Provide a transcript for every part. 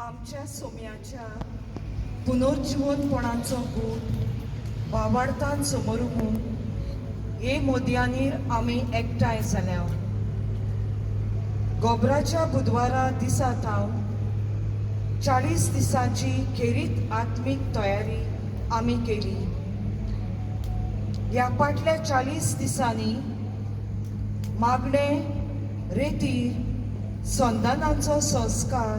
आमच्या सोम्याच्या पुनर्जिवनपणाचो गूट वावाडतान समोर हे मोदयांनीर आमी एकठांय जाल्या. गोबराच्या बुधवारा दिसा थावन 40 दिसांची खेरीत आत्मीक तयारी आमी केली. ह्या फाटल्या 40 दिसांनी मागणें, रेतीर, संदानाचो संस्कार,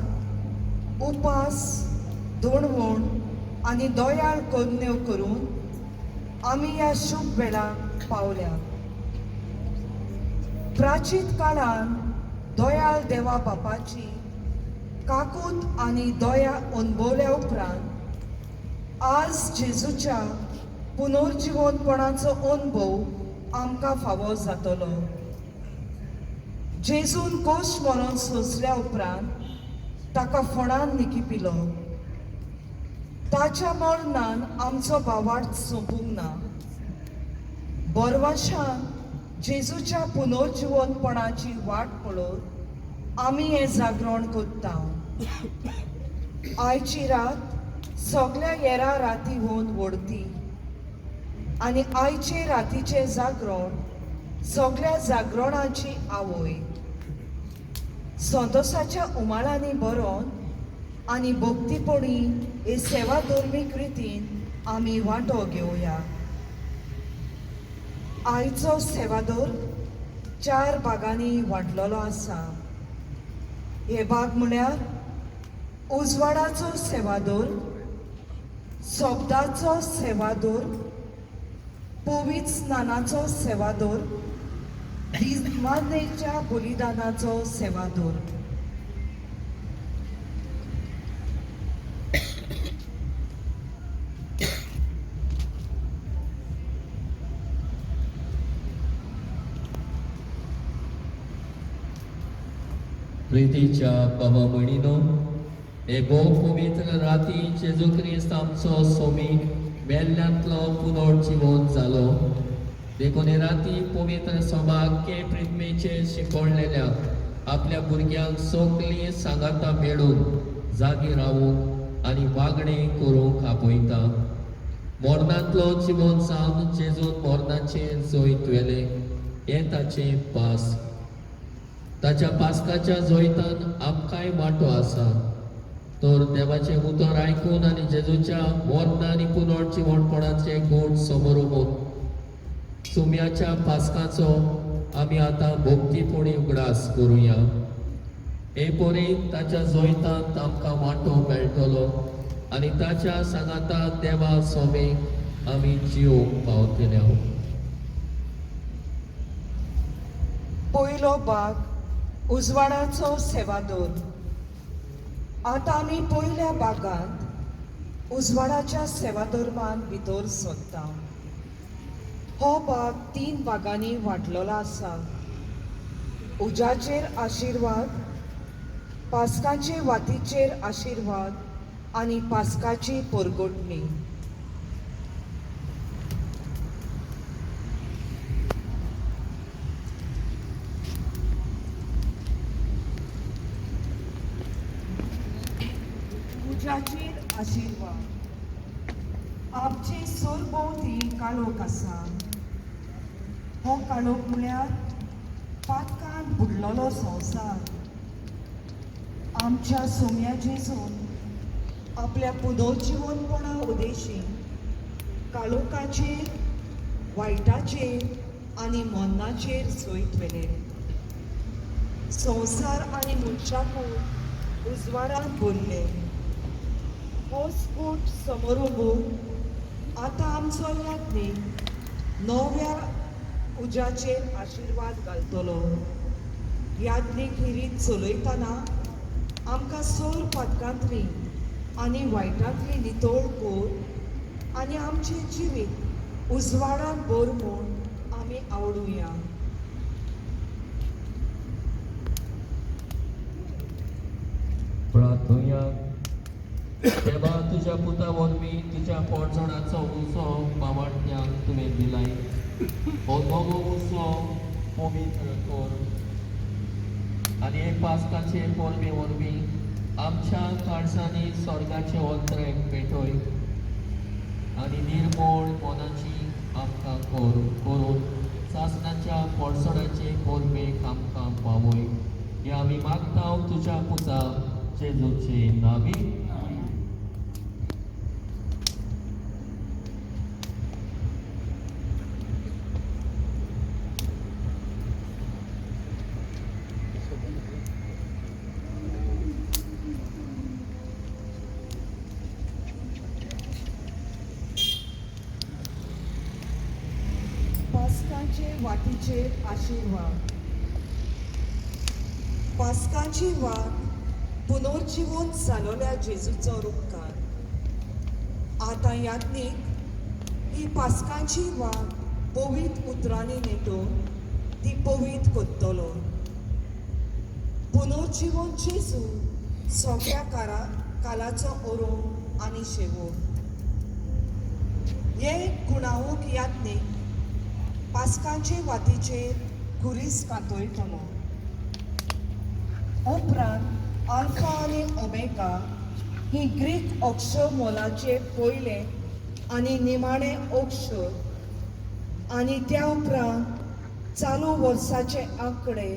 उपास, दोणवण आनी दयाळ करण्यो करून आमी ह्या शुभ वेळाक पावल्या. प्राचीन काळान दयाळ देवा बापाची काकूत आनी दया अणभवल्या उपरांत आज जेजूच्या पुनर्जिवनपणाचो अणभव आमकां फावो जातलो. जेजून कोश मरण सोंसल्या उपरांत ताका फोंडान निकिपिलो. ताच्या मरणान आमचो भावार्थ सोंपूंक ना. बरवाशान जेजूच्या पुनर्जिवनपणाची वाट पळोवन आमी हें जागरण करता. आयची रात सगल्या येरा राती होवन व्हडती आनी आयचे रातीचें जागरण सगल्या जागरणाची आवय. संतोसाच्या उमाळांनी बरोवन आनी भक्तीपणी हे सेवा धर्मीक रितीन आमी वांटो घेवया. आयचो सेवादोर 4 भागांनी वांटलेलो आसा. हे भाग म्हळ्यार उजवाडाचो सेवादोर, शब्दाचो सेवादोर, पवित्र स्नानाचो सेवादोर, दिवानेच्या बलिदानाचो सेवादोर. प्रितीच्या बाबा भयणीनो, हे भोव पवित्र राती जेजू क्रिस्त आमचो सोमीक मेल्ल्यांतलो पुनर्जिवन जालो. देखून हे राती पवित्र सभाक के प्रितमेचेर शिकवलेल्या आपल्या भुरग्यांक सगळीं सांगाता मेळून जागी रावूंक आनी वागणें करूंक आपयता. मरणांतलो जिवन जावन जेजून मरणाचेर जैत व्हेलें हें ताचें पास. ताच्या पास्काच्या जैतान आमकांय वांटो आसा. तर देवाचें उतर आयकून आनी जेजूच्या मरण आनी पुनर्जिवणपणाचे गूण समोर उबोवन सुम्याच्या पास्काचो आमी आतां भक्तीपणी उगडास करुया. हे परी ताच्या जैतांत आमकां वांटो मेळटलो आनी ताच्या सांगाता देवा सोमेक आमी जिवंक पावतले. पयलो भाग उजवाडाचो सेवादोर. आतां आमी पयल्या भागांत उजवाडाच्या सेवाधर्मान भितर सोदता. हो भाग 3 भागांनी वांटलेलो आसा. उज्याचेर आशिर्वाद, पास्काचे वातीचेर आशिर्वाद आनी पास्काची परगटणी. उज्याचेर आशिर्वाद. आमचे सरभोंवती काळोख आसा. हो काळोख म्हळ्यार पातकान बुडलेलो संवसार. आमच्या सोम्या जेजून आपल्या पुनर्जिवनपणा उदेशी काळोखाचेर, वायटाचेर आनी मरणाचेर जैत व्हेलें. संवसार आनी मनशाकूय उजवाडान भरले. हो स्फोट समोर उबून आतां आमचो याज्ञीक नव्या उज्याचेर आशिर्वाद घालतलो. याज्ञीक ही रीत चलयतना आमकां सोर पातकांतली आनी वायटांतली नितळ कर आनी आमचें जिवीत उजवाडान भर म्हूण आमी आवडुया. प्रार्थुया. देवा, तुज्या पुता वरवीं तुज्या पोटजणाचो उजो बाबाट्यांक तुवें दिलाय. हो नवो उजो पवित्र कर आनी हे पास्काचे परबे वरवीं आमच्या काळजांनी स्वर्गाचे ओंत्रेक पेटय आनी निर्मोळ मनाची आमकां करून सासणाच्या पोरसणाचे कोरमेक आमकां पावय. हे आमी मागता तुज्या पुता जेजूचे नावी. पास्काचे वातीचेर आशिर्वाद. पास्काची वात पुनर्जिवन जालोल्या जेजूचो रुपकार. आतां याज्ञीक ही पास्काची वात पवित्र उतरांनी नेटोवन ती पवित्र करतलो. पुनर्जिवन जेजू सगळ्या कालाचो ओरोव आनी शेवट. हे गुणावूक याज्ञीक पास्काचे वातीचेर खुरीस कातयतलो. उपरांत आल्फा आनी ओमेगा ही ग्रीक अक्षर मोलाचे पयले आनी निमाणे अक्षर आनी त्या उपरांत चालू वर्साचे आंकडे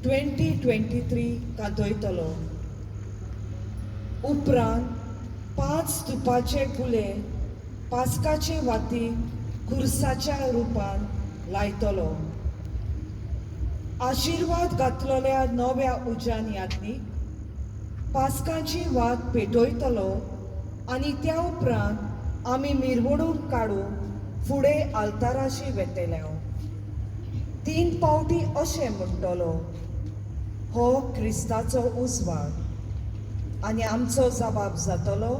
2023 कातयतलो. उपरांत 5 तुपाचे गुले पास्काचे वाती खुर्साच्या रुपान लायतलो. आशिर्वाद घातलेल्या नव्या उज्यान याज्ञीक पास्काची वात पेटयतलो आनी त्या उपरांत आमी मिरवणूक काडून फुडें आल्ताराशी वेतले. 3 पावटी अशें म्हणटलो, हो क्रिस्ताचो उजवाड आनी आमचो जबाब जातलो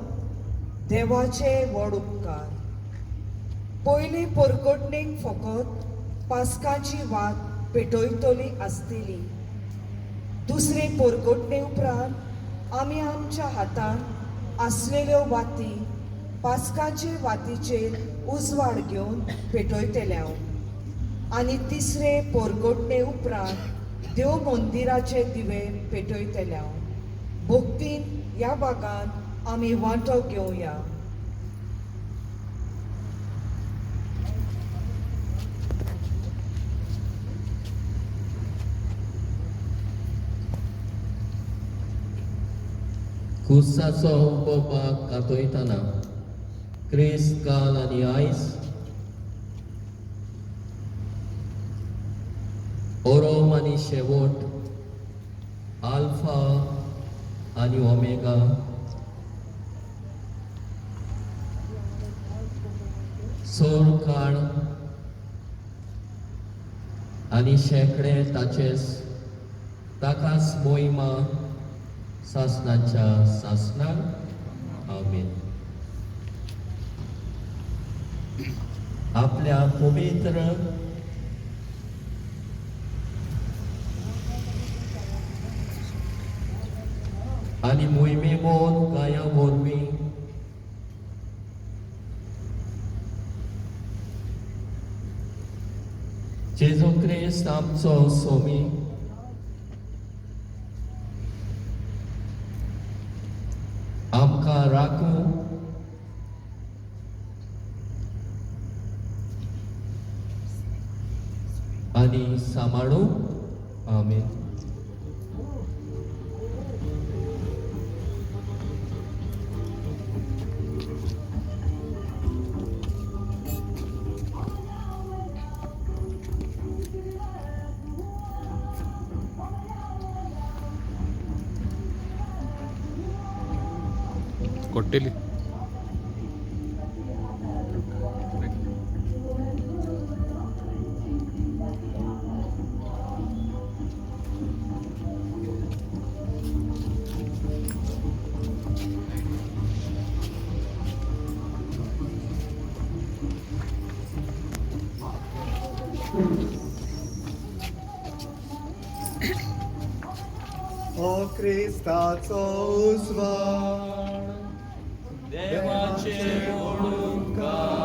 देवाचे व्हड उपकार. पयली पोरकोटणीक फकत पास्काची वात पेटयतली आसतली. दुसरी पोरकोटणे उपरांत आमी आमच्या हातांत आसलेल्यो वाती पास्काचे वातीचेर उजवाड घेवन पेटयतले. आनी तिसरे पोरकोटणे उपरांत देव मंदिराचे दिवे पेटयतले. भक्तीन ह्या भागांत आमी वांटो घेवया. खुर्साचो उबो भाग कातयतना क्रिस्त काल आनी आयज ओरोम आनी शेवट, आल्फा आनी ओमेगा, सोळ काळ आनी शेंकडे ताचेच ताकाच मोहिमा सासणाच्या सासणाक. आमेन. आपल्या पवित्र आनी मोहिमेमोन काया वरवीं जेजू क्रिस्त आमचो सोमी आमकां राखूं आनी सांबाळूं. आमेन. कोट्टेली. हो क्रिस्ताचो उजवाड, देवाचे उपकार.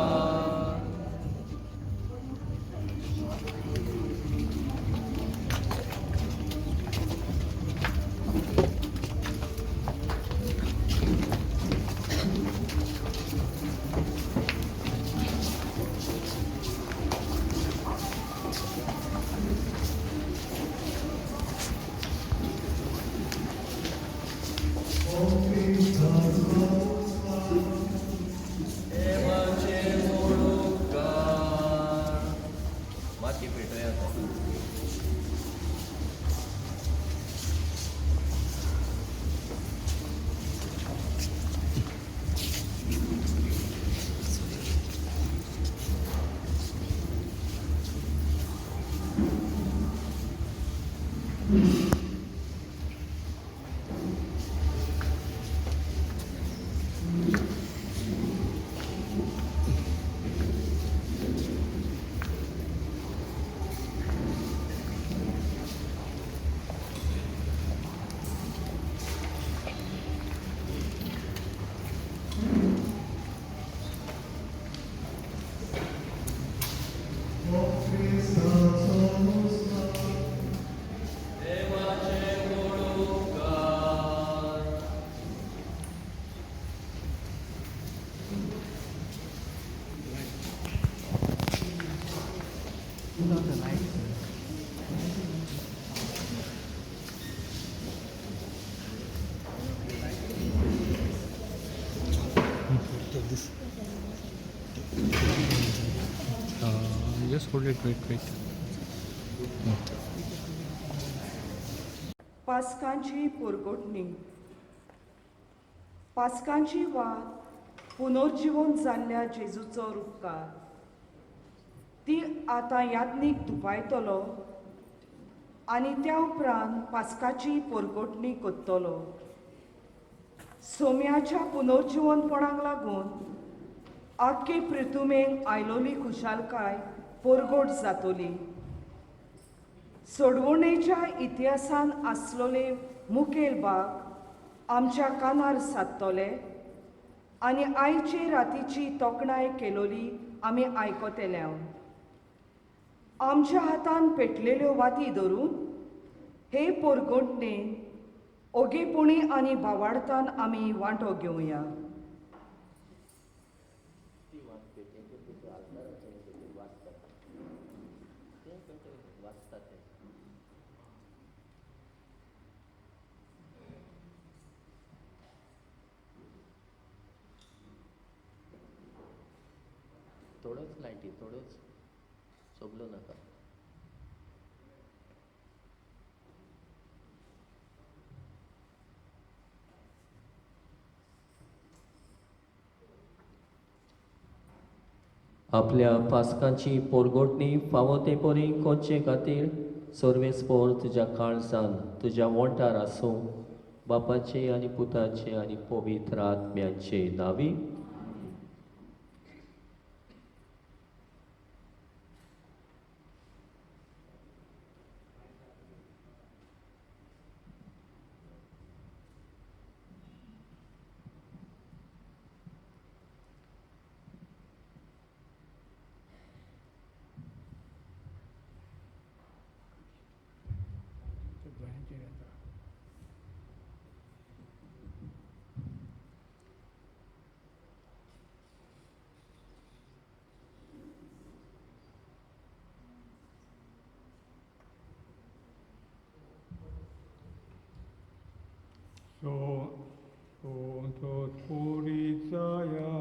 Wait, wait, wait. पास्कांची पोरगोटणी. पास्कांची वात पुनर्जिवन जाल्ल्या जेजूचो रुपकार. ती आतां याज्ञीक धुपायतलो आनी त्या उपरांत पास्काची पोरगोटणी करतलो. सोम्याच्या पुनर्जिवनपणाक लागून आख्खे प्रितुमेक आयलोली खुशालकाय पोरगोट जातली. सोडवणेच्या इतिहासान आसलोले मुखेल भाग आमच्या कानार सादतले आनी आयचे रातीची तोखणाय केलोली आमी आयकतले. आमच्या हातान पेटलेल्यो वाती धरून हे पोरगोटणेन ओगेपणी आनी भावार्थान आमी वांटो घेवया. थोडोच लायटी, थोडोच, सोबलो नाका. आपल्या पास्कांची पोरगोटणी फावो ते परी कोचे खातीर सर्वेस्पोर तुज्या काळजान तुज्या वोंठार आसूं. बापाचे आनी पुताचे आनी पवित्र आत्म्याचे नांवी. Sontos purizaya,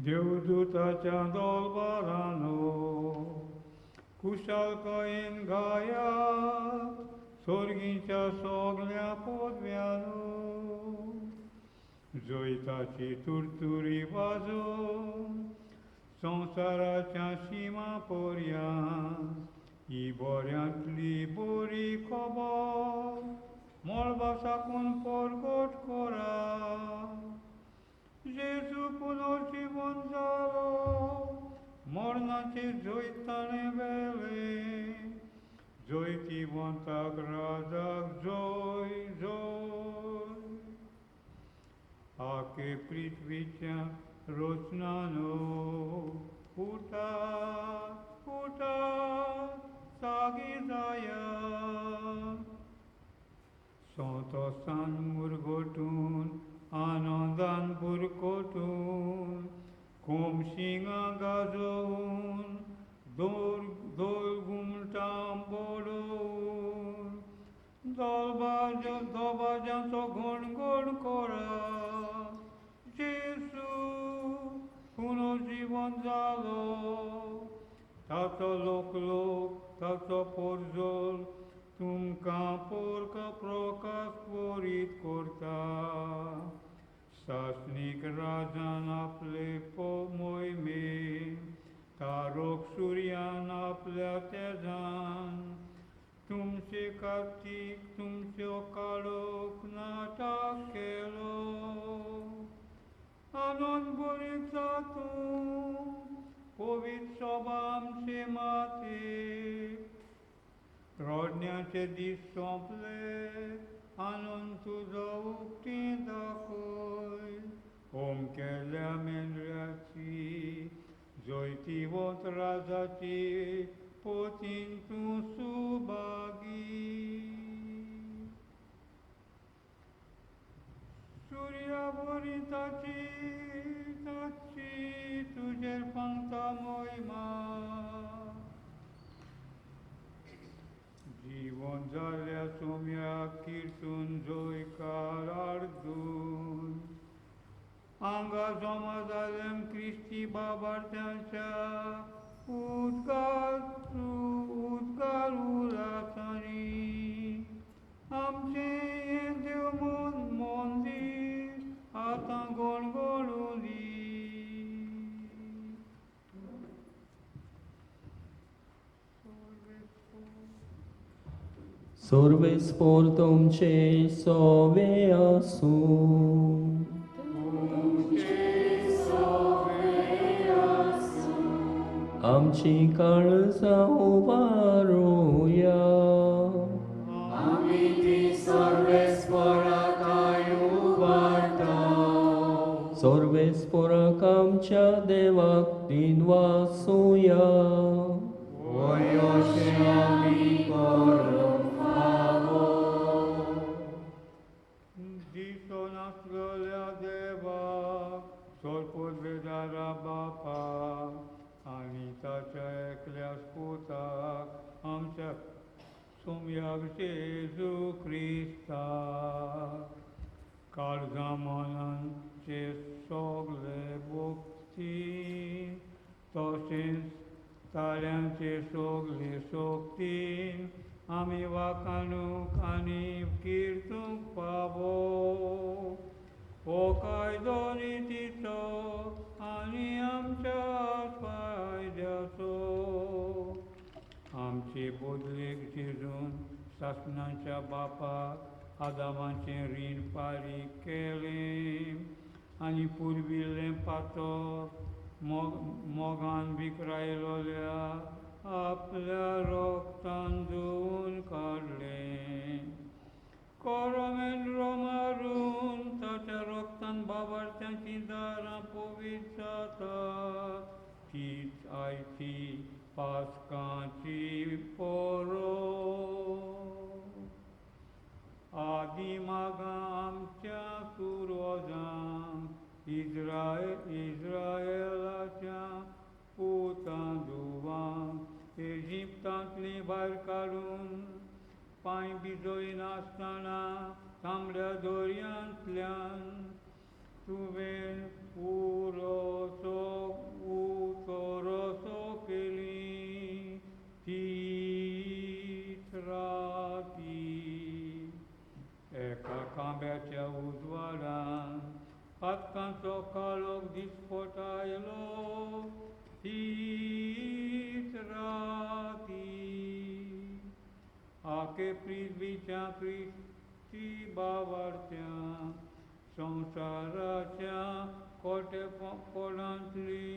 देवदूताच्या दलबारानो, कुशालकायेन गाया, सोर्गीच्या सगल्या पदव्यानो, जैताची तुरतुरी वाजोवन संवसाराच्या शिमा पर्यांत ही बऱ्यांतली बरी खबर मळबा साकून परगट करा. जेजू पुनर्जीवन जालो, मरणाचे जैत ताणें व्हेलें, जैतिवंताक राजाक जय जय. आखे पृथ्वीच्या रचनानो उठा उठा जागी जाया. संतोसान मुरगोटून आनंदान बुरकोटून कोमशिंगां गाजोवन दोल घुमटां बडोवन दबाज्यांचो घणघण करा. जेजू पुनर्जीवन जालो, ताचो लोकलोक ताचो पोरजोल तुमकां पोरक प्रकाश परीत करता. सासणीक राजान आपले मोहिमेन तारोक सुर्यान आपल्या तेजान तुमचे कार्तीक तुमचो काळोख नाटक केलो. आनंद बरीत जातूं पवित्र सभा आमचे माते. रडण्याचे दीस सोंपले, आनंद तुजो उक्ती दाखय. होम केल्या मेंढऱ्याची जैतिवंत राजाची पोतीन तूं सुभागी. सुर्या बरी ताची ताची तुजेर पांगता मोहिमा. जीवन जाल्या सोम्या किर्तून जयकार अर्दून हांगा जमा जाल्या क्रिस्ती बाबार्थ्यांच्या उदकार उदकार उलासांनी आमचें हें देव मंदीर आतां गणगणूं दी. सर्वेस्पोर तुमचे सोवे आसूं. आमची काळजां उबारुया. सर्वेस्पोराक आमच्या देवाक दिनवासुया. दिसनासलेल्या देवाक, सोरपुरवेदारा बापाक आनी ताच्या एकल्या पुताक, आमच्या सोमयाक जेजू क्रिस्ताक, काळजा मनांचे सगळे भक्ती तशेंच ताळ्यांचे सगळे शक्तीन आमी वाखाणूक आनी किर्तूंक पावो हो कायदो नितीचो आनी आमच्या फायद्याचो. आमचे बदलेक जेजून सासणाच्या बापाक आदामाचें रीण फारीक केलें आनी पुर्विल्लें पातक मोगान विकरायलोल्या आपल्या रोगतान धुवन काडलें. कोरो मेंढरो मारून ताच्या रोगतान बाबार्थ्यांचीं दारां पवित्र जातात. तीच आयची पास्कांची पोरोब. आदी मागां आमच्या पुर्वजांक, इज्रायलाच्या पुतां धुवांक इजिप्तांतलीं भायर काडून पांय भिजयनासतना तांबड्या दर्यांतल्यान तुवें उरोसो उतरोसो केली. तीच राती एका खांब्याच्या उजवाडान पातकांचो काळोख दिसपट आयलो. तीच राती आखे पृथ्वीच्या क्रिस्ती बावार्थ्या संवसाराच्या कोटेपणांतली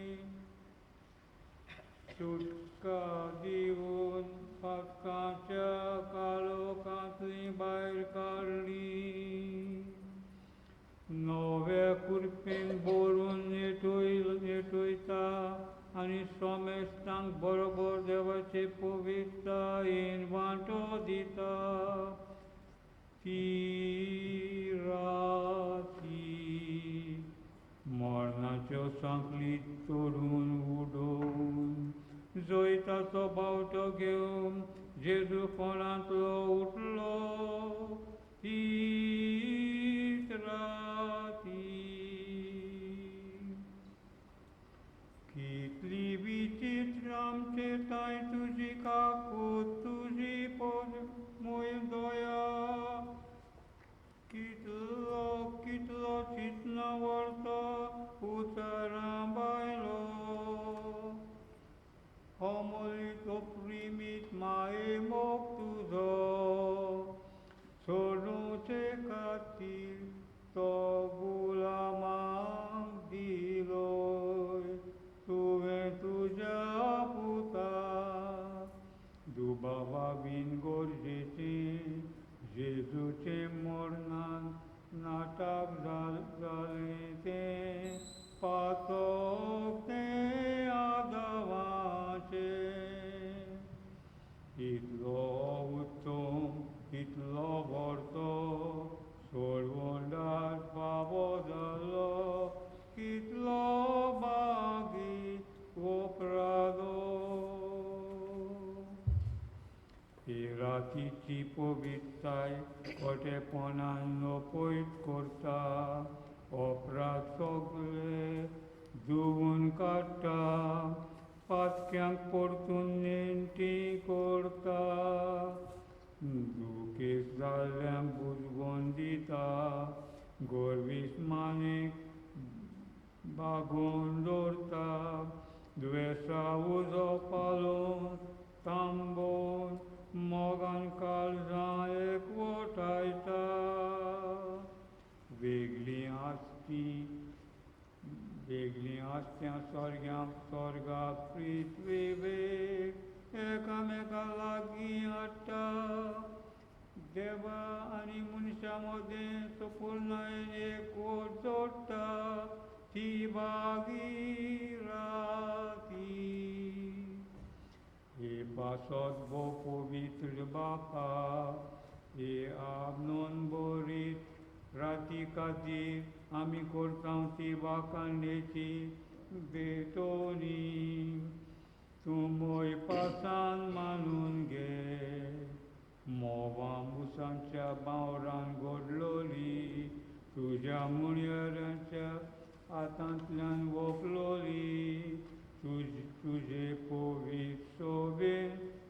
सुटका दिवन पातकांच्या काळोखांतली भायर काडली. नव्या कुरपेन भरून नेटयता आनी सोमेस्तांक बरोबर देवाचे पवित्रतायेन वांटो दिता. ती राती मरणाच्यो सांखळी तोडून उडोवन जैताचो बावटो घेवन जेजू फोंडांतलो उठलो. तीच राती कितली विचित्र आमचे ताय तुजी काकूत, तुजी मोय दया, कितलो कितलो चिंतना व्हरता उतरां बायलो. अमोलित प्रिमीत माये मोग तुजो सोडूचे खातीर तो गुलामांक दिलोय तुवें तुज्या पुता. दुबावा बीन गरजेचें जेजूचें मरणान नाटक जालें तें पातक तें आदावाचें. इतलो उत्तम इतलो व्हडतो सोडवंडार फावो जालो कितलो बागी वपरादो. ही रातीची पवित्रताय खोटेपणान नपयत करता, अपराध सगळे धुवन काडटा. पातक्यांक परतून नेणटी करता, दुखेस्त जाल्ल्यांक बुजवण दिता, गोरवीस मानेक बागोवन दवरता, दुयेंसा उजो पालोवन तांबोवन मोगान काळजां एकवटायता. वेगळीं आसती वेगळीं आसत्या स्वर्ग्यांक स्वर्गा पृथ्वी वेग एकामेका लागीं हाडटा. देवा आनी मनशां मदें सपूर्णायेन एकवट जोडटा ती बागी राती. हे पासत भोव पवित्र बापा, हे आपणून बरीत राती खातीर आमी करता ती वाखाणेची भेटोवणी. तूं मोय पासान मानून घे, म्होंवा मुसांच्या बावरान घडलोली, तुज्या मुणयरांच्या हातांतल्यान वोपलोली, तुजे पवित्र सोबेन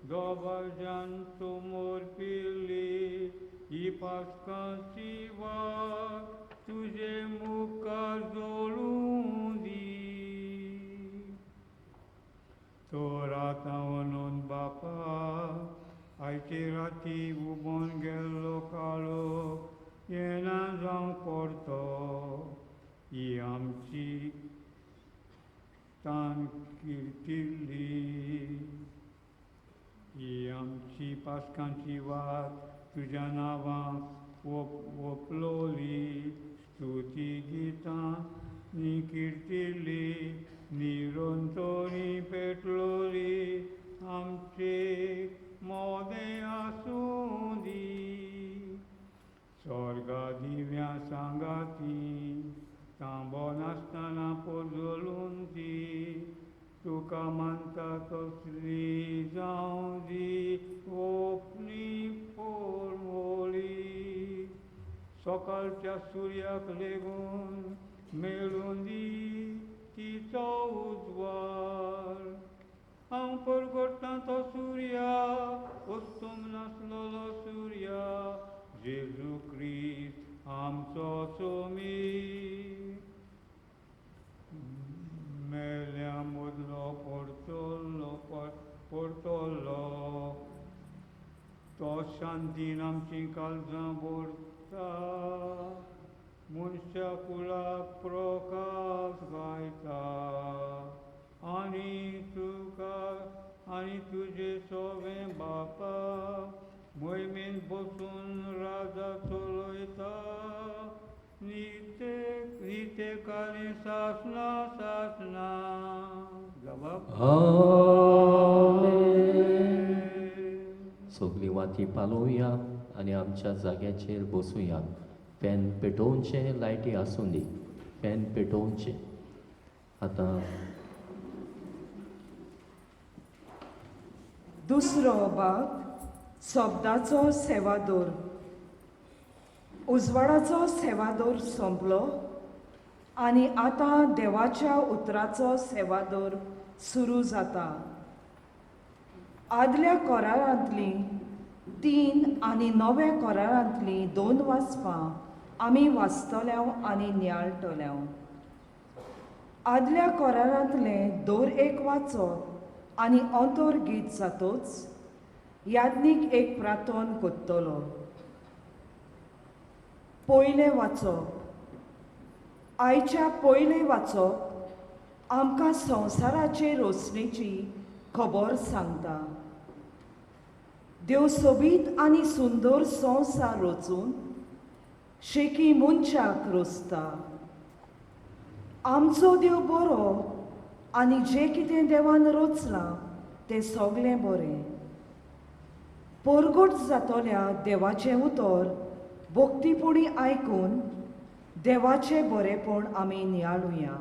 दोबाज्यान तूं मोरपिल्ली, ही पासकांची वाट तुजे मुखार जोडूं दी. तर आतां वनून बापा, आयचे राती उबोन गेल्लो काळोख येना जावंक परतो, ही आमची तान किर्तिल्ली, ही आमची पासकांची वात तुज्या नांवाक वोपलोली, स्तुती गितां नी किर्तिल्ली, निरंतरी पेटलोली, आमचे मोदें आसूं दी. स्वर्गा दिव्या सांगाती तांबो नासतना पोजोलून दी, तुका मानता तसली जावं दी ओपनी पोरमोली. सकाळच्या सुर्याक लेगून मेळून दी तिचो उजवाड. हांव परगटतां तो सुर्या, वस्तूम नासलेलो सुर्या, जेजू क्रिस्त आमचो सोमी. मेल्या मदलो परतलो परतलो, तो शांतीन आमचीं काळजां भरता, मनशा कुळाक प्रकाश गायता, आनी तुका आनी तुजे सोबें बापा मोहिमेन बसून राजा चलयता. निते नितेकाली सासना सासना. जबाब. आमेन. सगळीं वाती पालोवया आनी आमच्या जाग्याचेर बसुया. फॅन पेटोवचें, लायटी आसूं दी, फॅन पेटोवचें. आतां दुसरो भाग शब्दाचो सेवादोर. उजवाडाचो सेवादोर सोंपलो आनी आतां देवाच्या उतराचो सेवादोर सुरू जाता. आदल्या कोरारांतलीं 3 आनी नव्या कोरारांतलीं 2 वाचपां आमी वाचतल्या आनी नियाळटल्या. आदल्या कोरारांतलें दर एक वाचप आनी अंतर गीत जातोच याज्ञीक एक प्रार्थन कोत्तलो. पयलें वाचप. आयच्या पयलें वाचप आमकां संवसाराचे रोसणेची खबर सांगता. देव सोबीत आनी सुंदर संवसार रचून शेकी मनशाक रोसता. आमचो देव बरो आनी जें कितें देवान रचलां तें सगलें बरें. परगट जातल्या देवाचें उतर भक्तीपणी आयकून देवाचें बरेंपण आमी नियाळुया.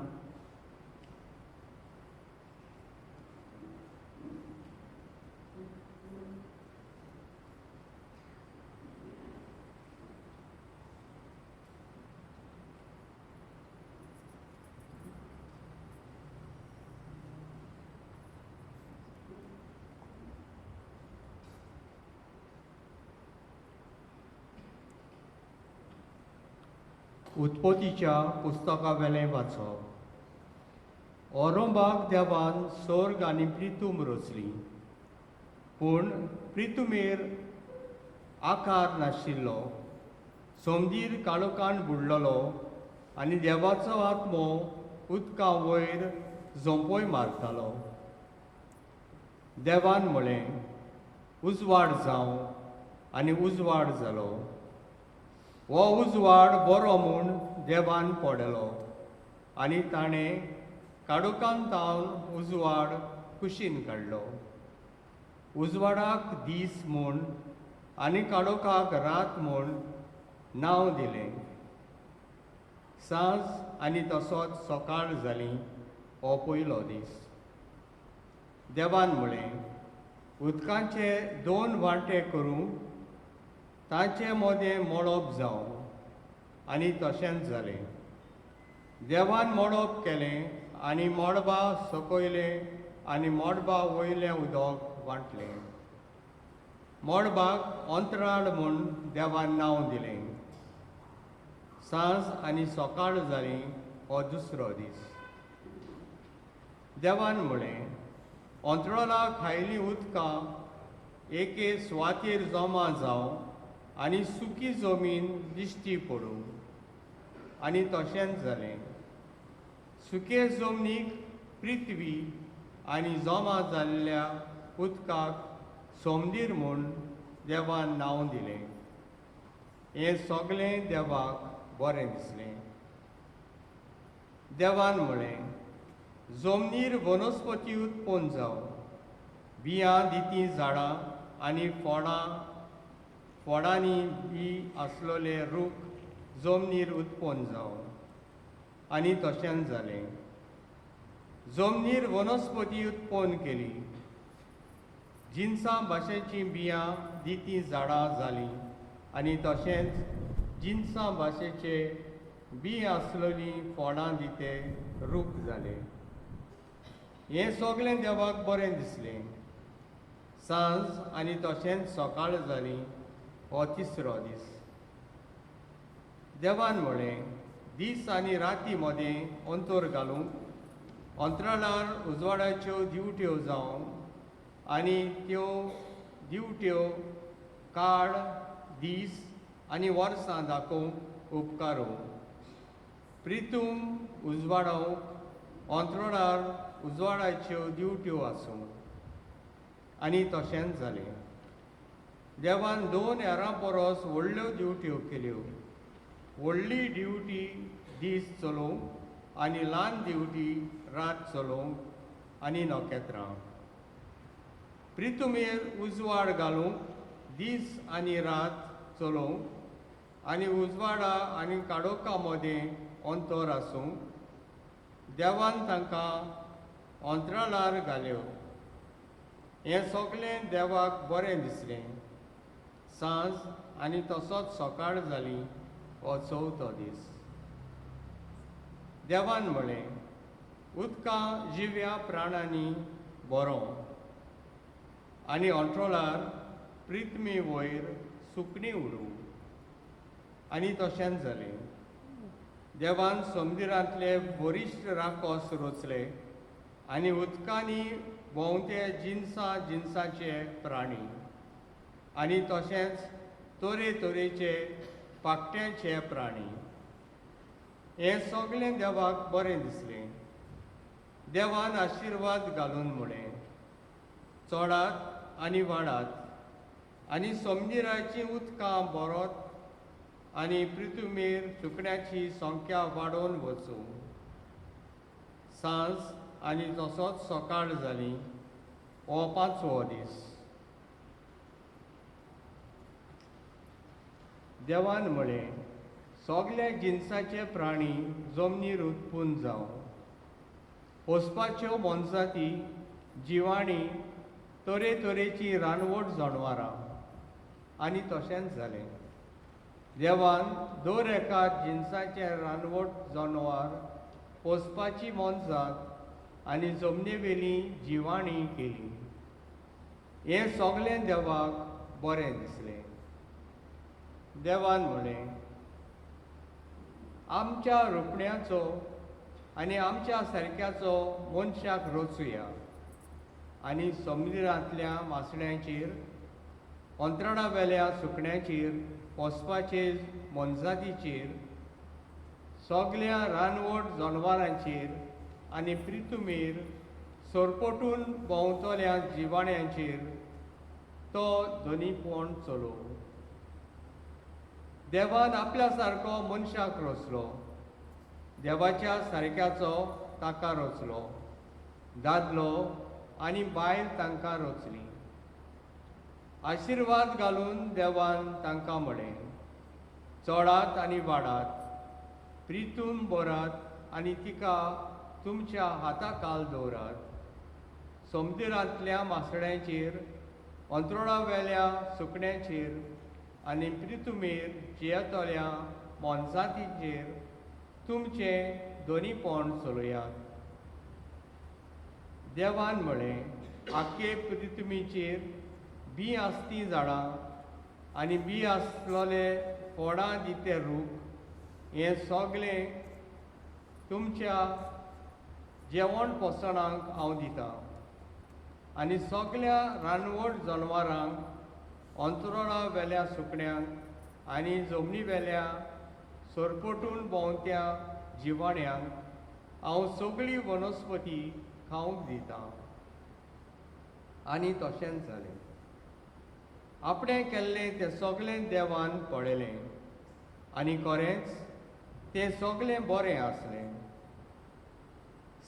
उत्पत्तीच्या पुस्तकावेलें वाचप. औरंबाक देवान स्वर्ग आनी प्रितूम रचली, पूण प्रितुमेर आकार नाशिल्लो. सोमदीर काळोखान बुडलेलो आनी देवाचो आत्मो उदका वयर झोंपय मारतालो. देवान म्हळें, उजवाड जावं, आनी उजवाड जालो. हो उजवाड बरो म्हूण देवान पडलो आनी ताणें काळोखान तावन उजवाड कुशीन काडलो. उजवाडाक दीस म्हूण आनी काळोखाक रात म्हूण नांव दिलें. सांज आनी तसोच सकाळ जाली. हो पयलो दीस. देवान म्हळें, उदकांचे दोन वांटे करूं, तांचे मदें मळब जावं, आनी तशेंच जालें. देवान मळब केलें आनी मळबा सकयलें आनी मळबा वयलें उदक वांटलें. मळबाक अंतराळ म्हूण देवान नांव दिलें. सांज आनी सकाळ जाली. हो दुसरो दीस. देवान म्हळें, अंतराळा खायलीं उदकां एके सुवातेर जमा जावं आनी सुकी जमीन दिश्टी पडूं, आनी तशेंच जालें. सुके जमनीक पृथ्वी आनी जमा जाल्ल्या उदकाक सोमदीर म्हूण देवान नांव दिलें. हें सगळें देवाक बरें दिसलें. देवान म्हळें, जमनीर वनस्पती उत्पन्न जावं, बियां दितीं झाडां आनी फोडां फोडांनी बी आसलेले रूख जमनीर उत्पन्न जावं, आनी तशेंच जालें. जमनीर वनस्पती उत्पन्न केली, जिनसां भाशेचीं बियां दितीं झाडां जालीं आनी तशेंच जिनसां भाशेचे बी आसलेलीं फोडां दिते रूख जाले. हें सगळें देवाक बरें दिसलें. सांज आनी तशेंच सकाळ जाली. हो तिसरो दीस. देवान म्हळें, दीस आनी राती मदें अंतर घालूंक अंतराळार उजवाडाच्यो दिवट्यो जावं, आनी त्यो दिवट्यो काळ दीस आनी वर्सां दाखोवंक उपकारूं. प्रितूम उजवाडोवंक अंतराळार उजवाडाच्यो दिवट्यो आसूं, आनी तशेंच जालें. देवान दोन हेरां परस व्हडल्यो दिवट्यो केल्यो. व्हडली ड्युटी दीस चलोवंक आनी ल्हान ड्युटी रात चलोवंक आनी नखेत्रां. प्रितुमेर उजवाड घालूंक दीस आनी रात चलोवंक आनी उजवाडा आनी काळोखा मदें अंतर आसूंक देवान तांकां अंतराळार घाल्यो. हें सगळें देवाक बरें दिसलें. सांज आनी तसोच सकाळ जाली. हो चवथो दीस. देवान म्हळें, उदकां जिव्या प्राण्यांनी बरो आनी अंतराळार पृथ्वी वयर सुकणीं उडूं, आनी तशेंच जालें. देवान समुद्रांतले बरिश्ट राकोस रचले आनी उदकांनी भोंवते जिनसां जिनसाचे प्राणी आनी तशेंच तरेतरेचे पाकट्यांचे प्राणी. हें सगळें देवाक बरें दिसलें. देवान आशिर्वाद घालून म्हळें, चडात आनी वाडात आनी समुद्राचीं उदकां भरत आनी पृथ्वीर सुकण्याची संख्या वाडोवन वचूं. सांज आनी तसोच सकाळ जाली. हो पांचवो दीस. देवान म्हळें, सगल्या जिनसाचे प्राणी जमनीर उत्पन्न जावं, पोसपाच्यो मोनजाती, जिवाणी, तरेतरेची रानवट जनावरां, आनी तशेंच जालें. देवान दर एका जिनसाचें रानवट जनावर, पोसपाची मोनजात आनी जमनीवेली जिवाणी केली. हें सगळें देवाक बरें दिसलें. देवान म्हळें, आमच्या रुपण्याचो आनी आमच्या सारक्याचो मनशाक रचुया आनी समुद्रांतल्या मासळ्यांचेर, अंतराळावेल्या सुकण्यांचेर, पोसपाचेर, मोनजातीचेर, सगल्या रानवट जनावरांचेर आनी प्रितुमेर सोरपोटून भोंवतल्या जिवाण्यांचेर तो धनीपण चलो. देवान आपल्या सारको मनशाक रचलो, देवाच्या सारक्याचो ताका रचलो, दादलो आनी बायल तांकां रचली. आशिर्वाद घालून देवान तांकां म्हळें, चडात आनी वाडात, प्रितूम भरात आनी तिका तुमच्या हाता खाल दवरात. समुद्रांतल्या मासळ्यांचेर, अंतरुणावेल्या सुकण्यांचेर आनी प्रितुमेर जियेतल्या मोनजातीचेर तुमचें दोनीपण चलयात. देवान म्हळें, आख्खे पृथ्वीचेर बी आसती झाडां आनी बी आसलोले फोडां दिते रूख हें सगलें तुमच्या जेवण पोसणांक हांव दितां आनी सगल्या रानवट जनावरांक, अंतरुणा वेल्या सुकण्यांक आनी जमनी वेल्या सोरपोटून भोंवत्या जिवाण्यांक हांव सगळी वनस्पती खावंक दितां. आनी तशेंच जालें. आपणें केल्लें तें सगळें देवान पळयलें आनी खरेंच तें सगळें बरें आसलें.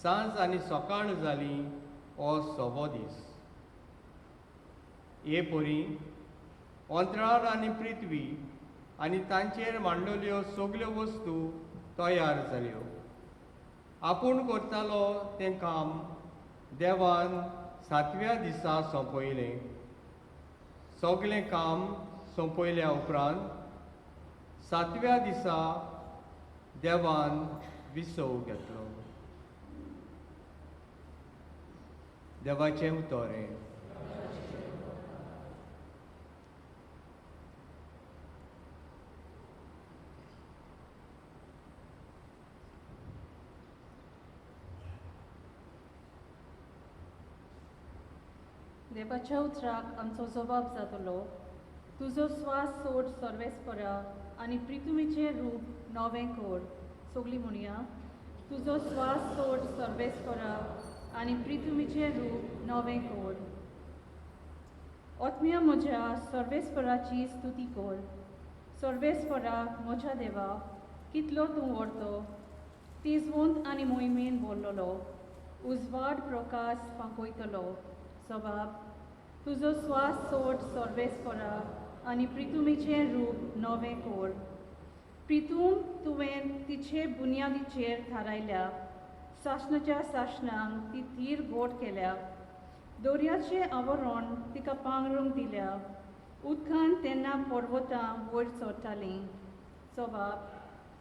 सांज आनी सकाळ जाली, हो सवो दीस. हे परी अंतराळ आनी पृथ्वी आनी तांचेर मांडलेल्यो सगल्यो वस्तू तयार जाल्यो. आपूण करतालो तें काम देवान सातव्या दिसा सोंपयलें. सगलें काम सोंपयल्या उपरांत सातव्या दिसा देवान विसव घेतलो. देवाचें उतर हें. देवाच्या उतराक आमचो जबाब जातलो. तुजो स्वास सोड सर्वेस्परा आनी प्रितुमीचें रूप नवें कोर. सगळीं म्हणया, तुजो स्वास सोड सर्वेस्परा आनी प्रितुमीचें रूप नवें कोर. आत्म्या म्हज्या सर्वेस्पराची स्तुती कोर. सर्वेस्परा म्हज्या देवा, कितलो तूं व्हरतो, तिजवंत आनी मोहिमेन बोल्लोलो, उजवाड प्रकाश फांकयतलो. सबाब, तुजो स्वास सोड सर्वेस्परा आनी प्रितुमीचें रूप नवें कोर. प्रितूम तुवें तिचे बुन्यादीचेर थारायल्या, सासणाच्या सासणांक ती थीर गोड केल्या. दर्याचें आवरण तिका पांगरूंक दिल्या, उदकान तेन्ना पर्वतां वयर चडटालीं. सबाब,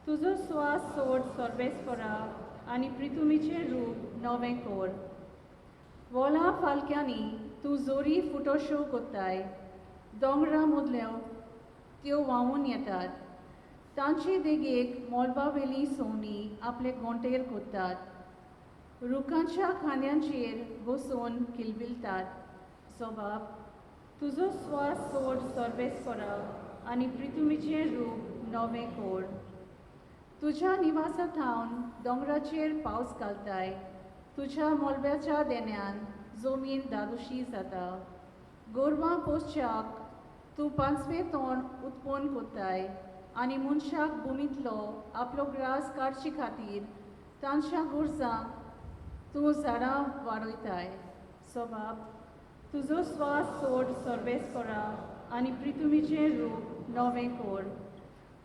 तुजो स्वास सोड सर्वेस्परा आनी प्रितुमीचें रूप नवें कोर. वोला फालक्यांनी तूं जोरी फुटोश्यो कोत्ताय, दोंगरा मदल्यो त्यो व्हांवून येतात. तांचे देगेक मोलबावेली सवणीं आपले गोंटेर कोत्तात, रुखांच्या खांद्यांचेर बसून किलबिलतात. सबाब, तुजो स्वास सोड सर्वेस्परा आनी प्रितुमीचें रूप नवें कोर. तुज्या निवासा थावन दोंगराचेर पावस घालताय, तुज्या मोलब्याच्या देण्यान जमीन दादोशी जाता. गोरवां पोसच्याक तूं पांचवें तोंड उत्पन्न कोत्ताय आनी मनशाक भुमींतलो आपलो ग्रास काडचे खातीर तांच्या गरजांक तूं झाडां वाडयताय. सबाब, तुजो स्वास सोड सर्वेस्परा आनी प्रितुमीचें रूप नवें कोर.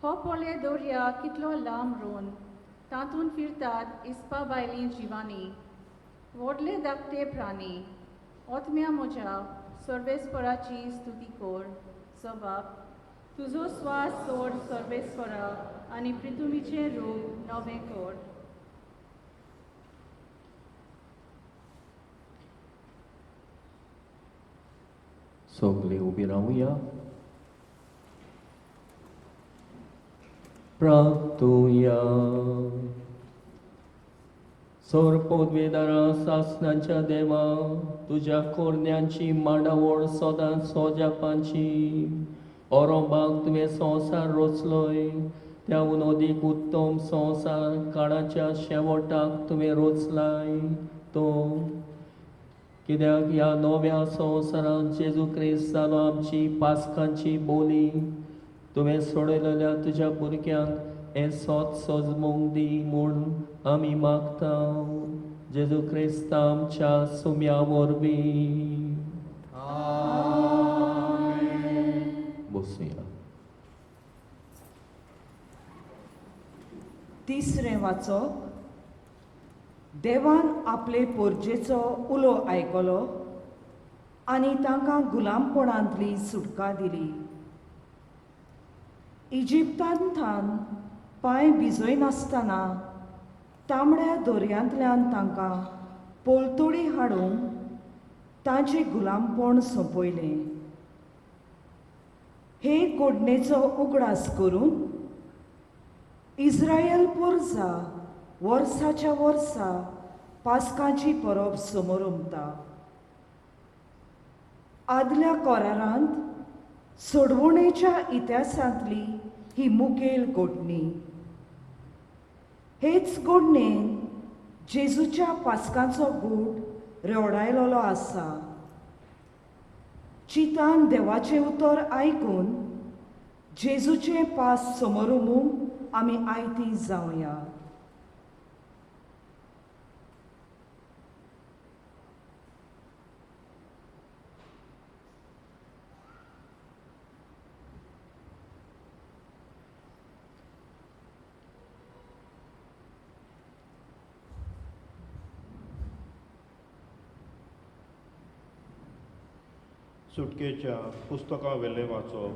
हो पळय दर्या कितलो लांब रोवन, तातूंत फिरतात इस्पा बायलीं जिवानी, व्हडले धाकटे प्राणी. आत्म्या म्हज्या सर्वेस्पराची स्तुती कोर. सबाब, तुजो स्वास सोड सर्वेस्परा आनी प्रितुमीचें रूप नवें कोर. सगळे उबी रावया. प्राप्तुया. सोर पदवेदारा सासणाच्या देवा, तुज्या कोरण्यांची मांडावळ सदांच सोजापांची ओरोबाक तुवें संवसार रोचलोय, त्याहून अदीक उत्तम संवसार काळाच्या शेवटाक तुवें रोचलाय. तो कित्याक ह्या नव्या संवसारांत जेजू क्रिस्त जालो आमची पास्कांची बोली. तुवें सोडयलेल्या तुज्या भुरग्यांक हें सोत सोजमूंक दी म्हूण आमी मागता, जेजू क्रिस्त आमच्या सुम्या वरवीं. बसुया. तिसरें वाचप. देवान आपले पोरजेचो उलो आयकलो आनी तांकां गुलामपणांतली सुटका दिली. इजिप्तांतल्यान पांय भिजयनासतना तांबड्या दर्यांतल्यान तांकां पोलतोडी हाडून तांचें गुलामपण सोंपयलें. हे कोडणेचो उगडास करून इस्रायल पोरजा वर्साच्या वर्सा पास्काची परब समोरमता. आदल्या कोरारांत सोडवणेच्या इतिहासांतली ही मुखेल घडणी. हेच घडणेन जेजूच्या पास्कांचो गूट रेवडायलेलो आसा. चितान देवाचें उतर आयकून जेजूचें पास समोरमूंक आमी आयती जावया. सुटकेच्या पुस्तका वेलें वाचप.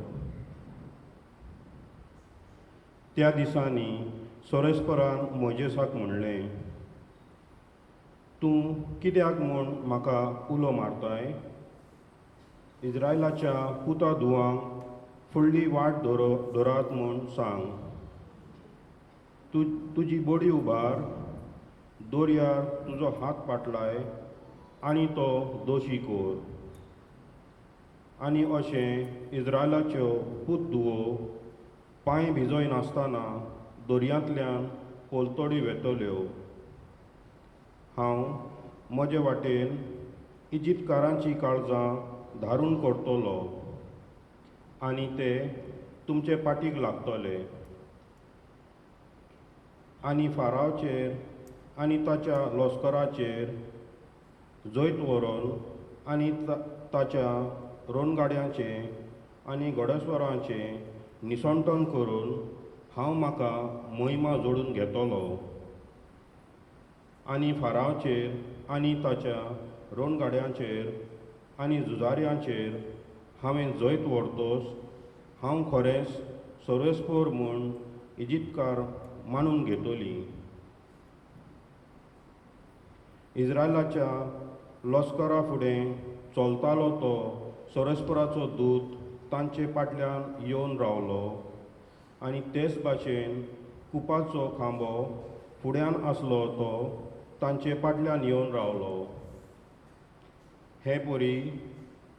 त्या दिसांनी सोरेस्परान मोजेसाक म्हणलें, तूं कित्याक म्हूण म्हाका उलो मारताय? इज्रायलाच्या पुता धुवांक फुडली वाट धरात म्हूण सांग. तुजी बडी उबार, दर्यार तुजो हात पाटलाय आनी तो दोशी कोर. आनी अशें इज्रायलाच्यो पूत धुवो पांय भिजय नासतना दर्यांतल्यान पलतडी वेतल्यो. हांव म्हजे वाटेन इजिप्तकारांची काळजां धारून करतलो आनी ते तुमचे पाटीक लागतले. आनी फारावचेर आनी ताच्या लश्कराचेर जैत व्हरून आनी ताच्या रोनगाड्यांचें आनी घोडेस्वरांचें निसंटन करून हांव म्हाका मोहिमा जोडून घेतलो. आनी फारावचेर आनी ताच्या रोनगाड्यांचेर आनी झुजाऱ्यांचेर हांवें जैत व्हरतोच हांव खरेंच सर्वेस्पोर म्हूण इजिप्तकार मानून घेतली. इज्रायलाच्या लश्करा फुडें चलतालो तो सोरेस्पराचो दूत तांचे फाटल्यान येवन रावलो आनी तेच भाशेन कुपाचो खांबो फुड्यान आसलो तो तांचे फाटल्यान येवन रावलो. हे परी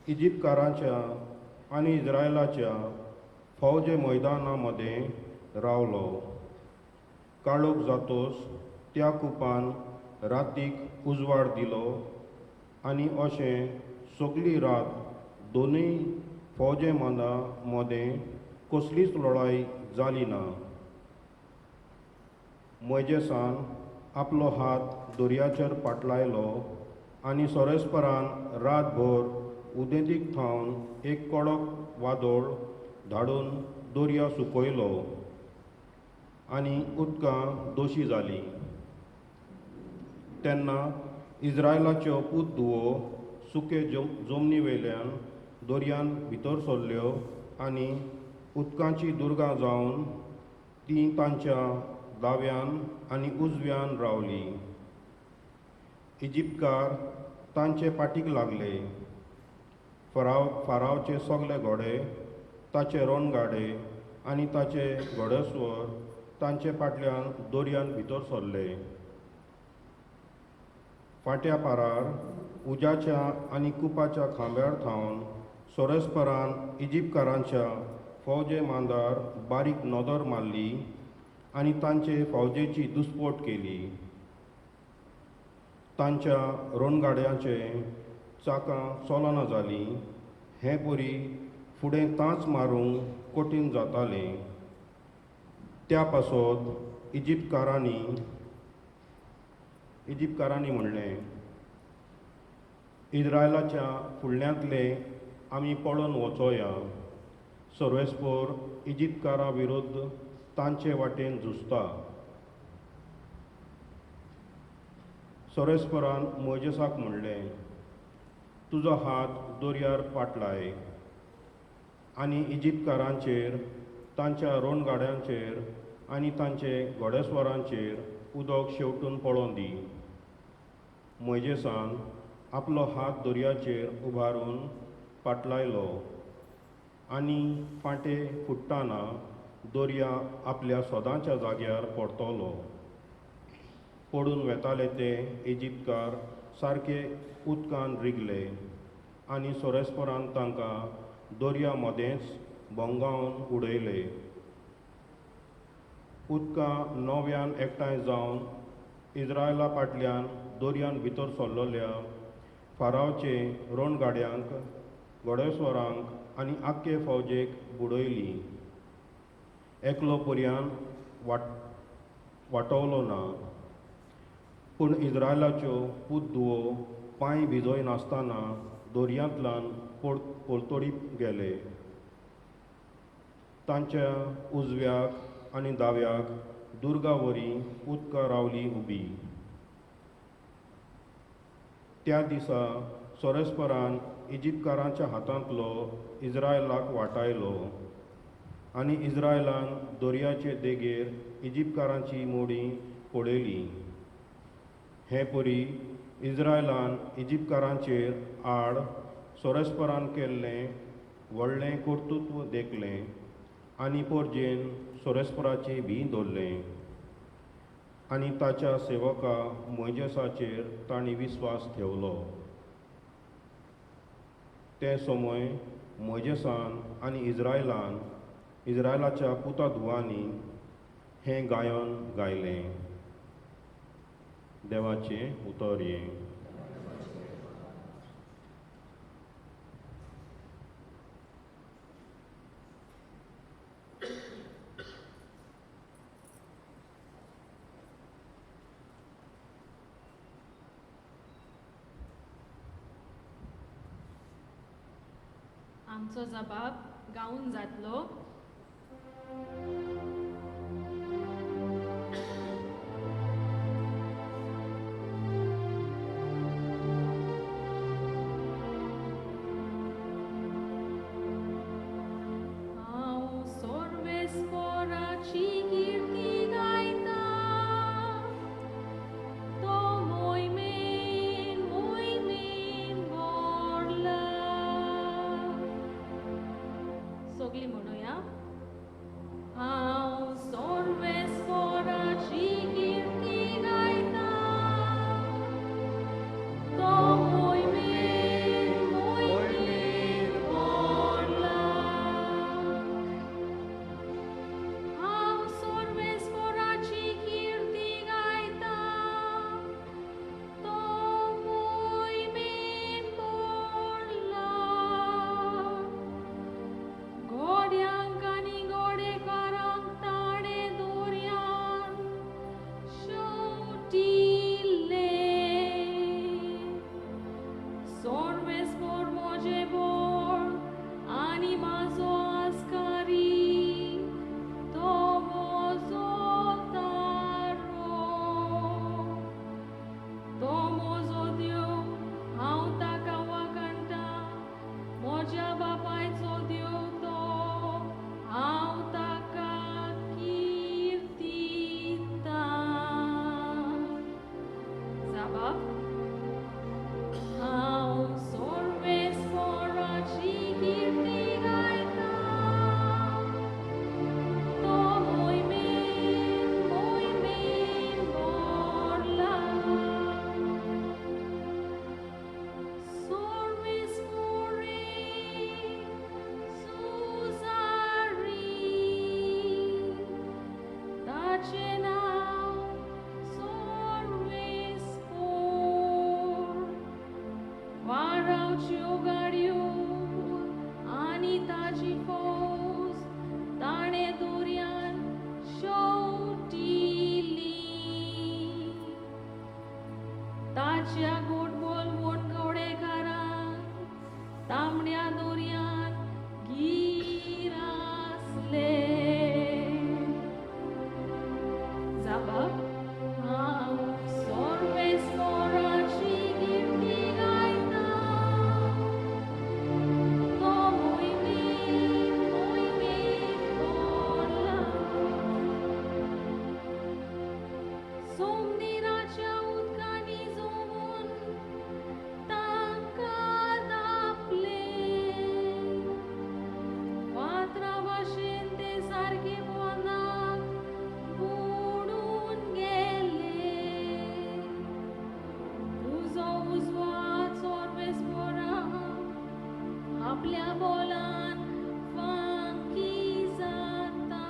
इजिप्तकारांच्या आनी इज्रायलाच्या फौजे मैदाना मदें रावलो. काळोख जातोच त्या कुपान रातीक उजवाड दिलो आनी अशें सगली रात दोनूय फौजे मदा मदें कसलीच लढाई जाली ना. मोयजेसान आपलो हात दर्याचेर पाटलायलो आनी सोरेस्परान रातभर उदेंतीक थावन एक कडक वादळ धाडून दर्या सुकयलो आनी उदकां दोशी जालीं. तेन्ना इज्रायलाच्यो पूत धुवो सुके जमनी वयल्यान दर्यान भितर सरल्यो आनी उदकांची दुर्गां जावन तीं तांच्या दाव्यान आनी उजव्यान रावली. इजिप्तकार तांचे पाटीक लागले. फारावचे सगळे घोडे, ताचे रणगाडे आनी ताचे घोडेस्वर तांचे फाटल्यान दर्यान भितर सरले. फांट्या पारार उज्याच्या आनी कुपाच्या खांब्यार थावन सोरेस्परान इजिप्तकारांच्या फौजे मांदार बारीक नदर मारली आनी तांचे फौजेची दुस्पोट केली. तांच्या रणगाड्यांचे चाकां चलना जालीं, हे परी फुडें तांच मारूंक कठीण जातालें. त्या पासत इजिप्तकारांनी म्हणलें, इज्रायलाच्या फुडल्यांतले आमी पळोवन वचोया. सर्वेस्पोर इजिप्तकारां विरुद्ध तांचे वाटेन झुजता. सर्वेस्परान मोयजेसाक म्हणलें, तुजो हात दर्यार पाटलाय आनी इजिप्तकारांचेर, तांच्या रणगाड्यांचेर आनी तांचे घोडेस्वरांचेर उदक शेंवटून पडोवं दी. मोयजेसान आपलो हात दर्याचेर उबारून पाटलायलो आनी फांटे फुट्टाना दर्या आपल्या सदांच्या जाग्यार परतलो. पडून वेताले ते इजिप्तकार सारके उदकान रिगले आनी सोरेस्परान तांकां दर्या मदेंच भोंगावन उडयले. उदकां नव्यान एकठांय जावन इज्रायला फाटल्यान दर्यान भितर सरलेल्या फारावचे रणगाड्यांक, घोडेस्वरांक आनी आख्खे फौजेक बुडयली. एकलो पर्यान वाटवलो ना. पूण इज्रायलाच्यो पूत धुवो पांय भिजय नासतना दर्यांतल्यान पलतडी गेले. तांच्या उजव्याक आनी दाव्याक दुर्गा वरी उदकां रावली उबी. त्या दिसा सोरेस्परान इजिप्तकारांच्या हातांतलो इज्रायलाक वाटायलो आनी इज्रायलान दर्याचे देगेर इजिप्तकारांची मोडी पळयली. हे परी इज्रायलान इजिप्तकारांचेर आड सोरेस्परान केल्लें व्हडलें कर्तृत्व देखलें आनी परजेन सोरेस्पराची भी दवरलें आनी ताच्या सेवका मोयजेसाचेर तांणी विस्वास ठेवलो. ते समय मोयजेसान आनी इज्रायलान इज्रायलाच्या पुता धुवांनी हें गायन गायलें. देवाचें उतर हें. आमचो जबाब गावन जातलो. हांव सर्वेस्पराची कीर्ती गायता, तो मोहिमेन मोहिमेन भरला. सगळीं म्हणुया. ताच्या गोडबोल वणगवडेकारांक तांबड्या दोरयान गीर आसले. जापा, हांव सर्वेस्पराची कीर्ती गायता, तो मोहिमेन मोहिमेन भरला. सोमनीराच्या उदकांनी जोमून तांकां दापले, फातरा भाशेन ते सारके पोंदाक बुडून गेले. तुजो उजवो हात सर्वेस्परा आपल्या बोलान फांकी जाता.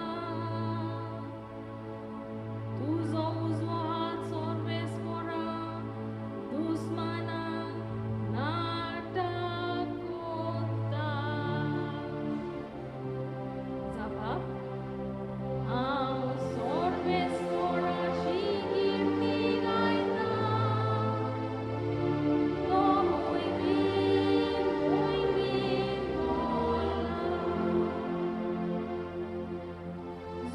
तुजो उजवो हात सर्वेस्परा दुस्मानाक नाटक कोत्ता. जापा, हांव सर्वेस्पराची कीर्ती गायता, तो मोहिमेन मोहिमेन भरला.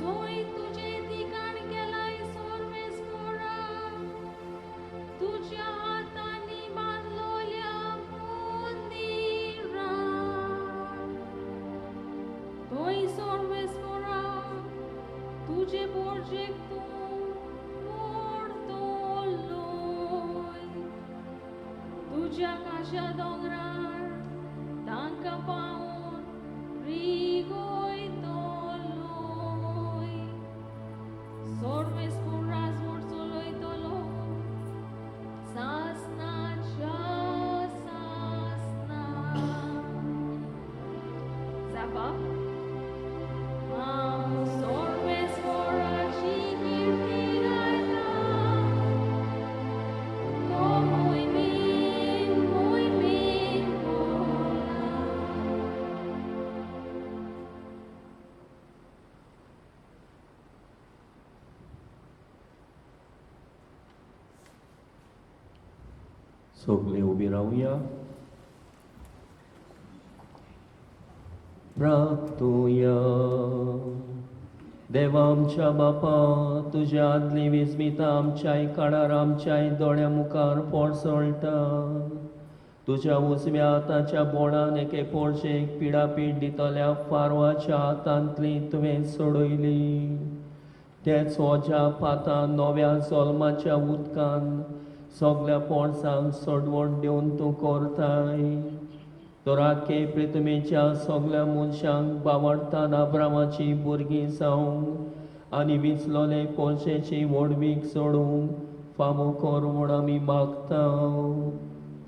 जोय तुजें ठिकाण केलाय सर्वेस्परा, तुज्या हातांनी बांदलोल्या मंदिराक. थंय सर्वेस्परा तुजे पोरजेक तूं मोडतलोय. तुज्या काश्या दोंगरार तांकां पावोवन रिगयतलोय. सर्वेस्पर राजवट चलयतलो सासनाच्या सासना. जापा, हांव सर्वेस्पराची कीर्ती गायता, तो मोहिमेन मोहिमेन भरला. सगळे उबी रावया. प्राप्तुया. देवा आमच्या बापा, तुज्या आदली विस्मिता आमच्याय काळार आमच्याय दोळ्या मुखार पोरसळटा. तुज्या उजव्या हाताच्या बोळान एके पोरशेक पिडापीड दितल्या फारवाच्या हातांतली तुवें सोडयली. तेच ओज्या पातान नव्या जल्माच्या उदकान सगल्या पोरसांक सोडवण दिवन तूं करताय. तर आखे प्रितमेच्या सगल्या मनशांक बावडटान अब्रामाची भुरगीं जावंक आनी विचलोले पोरशेची व्हडवीक सोडूंक फामो कर म्हूण आमी मागता,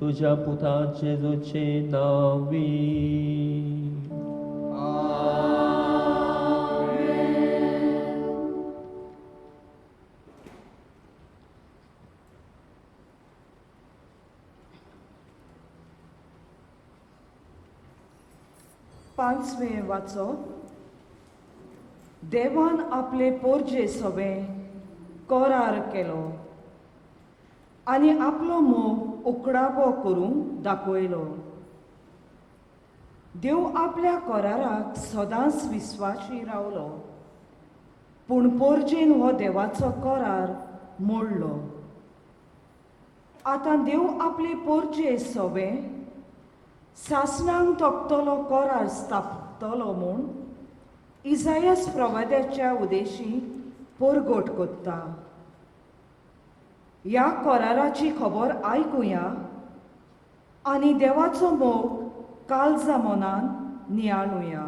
तुज्या पुता जेजूचे नांवी. पांचवें वाचो. देवान आपले पोरजे सवें करार केलो आनी आपलो मोग उकडावो करूंक दाखयलो. देव आपल्या कराराक सदांच विस्वाशी रावलो, पूण पोरजेन हो देवाचो करार मोडलो. आतां देव आपले पोरजे सवें सासणांक तोखतलो करार स्थापतलो म्हूण इजायस प्रवाद्याच्या उदेशी परगट कोत्ता. ह्या कराराची खबर आयकुया आनी देवाचो मोग काळजा मनान नियाळुया.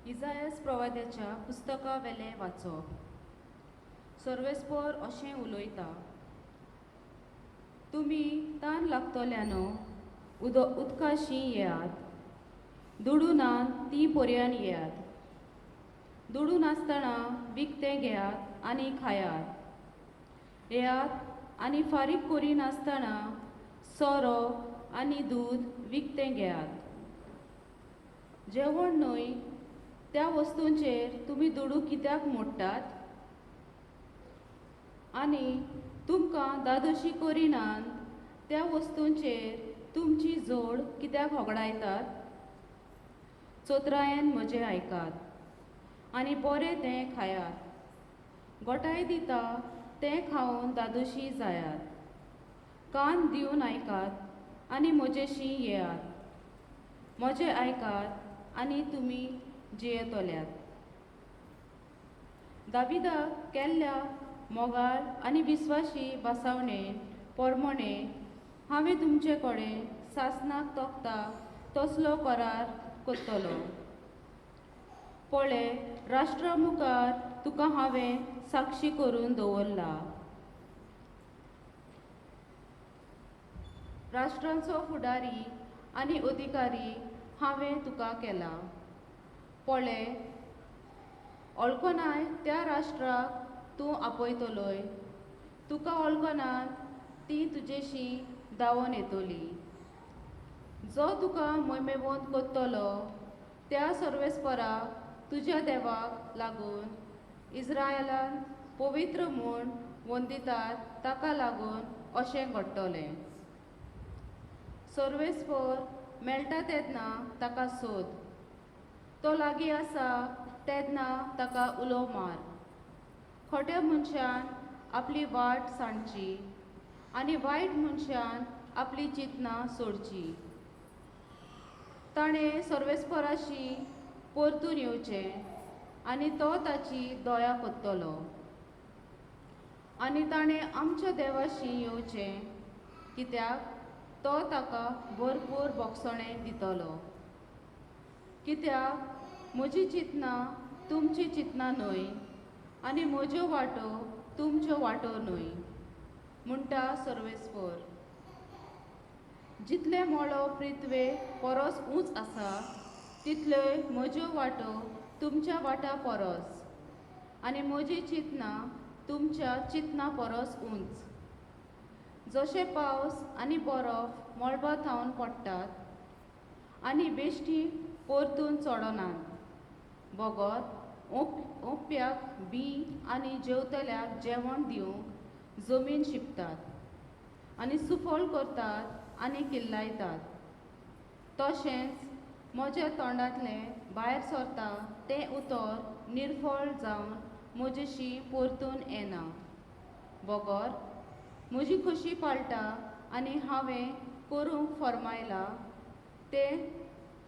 इजायस प्रवाद्याच्या पुस्तका वेलें वाचप. सर्वेस्पर अशें उलयता, तुमी तान लागतल्यानो उदकाशी येयात, दुडू ना ती पर्यान येयात. दुडू नासतना विकतें घेयात आनी खायात. येयात आनी फारीक करिनासतना सोरो आनी दूद विकतें घेयात. जेवण न्हय त्या वस्तूंचेर तुमी दुडू कित्याक मोडटात आनी तुमकां दादोशी करिनात त्या वस्तूंचेर तुमची जोड कित्याक होगडायतात? चोत्रायेन म्हजें आयकात आनी बरें तें खायात. गोठाय दिता तें खावन दादोशी जायात. कान दिवन आयकात आनी म्हजेशी येयात. म्हजें आयकात आनी तुमी जियेतल्यात. दाविदाक केल्ल्या मोगाळ आनी विस्वाशी भासावणे पोरमोणे हांवें तुमचे कडेन सासनाक तोखता तसलो करार करतलो. पळय, राष्ट्रा मुखार तुका हांवें साक्षी करून दवरला. राष्ट्रांचो फुडारी आनी अधिकारी हांवें तुका केला. पळय, वळखनाय त्या राष्ट्राक तूं आपयतलोय. तुका वळखनात ती तुजेशी धांवून येतली. जो तुका मोहिमेवंत करतलो त्या सर्वेस्पराक तुज्या देवाक लागून इस्रायलान पवित्र म्हूण वंदितात ताका लागून अशें घडटलें. सर्वेस्पर मेळटा तेन्ना ताका सोद. तो लागीं आसा तेन्ना ताका उलो मार. खोट्या मनशान आपली वाट सांडची आनी वायट मनशान आपली चिंतनां सोडची. ताणें सर्वेस्पराशी परतून येवचें आनी तो ताची दया करतलो. आनी ताणें आमच्या देवाशी येवचें कित्याक तो ताका भरपूर बोगसणें दितलो. कित्याक म्हजी चिंतनां तुमची चिंतनां न्हय आनी म्हज्यो वाटो तुमच्यो वाटो न्हय म्हणटा सर्वेस्पर. जितलें मळब पृथ्वे परस उंच आसा तितल्योय म्हज्यो वाटो तुमच्या वाटा परस आनी म्हजी चिंतनां तुमच्या चिंतना परस उंच. जशें पावस आनी बरफ मळबा थावन पडटात आनी बेश्टी परतून चडनात बगर ओंपप्याक बी आनी जेवतल्याक जेवण दिवंक जमीन शिंपतात आनी सुफळ करतात आनी किल्लायतात, तशेंच म्हज्या तोंडांतलें भायर सरता तें उतर निर्फळ जावन म्हजेशी परतून येना बगर म्हजी खोशी पाळटा आनी हांवें करूंक फर्मायलां तें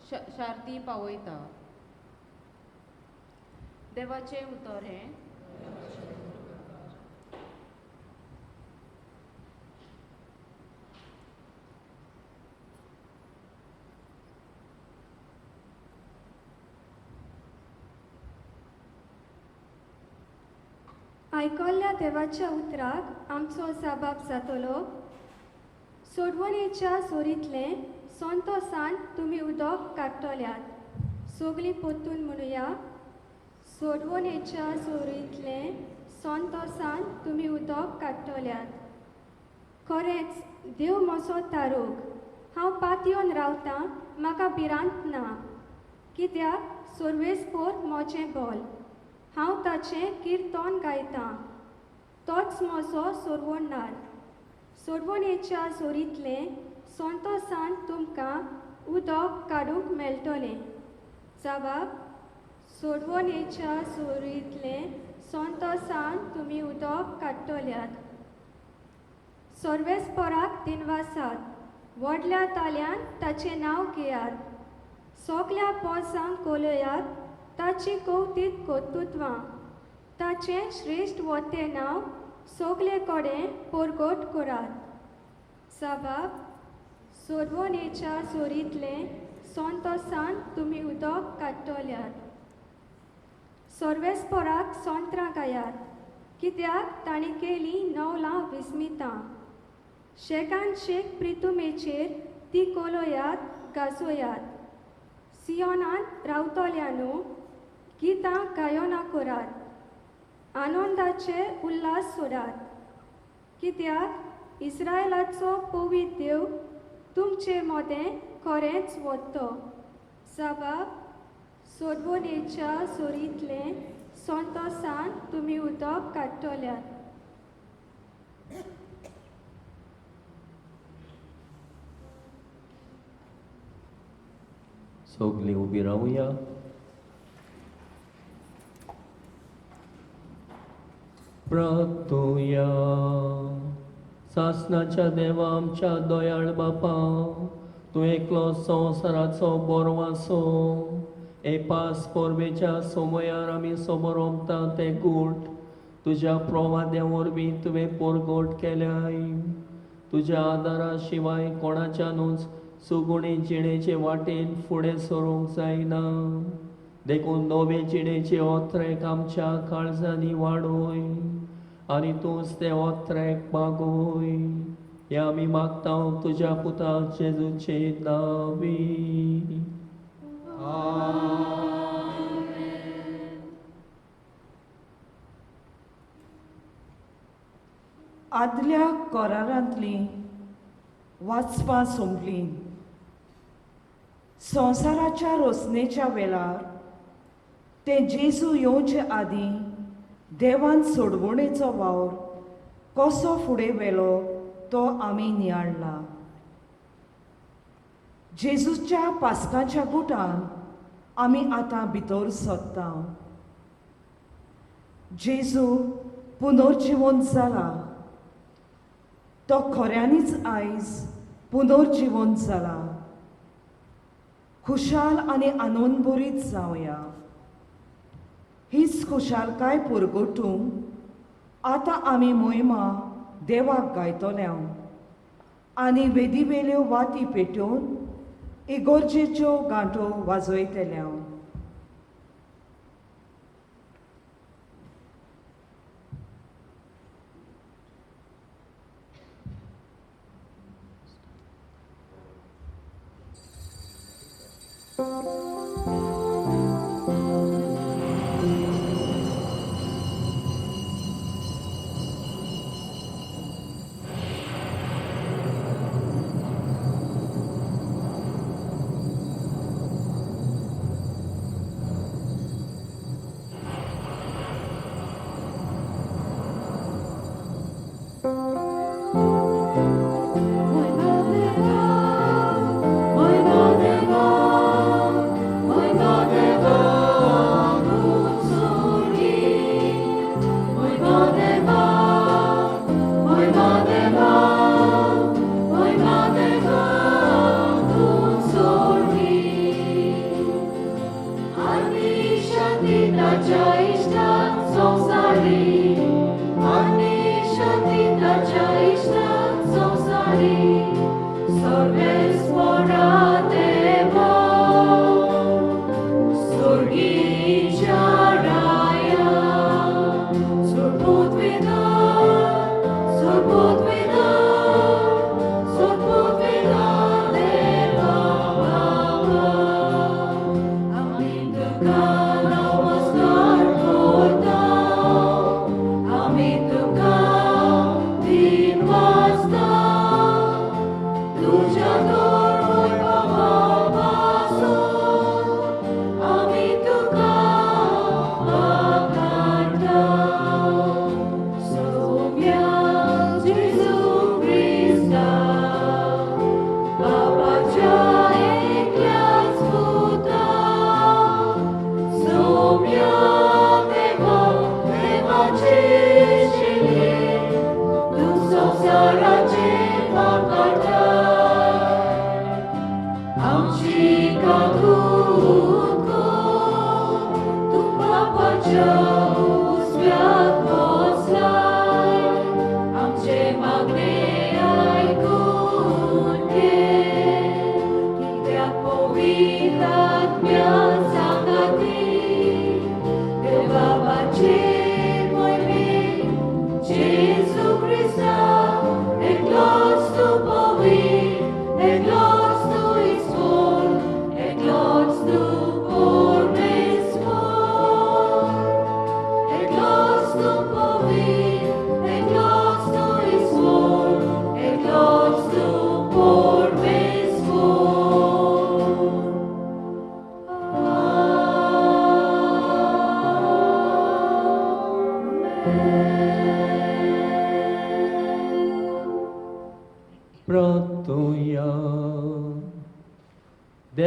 शार्ती पावयता. देवाचें उतर हें. आयकल्ल्या देवाच्या उतराक आमचो जाबाब जातलो. सोडवणेच्या सोरींतलें संतोसान तुमी उदक काडटल्यात. सगळीं परतून म्हणुया. सोडवणेच्या सोरींतलें संतोसान तुमी उदक काडटल्यात. खरेंच देव म्हजो तारूक. हांव पातयेवन रावतां, म्हाका भिरांत ना. कित्याक सर्वेस्पर म्हजें बल. हांव ताचें किर्तन गायतां. तोच म्हजो सोडवणदार. सोडवणेच्या सोरींतलें संतोसान तुमकां उदक काडूंक मेळटलें. जबाब. सोडवणेच्या सोरींतलें संतोसान तुमी उदक काडटल्यात. सर्वेस्पराक दिनवासात. व्हडल्या ताल्यान ताचें नांव घेयात. सगल्या पोसांक कोलयात ताची कवतीत कर्तुत्वां. ताचें श्रेश्ठ वतें नांव सगले कडेन परगट करात. जबाब. सोडवणेच्या सोरींतलें संतोसान तुमी उदक काडटल्यात. सर्वेस्पराक सोंत्रां गायात. कित्याक तांणी केलीं नवलां विस्मितां. शेकान शेक प्रितुमेचेर ती कोलयात गाजोयात. सियोनांत रावतल्या न्हू गितां गायनां करात, आनंदाचे उल्हास सोडात, कित्याक इस्रायलाचो पवित्र देव तुमचे मदें खरेंच वतो. जबाब सोडवणेच्या सोरींतलें संतोसान तुमी उदक काडटल्यात. सगलीं उबी रावया. प्रार्थुया. सासणाच्या देवा आमच्या दयाळ बापा, तूं एकलो संवसाराचो बरो आसो. हे पास परबेच्या समयार आमी समोर ओंपता ते गूट तुज्या प्रवाद्या वरवीं तुवें परगट केल्याय. तुज्या आदारा शिवाय कोणाच्यानूच सुगुणी जिणेचे वाटेन फुडें सरूंक जायना. देखून नवे जिणेचे ओत्रेक आमच्या काळजांनी वाडोय आनी तूंच ते ओत्रेक मागोय. हे आमी मागता तुज्या पुता जेजूचे नांवी. आदल्या करारांतलीं वाचपां सोंपलीं. संवसाराच्या रोसणेच्या वेळार तें जेजू येवचे आदीं देवान सोडवणेचो वावर कसो फुडें व्हेलो तो आमी नियाळ्ळा. जेजूच्या पास्काच्या गुटान आमी आतां भितर सरता. जेजू पुनर्जिवन जाला, तो खऱ्यांनीच आयज पुनर्जिवन जाला. खुशाल आनी आनंदभरीत जावया. हीच खुशालकाय पुरगोटूंक आतां आमी मोहिमा देवाक गायतल्या आनी वेदीवेल्यो वाती पेटोवन इगोर्जेच्यो गांठो वाजयतल्या.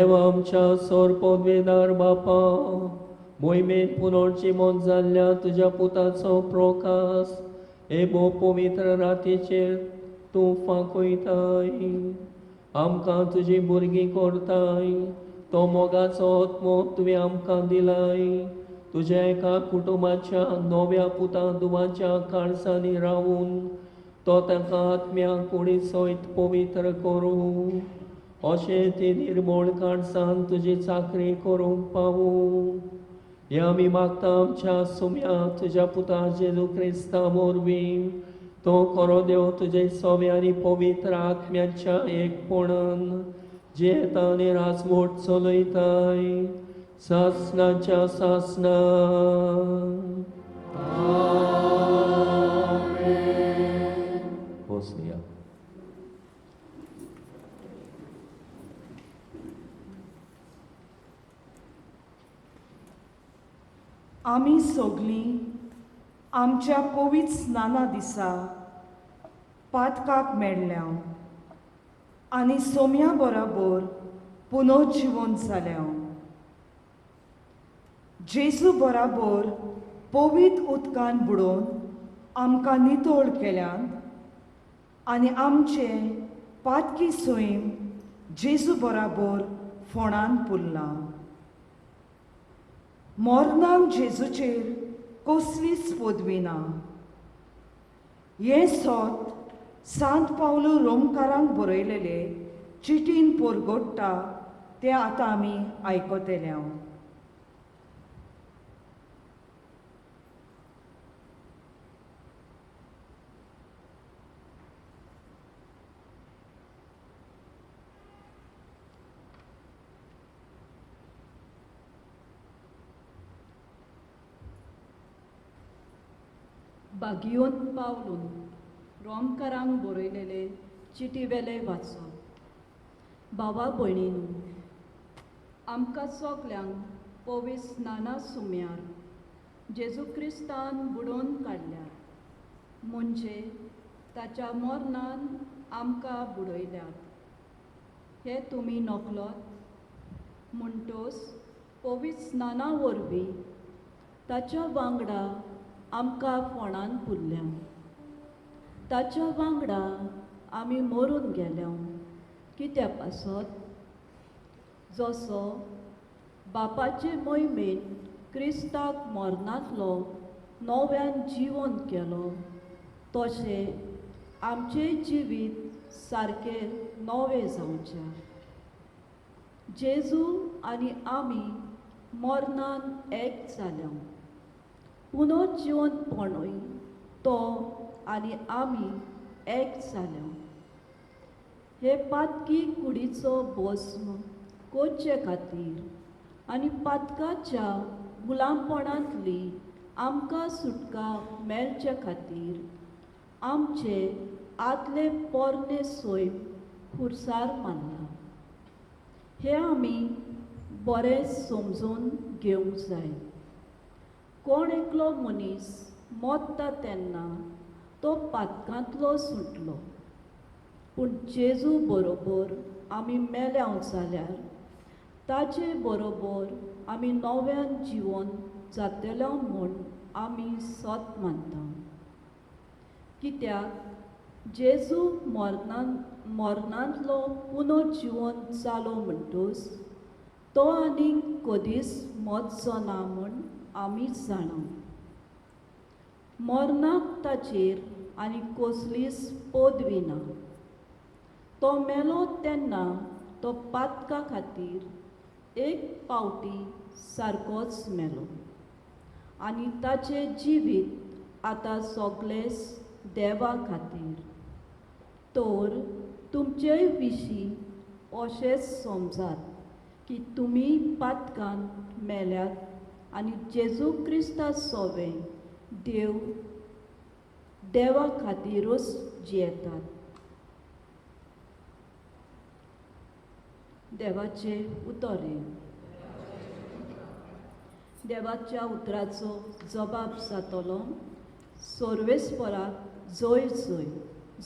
देवा आमच्या सोर पदवेदार बापा, मोहिमेन पुनर्जिवन जाल्ल्या तुज्या पुताचो प्रकाश हे भोव पवित्र रातीचेर तूं फांकयताय, आमकां तुजी भुरगीं करताय. तो मोगाचो आत्मो तुवें आमकां दिलाय. तुज्या एका कुटुंबाच्या नव्या पुता दुवाच्या काळजांनी रावून तो तांकां आत्म्या कुडी सयत पवित्र करूं, अशें ती निर्मळ काळजान तुजी चाकरी करूंक पावूं. हें आमी मागता आमच्या सुम्या तुज्या पुता जेजू क्रिस्ता वरवीं. तो खरो देव तुजे सव्या आनी पवित्र आत्म्याच्या एकपणान जियेता आनी राजवट चलयताय सासनाच्या सासना. बसया. आमी सगलीं आमच्या पवित्र स्नाना दिसा पातकाक मेळ्ळ्या आनी सोम्या बराबर पुनर्जिवन जाल्या. जेजू बराबर पवित्र उदकान बुडोवन आमकां नितळ केल्यान आनी आमचे पातकी सैम जेजू बराबर फोंडान पुरलां. मरणाक जेजूचेर कसलीच पदवी ना. हें सोत सांत पावलू रोमकारांक बरयलेले चिटीन पोरगोडटा तें आतां आमी आयकतले. बागियोन पावलून रोमकारांक बरयलेले चिटी वेले वाचप. भावा भयणीनू, आमकां सगल्यांक पवित्र स्नाना सुम्यार जेजू क्रिस्तान बुडोवन काडल्यात, म्हणजे ताच्या मरणान आमकां बुडयल्यात. हें तुमी नकलोत म्हणटोच पवित्र स्नाना वरवीं ताच्या वांगडा आमकां फोंडान पुरल्या. ताच्या वांगडा आमी मरून गेल्या कित्या पासत, जसो बापाचे मोहिमेन क्रिस्ताक मरणांतलो नव्यान जिवन केलो, तशें आमचें जिवीत सारकें नवें जावचें. जेजू आनी आमी मरणान एक जाल्या. पुनर्जिवंतपणूय तो आनी आमी एक जाल्या. हे पातकी कुडीचो भस्म करचे खातीर आनी पातकाच्या गुलामपणांतली आमकां सुटका मेळचे खातीर आमचे आदले पोरणे सैम खुर्सार मारला. हें आमी बरें समजून घेवंक जाय. कोण एकलो मनीस मोत्ता तेन्ना तो पातकांतलो सुटलो, पूण जेजू बरोबर आमी मेल्या जाल्यार ताचे बरोबर आमी नव्यान जिवन जातले म्हूण आमी सत मानता. कित्याक जेजू मरणांतलो पुनर्जिवन जालो म्हणटूच तो आनीक कदीच मरचो ना म्हूण आमी जाणा. मरणाक ताचेर आनी कसलीच पदवी ना. तो मेलो तेन्ना तो पातका खातीर एक पावटी सारकोच मेलो आनी ताचें जिवीत आतां सगळेंच देवा खातीर. तर तुमचे विशीं अशेंच समजात की तुमी पातकान मेल्यात आनी जेजू क्रिस्ता सोवें देव देवा खातीरूच जियेतात. देवाचें उतर हें. देवाच्या उतराचो जबाब जातलो सर्वेस्पराक जय जय.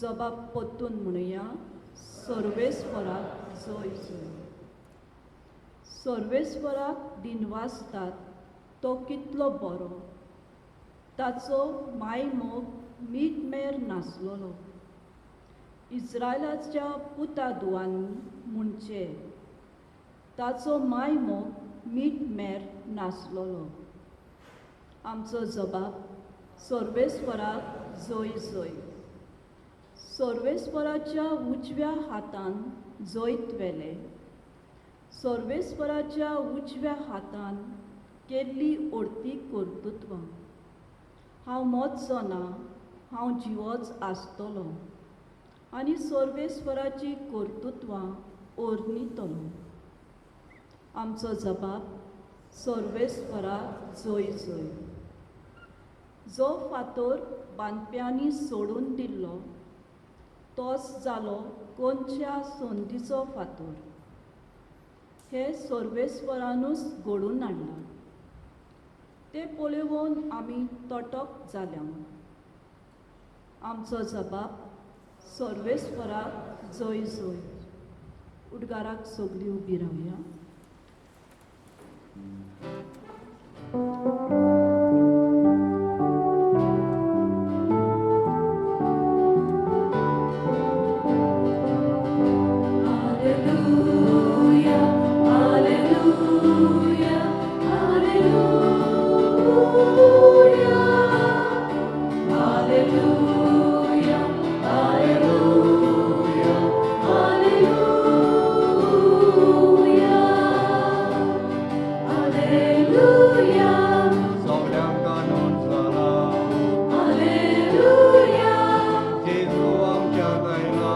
जबाब परतून म्हणुया, सर्वेस्पराक जय जय. सर्वेस्वराक दिनवासतात तो कितलो बरो. ताचो मायमोग मीठमेर नासलोलो. इस्रायलाच्या पुता दुवांनी म्हणचें ताचो मायमोग मीठमेर नासलोलो. आमचो जबाब सर्वेस्वराक जय जय. सर्वेस्वराच्या उजव्या हातान जैत व्हेलें. सर्वेस्वराच्या उजव्या हातान केल्ली अर्थीक कर्तृत्वां. हांव मरचो ना, हांव जिवोच आसतलो आनी सर्वेस्वराची कर्तृत्वां ओर्नितलो. आमचो जबाब सर्वेस्वराक जय जय. जो फातोर बांदप्यांनी सोडून दिल्लो तोच जालो कोनच्या संदीचो फातोर. हे सर्वेस्वरानूच घडोवन हाडलां. तें पळोवन आमी तटक जाल्या. आमचो जबाब सर्वेस्वराक जय जय. उडगाराक सगळीं उबी रावया. Alleluia, Alleluia, Alleluia, Alleluia, Alleluia, Alleluia, Alleluia, सगळ्यांक कानून जाला Alleluia, जेजू आमच्या गायला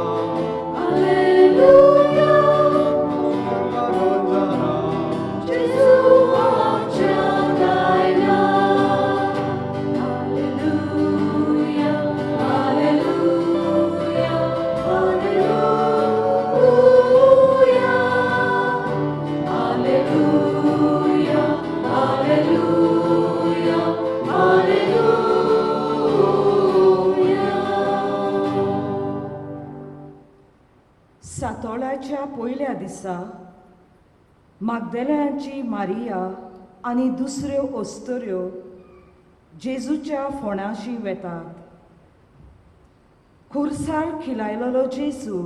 Alleluia, कानून जाला Gesù आमच्या गायला. Alleluia, Alleluia, Alleluia, Alleluia, Alleluia, Alleluia. सातोळ्याच्या पयल्या दिसा मागदेल्यांची मारिया आनी दुसऱ्यो अस्तुऱ्यो जेजूच्या फोंडाशी वेतात. खुर्सार खिलायलेलो जेजू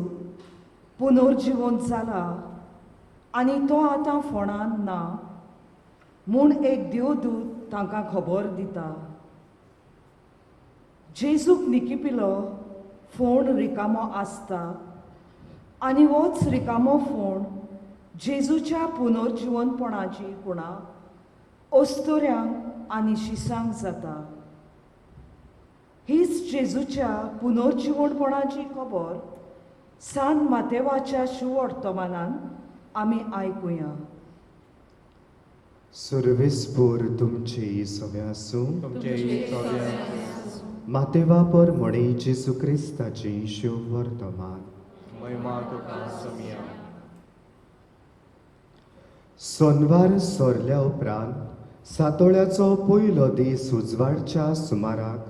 पुनर्जिवंत जाला आनी तो आतां फोंडान ना म्हूण एक देवदूत तांकां खबर दिता. जेजूक निकिपिलो फोंड रिकामो आसता आनी होच रिकामो फोंड जेजूच्या पुनर्जिवंतपणाची खुणा अस्तुऱ्यांक आनी शिसांक जाता. हीच जेजूच्या पुनर्जिवंतपणाची खबर सान मातेवाच्या शुवर्तमानान आमी आयकुया. सर्वेस्पोर तुमचे सगळें आसूं. तुमचे सगळ्या मातेवा पर म्हणे जेजू क्रिस्ताचें शुभ वर्तमान. महिमा तुका समिया. सोनवार सोरल्या उपरांत सातोळ्याचो पयलो दीस उजवाडच्या सुमाराक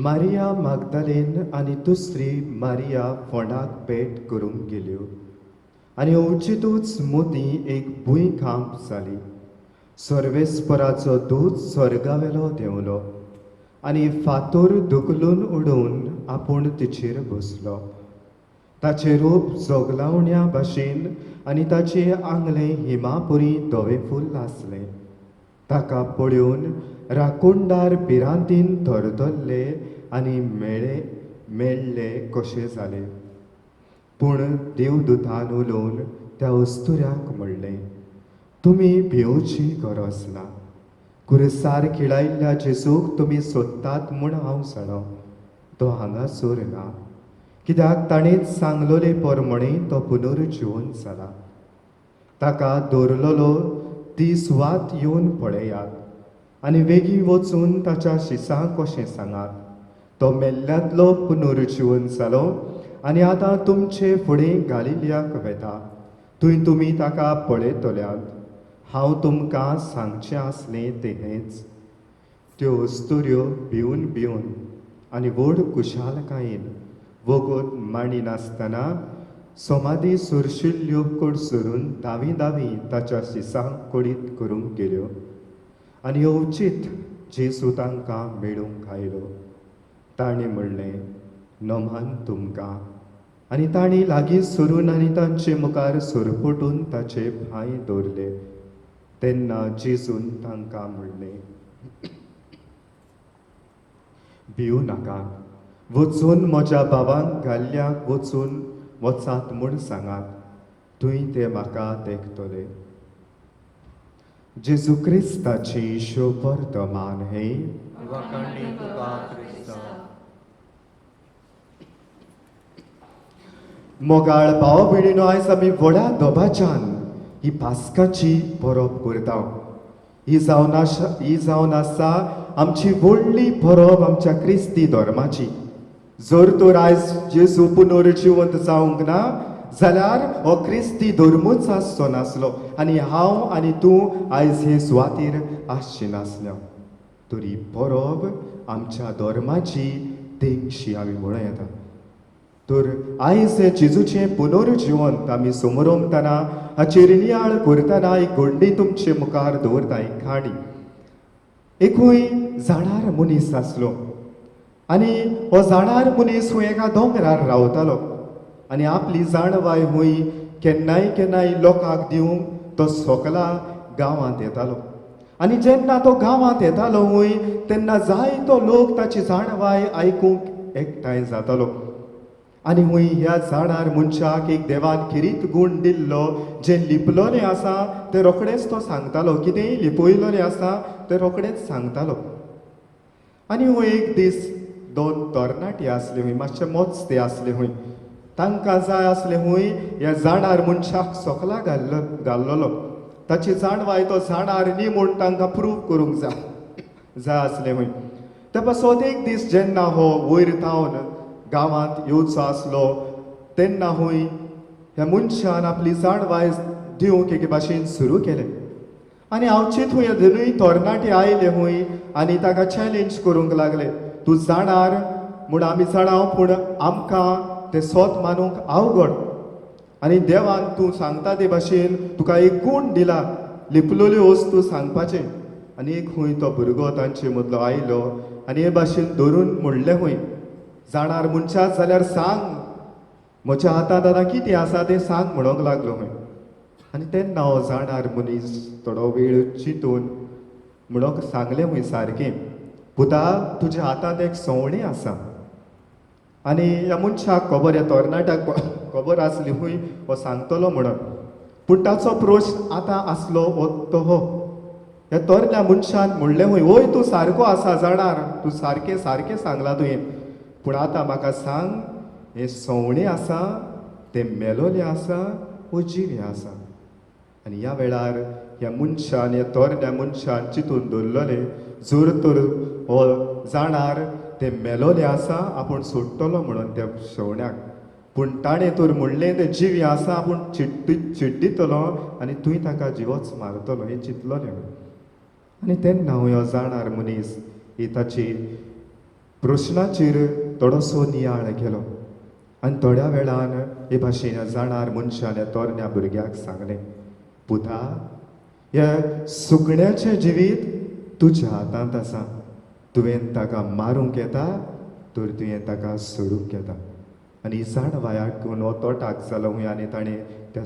मारिया मागदालेन आनी दुसरी मारिया फोंडाक भेट करूंक गेल्यो आनी अवचितूच मदीं एक भुंयकांप जाली. सर्वेस्पराचो दूत स्वर्गावेलो देंवलो आनी फातोर धुकलून उडोवन आपूण तिचेर बसलो. ताचें रूप जोगलावण्या भाशेन आनी ताचें आंगलें हिमापुरी धवें फुल्ल आसलें. ताका पळोवन राखणदार भिरांतीन थरथरले आनी मेळे मेळ्ळे कशे जाले. पूण देवदूतान उलोवन त्या अस्तुऱ्यांक म्हणलें, तुमी भिवची गरज ना. कुरसार खिळायिल्ल्या जेजूक तुमी सोदतात म्हूण हांव जाणा. तो हांगासर ना, कित्याक ताणेंच सांगलोले प्रमाणे तो पुनर्जिवन जाला. ताका दवरलेलो ती सुवात येवन पळयात आनी वेगीं वचून ताच्या शिसांक कशें सांगात, तो मेल्ल्यांतलो पुनर्जिवन जालो आनी आतां तुमचे फुडें गालिलियाक वेता, थंय तुमी ताका पळयतल्यात. हांव तुमकां सांगचें आसलें तें हेंच. त्यो अस्तुऱ्यो भिवन भिवन आनी व्हड खुशालकायेन वगत मांडिनासतना समाधी सुरशिल्ल्यो कडसरून दावी दावी ताच्या शिसांक कडीत करूंक गेल्यो आनी अवचीत जेजू तांकां मेळूंक आयलो. ताणें म्हणलें, नमान तुमकां. आनी तांणी लागीं सरून आनी तांचे मुखार सरपटून ताचे पांय दवरले. तेन्ना जेजून तांकां म्हणलें, भिवू नाकात, वचून म्हज्या भावांक घाल्ल्याक वचून वचात म्हूण सांगात, थंय ते म्हाका देखतले. जेजू क्रिस्ताची शोपर्तमान हे. वाखाणणी तुका क्रिस्ता. मोगाळ भाव भयणीनो, आयज आमी व्हडा दबाज्यान ही पास्काची परब करता. ही जावन आसा आमची व्हडली परब आमच्या क्रिस्ती धर्माची. जर तर आयज जेजू पुनर्जिवंत जावंक ना जाल्यार हो क्रिस्ती धर्मूच आसचो नासलो आनी हांव आनी तूं आयज हे सुवातेर आसचे नासले. तरी परब आमच्या धर्माची तेंगशी आमी म्हणूं येता. तर आयज हे जेजूचें पुनर्जिवंत आमी समरमतना हाचेर नियाळ करतना एक घडणी तुमचे मुखार दवरता, एक काणी. एकूय जाणार मनीस आसलो आनी हो जाणार मनीस हुंय एका दोंगरार रावतालो आनी आपली जाणवाय हुंय केन्नाय केन्नाय लोकांक दिवंक तो सोकला गांवांत येतालो. आनी जेन्ना तो गांवांत येतालो हुंय तेन्ना जायतो लोक ताची जाणवाय आयकूंक एकठांय जातालो. आनी हुंय ह्या जाणार मनशाक एक देवान खेरीत गूण दिल्लो, जें लिपलोलें आसा तें रोखडेंच तो सांगतालो, कितेंय लिपयलोलें आसा तें रोखडेंच सांगतालो. आनी हुंय एक दीस दोन तरणाटे आसले हुंय, मातशे मोचते आसले हुंय, तांकां जाय आसलें हुंय ह्या जाणार मनशाक सोकला घाल्लोलो, ताची जाणवाय तो जाणार न्ही म्हूण तांकां प्रूव करूंक जाय आसलें हुंय. ते पासत एक दीस जेन्ना हो वयर थावन गांवांत येवचो आसलो तेन्ना हुंय ह्या मनशान आपली जाणवाय दिवंक एके भाशेन सुरू केलें. आनी आवचीत हुंय दोनूय तरणाटे आयले हुंय आनी ताका चॅलेंज करूंक लागले, तूं जाणार म्हूण आमी जाणा, पूण आमकां तें सोत मानूंक अवघड, आनी देवान तूं सांगता ते भाशेन तुका एक गूण दिला लिपलोल्यो वस्तू सांगपाचें. आनी एक हुंय तो भुरगो तांचे मदलो आयलो आनी हे भाशेन धरून म्हणलें हुंय, जाणार मनशां जाल्यार सांग म्हज्या हातांत आतां कितें आसा तें सांग म्हणूंक लागलो हुंय. आनी तेन्ना हो जाणार मनीस थोडो वेळ चिंतून म्हणूंक सांगलें हुंय सारकें, पुता तुज्या हातांत एक सवणें आसा. आनी ह्या मनशाक खबर, ह्या तरणाट्याक खबर आसली हुंय हो सांगतलो म्हणून, पूण ताचो प्रश्न आतां आसलो हो तो हो. ह्या तरण्या मनशान म्हणलें हुंय, वय तूं सारको आसा जाणार, तूं सारकें सारकें सांगलां तुवें, पूण आतां म्हाका सांग हें सवणें आसा तें मेलोलें आसा वो जिवें आसा. आनी ह्या वेळार ह्या मनशान, ह्या तरण्या मनशान चिंतून दवरलोलें, जर तर हो जाणार तें मेलोलें आसा आपूण सोडटलो म्हणून त्या शेवण्याक, पूण ताणें तर म्हणलें तें जिवें आसा आपूण चिड्डितलो आनी तुवें ताका जिवोच मारतलो हें चिंतलोलें. आनी तेन्ना हो जाणार मनीस ही ताची प्रश्नाचेर थोडोसो नियाळ केलो आनी थोड्या वेळान हे भाशेन जाणार मनशान ह्या तरण्या भुरग्याक सांगलें, पुता ह्या सुकण्याचें जिवीत तुज्या हातांत आसा, तुवें ताका मारूंक येता तर तुवें ताका सोडूंक येता. आनी जाणवाय आयकून हो तोटाक जालो हुंय आनी ताणें त्या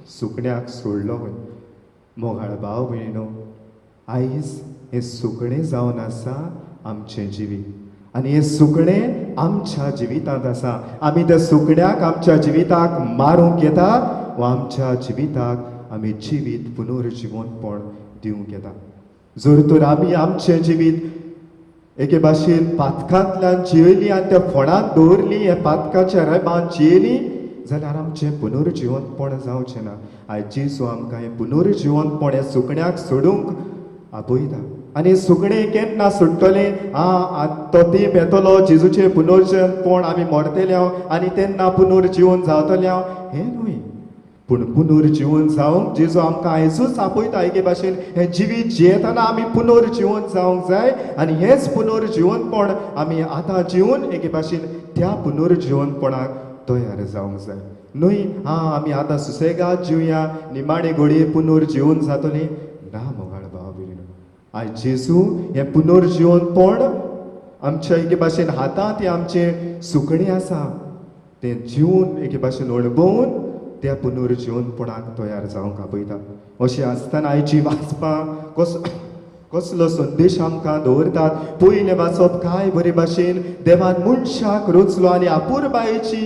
सुकण्याक सोडलो हुंय. मोगाळ भाव भयणीनो, आयज हें सुकणें जावन आसा आमचें जिवीत आनी हें सुकणें आमच्या जिवितांत आसा. आमी त्या सुकण्याक आमच्या जिविताक मारूंक येता वा आमच्या जिविताक आमी जिवीत पुनर्जिवंतपण दिवंक येता. जर तर आमी आमचें जिवीत एके भाशेन पातकांतल्यान जियेली आनी त्या फोंडांत दवरली, ह्या पातकाच्या रेबान जियेली जाल्यार आमचें पुनर्जिवंतपण जावचें ना. आयज जेजू आमकां हें पुनर्जिवंतपण ह्या सुकण्याक सोडूंक आपयता. आनी सुकणें केन्ना सुट्टलें? आं तो तेंप येतलो जेजूचें पुनर्जिवंतपण, आमी मरतले आनी तेन्ना पुनर्जिवन जावतले हांव, हें न्हय. पूण पुनर्जिवन जावंक जेजू आमकां आयजूच आपयता. एके भाशेन हें जिवीत जियेतना आमी पुनर्जिवन जावंक जाय आनी हेंच पुनर्जिवनपण आमी आतां जिवन एके भाशेन त्या पुनर्जिवनपणाक तयार जावंक जाय. न्हय आं आमी आतां सुसेगाद जिवया, निमाणे घडये पुनर्जिवन जातलें ना. मोगाळ भाव भयणीनो, आयज जेजू हें पुनर्जिवनपण आमच्या एके भाशेन हातांत हें आमचें सुकणें आसा, तें जिवन एके भाशेन अणभवून त्या पुनर्जिवनपणाक तयार जावंक आपयता. अशें आसतना आयची वाचपां कसलो संदेश आमकां दवरतात. पयलें वाचप काय बरे भाशेन देवान मनशाक रचलो आनी अपुरबायेची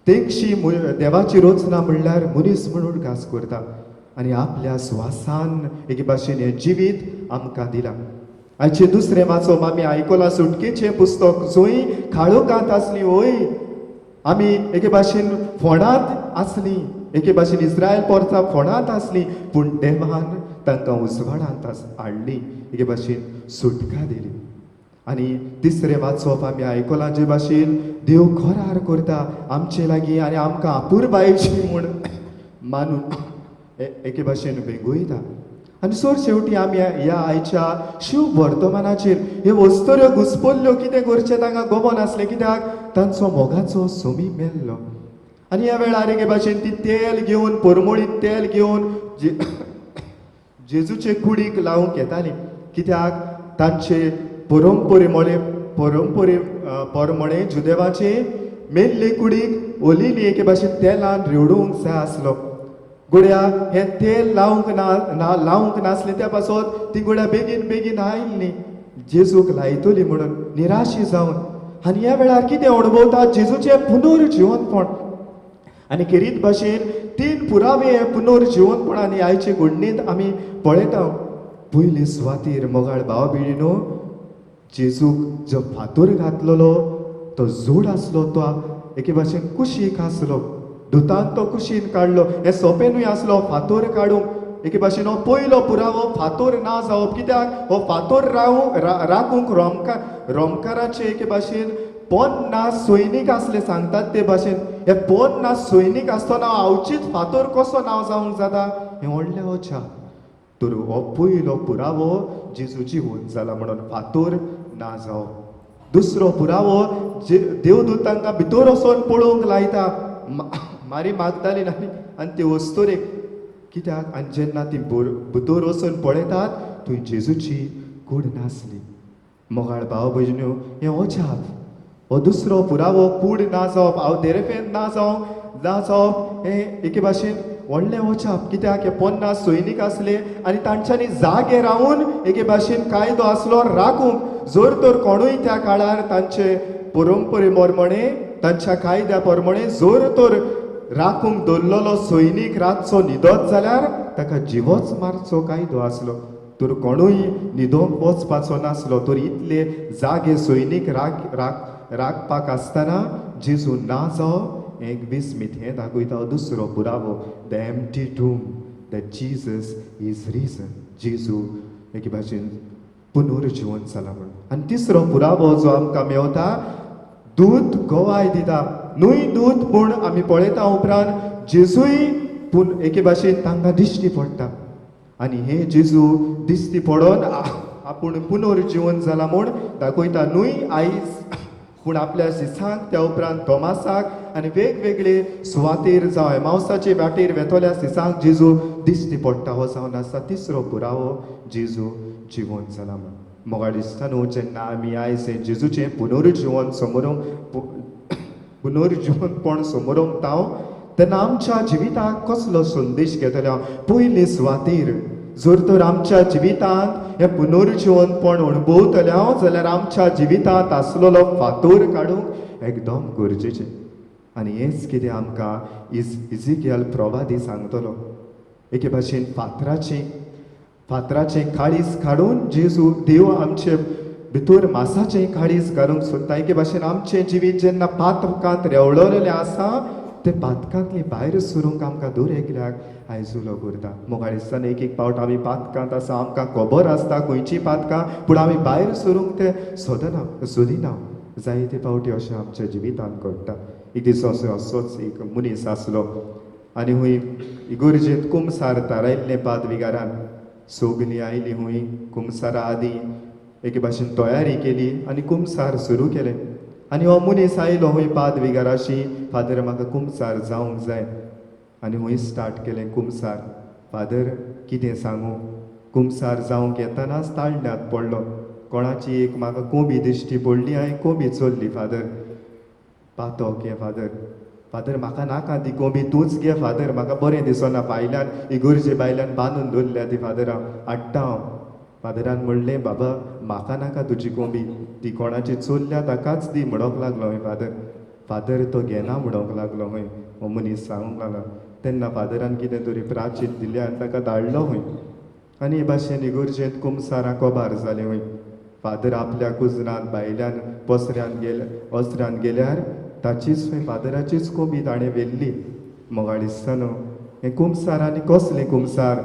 तेंगशी देवाची रचना म्हणल्यार मनीस म्हणून उडगास करता आनी आपल्या स्वासान एके भाशेन हें जिवीत आमकां दिलां. आयचें दुसरें वाचप आमी आयकलां सुटकेचें पुस्तक, जंय काळोखांत आसली वय आमी एके भाशेन फोंडांत आसली, एके भाशेन इस्रायल पोरसां फोंडांत आसली, पूण देवान तांकां उजवाडांत हाडली, एके भाशेन सुटका दिली. आनी तिसरें वाचप आमी आयकलां जे भाशेन देव करार करता आमचे लागीं आनी आमकां अपुरबायेची म्हूण मानून एके भाशेन वेंगयता. आनी सोर शेवटी आमी ह्या आयच्या शिव वर्तमानाचेर ह्यो वस्तुऱ्यो घुसपल्ल्यो, कितें करचें तांकां खबर नासलें, कित्याक तांचो मोगाचो सोमी मेल्लो. आनी ह्या वेळार एके भाशेन ती तेल घेवन, परमळीत तेल घेवन जेजूचे कुडीक लावंक येताली, कित्याक तांचे परंपरे परंपरे परमणे जुदेवाचे मेल्ले कुडीक ओलिली एके भाशेन तेलान रेवडूंक जाय आसलो. गोड्या हें तेल लावंक ना लावंक नासलें त्या पासत ती गोड्या बेगीन बेगीन आयिल्ली जेजूक लायतली म्हणून निराशी जावन. आनी ह्या वेळार कितें अणभवता जेजूचें पुनर्जिवनपण. आनी खेरीत भाशेन तीन पुरावे हे पुनर्जिवनपण आनी आयचे घडणेंत आमी पळयता. पयले सुवातेर मोगाळ भाव भयणीनो, जेजूक जो फातोर घातलेलो तो जोड आसलो, तो एके भाशेन कुशीक आसलो, दुतान तो कुशीन काडलो. हें सोंपें न्हय आसलो फातोर काडूंक. एके भाशेन हो पयलो पुरावो फातोर ना जावप, कित्याक हो फातोर राखूंक रोमकाराचे एके भाशेन 50 सैनीक आसले सांगतात ते भाशेन. हे 50 सैनीक आसतना अवचीत फातोर कसो नांव जावंक जाता हें व्हडलें अजाप. तर हो पयलो पुरावो जेजू जिवन जाला म्हणून फातोर ना जावप. दुसरो पुरावो देवदूत तांकां भितर वचोन पळोवंक लायता मारी मागताली आनी ते वस्तुरेक, कित्याक आनी जेन्ना ती भितर वचून पळयतात थंय जेजूची कूड नासली. मोगाळ भाव भयणीनो, हें अजाप. हो दुसरो पुरावो कूड ना जावप, हांव देरेपेन ना जावप हें एके भाशेन व्हडलें अजाप, कित्याक हे 50 सैनीक आसले आनी तांच्यांनी जागे रावन एके भाशेन कायदो आसलो राखूंक. जर तर कोणूय त्या काळार तांचे परंपरे प्रमाणे तांच्या कायद्या प्रमाणे जर तर राखूंक दवरलेलो सैनीक रातचो न्हिदत जाल्यार ताका जिवोच मारचो कायदो आसलो. तर कोणूय न्हिदोंक वचपाचो नासलो. तर इतले जागे सैनीक राखपाक आसतना जेजू ना जावप एक विस्मीत हें दाखयता दुसरो पुरावो, the empty tomb that Jesus is risen. जेजू एके भाशेन पुनर्जिवन जाला म्हणून. आनी तिसरो पुरावो जो आमकां मेवता, दूत गवाय दिता, न्हय दूत पूण आमी पळयता उपरांत जेजूय पूण एके भाशेन तांकां दिश्टी पडटा. आनी हे जेजू दिश्टी पडोन आपूण पुनर्जिवन जाला म्हूण दाखयता, न्हय आयज पूण आपल्या शिसांक, त्या उपरांत तोमासाक आनी वेगवेगळे सुवातेर जावं एमावसाचे वाटेर वेतल्या शिसांक जेजू दिश्टी पडटा. हो जावन आसा तिसरो पुरावो जेजू जिवन जाला म्हूण. मोगाळ दिसता न्हू, जेन्ना आमी आयज हें जेजूचें पुनर्जिवन समोरूंक पुनर्जिवनपण समोरूंक ताव तेन्ना आमच्या जिविताक कसलो संदेश घेतलो. पयले सुवातेर जर तर आमच्या जिवितांत हें पुनर्जिवनपण अणभवतले जाल्यार आमच्या जिवितांत आसलेलो फातोर काडूंक एकदम गरजेचें. आनी हेंच कितें आमकां इजिकियल प्रवादी सांगतलो. एके भाशेन फातराचें काळीज काडून जेजू देव आमचे भितर मासाचें काळीज घालूंक सोदता. एके भाशेन आमचें जिवीत जेन्ना पातकांत रेवळलेलें आसा ते पातकांतली भायर सरूंक आमकां दर एकल्याक आयज उलो करता. मोगाळ दिसतना एक एक पावट आमी पातकांत आसा, आमकां खबर आसता खंयचीं पातकां, पूण आमी भायर सरूंक ते सोदिना. जायते पावटी अशें आमच्या जिवितांत घडटा. एक दीस असो असोच एक मनीस आसलो आनी हुंय इगोर्जेंत कुमसार थारायल्लें पादविगारान. सगलीं आयलीं हुंय कुमसारा आदीं एके भाशेन तयारी केली आनी कुमसार सुरू केलें. आनी हो मनीस आयलो हुंय पादविगाराशी, फादर म्हाका कुमसार जावंक जाय. आनी हुंय स्टार्ट केलें कुमसार. फादर कितें सांगूं, कुमसार जावंक येतनाच ताळण्यांत पडलो. कोणाची एक म्हाका कोंबी दिश्टी पडली, हांवें कोंबी चोरली फादर. पातोक घे फादर, फादर म्हाका नाका ती कोंबी, तूंच घे फादर, म्हाका बरें दिसना, भायल्यान इगोर्जे भायल्यान बांदून दवरल्या ती फादर, हांव हाडटा हांव. फादरान म्हणलें बाबा म्हाका नाका तुजी कोंबी, ती कोणाची चोरल्या ताकाच दी म्हणोंक लागलो हय फादर. फादर तो घेना म्हणोंक लागलो हय, हो मनीस सांगूंक लागलो. तेन्ना फादरान कितें तरी प्राचीत दिलें आनी ताका धाडलो हय. आनी हे भाशेन इगोर्जेंत कुमसारां कोबार जालीं हय. फादर आपल्या कुजनांत भायल्यान पसऱ्यान गेले, पसऱ्यान गेल्यार ताचीच हय फादराचीच कोंबी ताणें व्हेल्ली. मोगाळ दिसतानो हें कुमसार आनी कसलें कुमसार,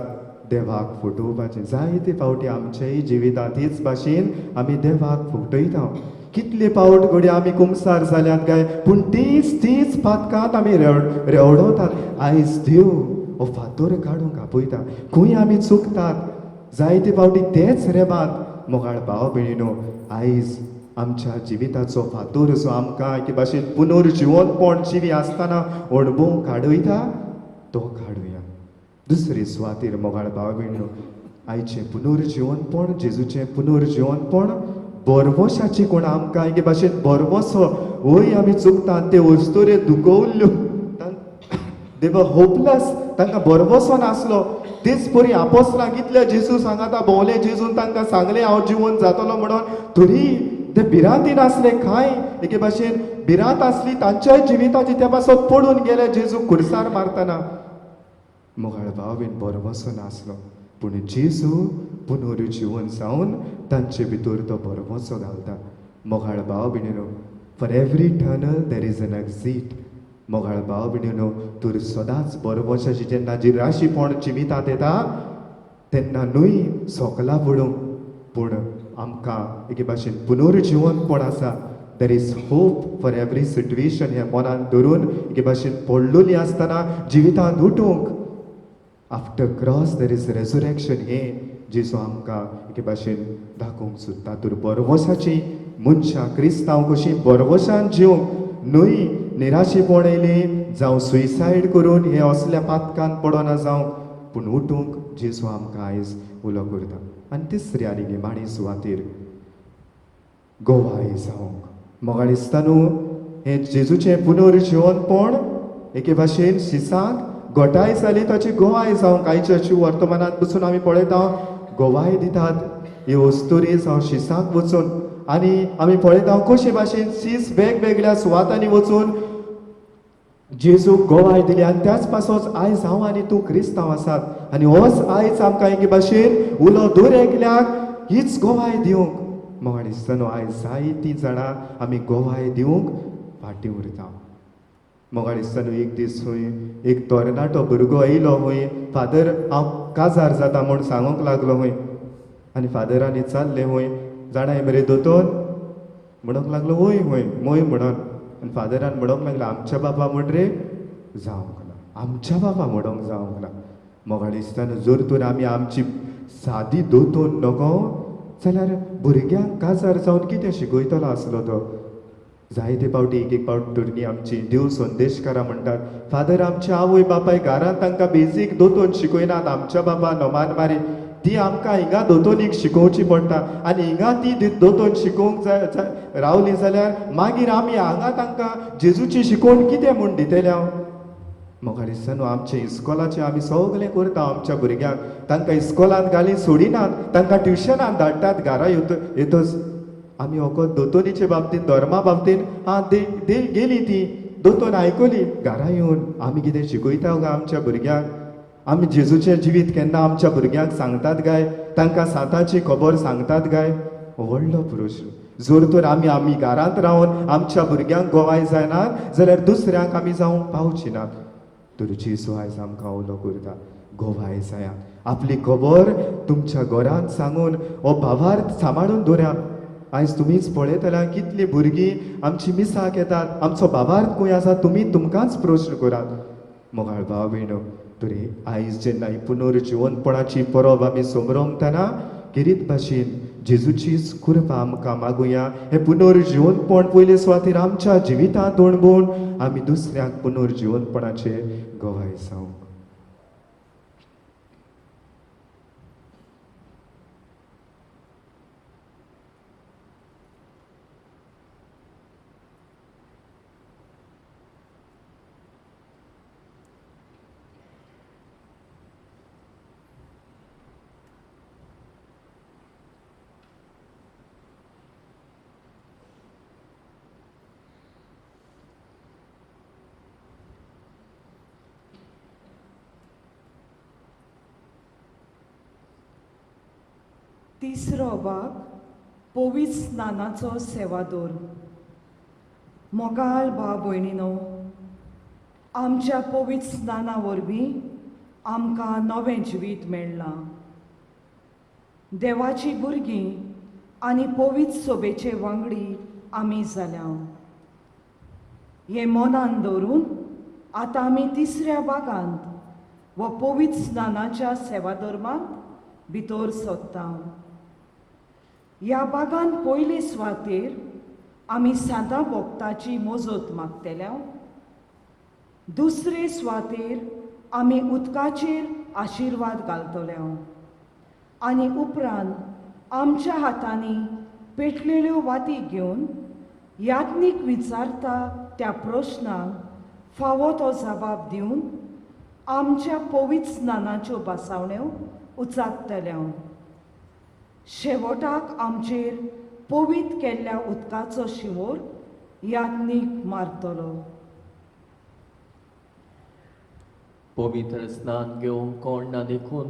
देवाक फटोवपाचें. जायते फावटी आमच्याय जिवितांत हेच भाशेन आमी देवाक फटयता. कितले फावट घडये आमी कुमसार जाल्यात काय, पूण तीच तीच पातकांत आमी रेवडवतात. आयज देव हो फातोर काडूंक आपयता. खंय आमी चुकतात जायते फावटी तेच रेबांत. मोगाळ भाव भयणीनो, आयज आमच्या जिविताचो फातोर जो आमकां एके भाशेन पुनर्जिवनपण जिवी आसतना अणभव काडयता तो काडुया दुसरे सुवातेर. मोगाळ भाव भयणीनो, आयचें पुनर्जिवनपण, जेजूचें पुनर्जिवनपण बरवशाची कोण आमकां एके भाशेन बरवसो. वय आमी चुकतात ते वस्तुरे दुखवल्ल्यो, देवा होपलेस, तांकां बरवसो नासलो. तेच परी आपोसलां कितल्या जेजू सांगाता भोंवले, जेजून तांकां सांगलें हांव जिवन जातलो म्हणून, तरी ते भिरांतीन आसले. कांय एके भाशेन भिरांत आसली तांच्याय जिविताची, त्या पासत पडून गेले जेजू खुर्सार मारतना. मोगाळ भाव बीन बरवसो नासलो, पूण जेजू पुनर्जिवन जावन तांचे भितर तो बरवसो घालता. मोगाळ भाव भयणीनो, for every tunnel there is an exit. मोगाळ भाव भयणीनो, तर सदांच बरवशाची जेन्ना जी राशीपण जिवितांत येता तेन्ना न्हय सोकला पडूंक, पूण आमकां एके भाशेन पुनर्जिवनपण आसा. There is hope for every situation हें मनान धरून एके भाशेन पडलोली आसतना जिवितांत उठूंक. After cross there is resurrection हें जेजू आमकां एके भाशेन दाखोवंक सोदता. तर बरवसाची मनशां क्रिस्तांव कशीं बरवसान जिवंक न्हय, निराशेपण येयली जावं सुयसायड करून हे असल्या पातकान पडना जावंक, पूण उठूंक जेजू आमकां आयज उलो करता. आनी तिसरी आनी निमाणी सुवातेर गोवाय जावंक. मोगाळ दिसता न्हू, हें जेजूचें पुनर्जिवनपण एके भाशेन शिसांक गोटाय जाली ताची गोवाय जावंक. आयच्या अशी वर्तमानांत बसून आमी पळयता गोवाय दितात हे वस्तुरी जावं शिसांक वचून. आनी आमी पळयता कशे भाशेन शीस वेगवेगळ्या सुवातांनी वचून जेजूक गोवाय दिली. आनी त्याच पासोच आयज हांव आनी तूं क्रिस्तांव आसात आनी होच आयज आमकां एके भाशेन उलो दर एकल्याक हीच गोवाय दिवंक. मोगाळ दिसता न्हू, आयज जायतीं जाणां आमी गोवाय दिवंक फाटीं उरता. मोगाळ दिसता न्हू, एक दीस खंय एक तरणाटो भुरगो येयलो खंय, फादर हांव काजार जाता म्हूण सांगूंक लागलो खंय. आनी फादरांनी विचारलें खंय, जाणाय मरे दोतोर? म्हणूंक लागलो वय वय मोय म्हणून. आनी फादरान म्हणूंक लागलो आमच्या बाबा म्हण रे जावंक ना, आमच्या बाबा म्हणूंक जावंक ना. मोगाळ दिसता न्हू, जर तर आमी आमची सादी दोतोर नको जाल्यार भुरग्यांक काजार जावन कितें शिकयतलो आसलो तो? जायते फावटी एक एक फावट तरणी आमची देव संदेशकारां म्हणटात, फादर आमच्या आवय बापाय घरांत तांकां बेजीक दोतोन शिकयनात, आमच्या बाबा नोमान मारी ती आमकां हिंगा दोतोनीक शिकोवची पडटा. आनी हिंगा ती दोतोन शिकोवंक जाय रावली जाल्यार मागीर आमी हांगा तांकां जेजूची शिकोवण कितें म्हूण दितले हांव? म्हाका दिसता न्हू, आमचें इस्कोलाचें आमी सगळें करता आमच्या भुरग्यांक, तांकां इस्कोलांत घाली सोडिनात, तांकां ट्युशनान धाडटात. घरा येतच आमी फकत दोतोनीचे बाबतीन धर्मा बाबतीन आं दे दे गेली ती दोतोन आयकली, घरा येवन आमी कितें शिकयता काय आमच्या भुरग्यांक? आमी जेजूचें जिवीत केन्ना आमच्या भुरग्यांक सांगतात काय? तांकां सांताची खबर सांगतात काय? व्हडलो प्रश्न. जर तर आमी आमी घरांत रावन आमच्या भुरग्यांक गोवाय जायनात जाल्यार दुसऱ्यांक आमी जावंक पावची नात. तर जेजू आयज आमकां उलो करता, गोवाय जायात, आपली खबर तुमच्या घरांत सांगून हो भावार्थ सांबाळून दवरात. आयज तुमीच पळयतल्या कितलीं भुरगीं आमची मिसाक येतात, आमचो भावार्थ खंय आसा? तुमी तुमकांच प्रश्न करात. मोगाळ भाव भयणो, तरी आयज जेन्ना ही पुनर्जिवंतपणाची परब आमी समरमतना गिरीत भाशेन जेजूचीच कृपा आमकां मागुया. हें पुनर्जिवंतपण पयले सुवातेर आमच्या जिवितांत अणभवून आमी दुसऱ्यांक पुनर्जिवंतपणाचे गवाय जावंक. तिसरो भाग पवित्र स्नानाचो सेवादोर. मोगाल भाव भयणीनो, आमच्या पवित्र स्नाना वरवीं आमकां नवें जिवीत मेळ्ळां. देवाची भुरगीं आनी पवित्र सोबेचे वांगडी आमी जाल्या. हें मनान दवरून आतां आमी तिसऱ्या भागांत व पवित्र स्नानाच्या सेवाधर्मांत भितर सोदता. ह्या भागान पयले सुवातेर आमी सांतां भोक्ताची मोजत मागतल्या. दुसरे सुवातेर आमी उदकाचेर आशिर्वाद घालतल्या आनी उपरांत आमच्या हातांनी पेटलेल्यो वाती घेवन याज्ञीक विचारता त्या प्रश्नांक फावो तो जबाब दिवन आमच्या पवित्र स्नानाच्यो भासावण्यो उचारतल्या. शेवटाक आमचेर पवित्र केल्ल्या उदकाचो शिंवोर याज्ञीक मारतलो. पवित्र स्नान घेवंक कोण ना देखून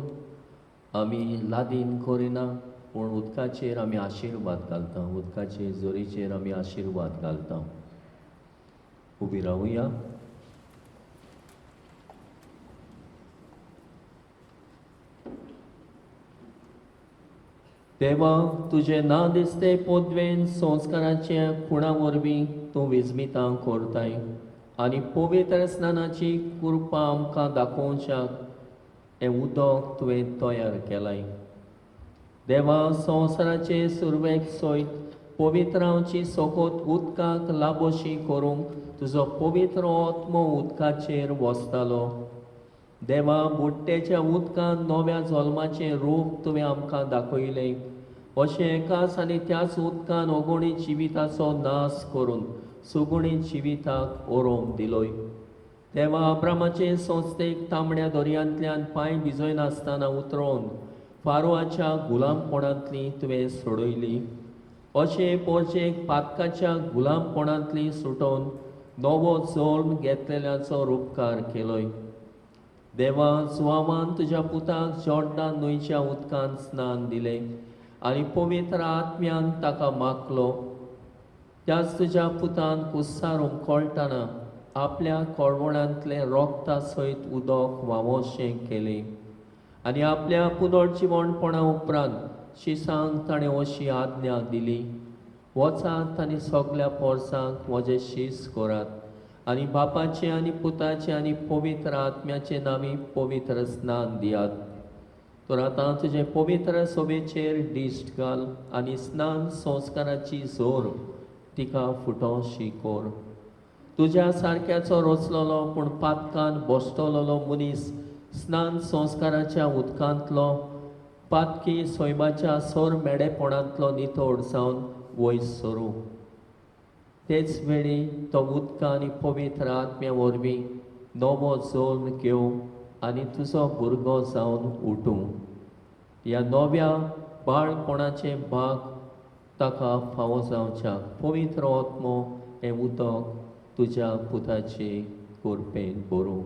आमी लादीन करिना, पूण उदकाचेर आमी आशिर्वाद घालता, उदकाचेर जोरीचेर आमी आशिर्वाद घालता. उबी रावया. देवा, तुजें ना दिसते पदवेन संस्काराच्या खुणा वरवीं तूं विजमितां करताय आनी पवित्र स्नानाची कृपा आमकां दाखोवच्याक हें उदक तुवें तयार केलाय. देवा, संवसाराचे सुरवेक सयत पवित्रांची सोकोत उदकाक लाबोशी करूंक तुजो पवित्र आत्मो उदकाचेर वसतालो. देवा, बुडटेच्या उदकान नव्या जल्माचें रूप तुवें आमकां दाखयलें. अशें एकाच आनी त्याच उदकान अगुणी जिविताचो नाश करून सुगुणी जिविताक ओरोम दिलोय. देवा, अब्रामाचे संस्थेक तांबड्या दर्यांतल्यान पांय भिजयनासतना उतरोवन फारोआच्या गुलामपणांतली तुवें सोडयली. अशें पोरचेक पातकाच्या गुलामपणांतली सुटोवन नवो जल्म घेतलेल्याचो रुपकार केलोय. देवा, सुवामान तुज्या पुताक जॉर्डन न्हंयच्या उदकान स्नान दिलें आनी पवित्र आत्म्यान ताका मागलो. त्याच तुज्या पुतान कुस्सार उमकळटना आपल्या कोळवणांतलें रोगता सयत उदक व्हांवोशें केलें आनी आपल्या पुनर्जिवणपणा उपरांत शिसांक ताणें अशी आज्ञा दिली, वचात आनी सगल्या पोरसांक म्हजे शीस करात आनी बापाचें आनी पुताचें आनी पवित्र आत्म्याचें नांवी पवित्र स्नान दियात. तर आतां तुजें पवित्र सोबेचेर दिश्ट घाल आनी स्नान संस्काराची जोर तिका फुटोशी कर. तुज्या सारक्याचो रचलोलो पूण पातकान बसतलोलो मनीस स्नान संस्काराच्या उदकांतलो पातकी सैमाच्या सोर मेडेपणांतलो नितळ जावन वयर सरूं. तेच वेळी तो उदका आनी पवित्र आत्म्या वरवीं नवो जल्म घेवं आनी तुजो भुरगो जावन उठूं. ह्या नव्या बाळपणाचें भाग ताका फावो जावच्या पवित्र आत्मो हें उदक तुज्या पुताचे कृपेन भरूं.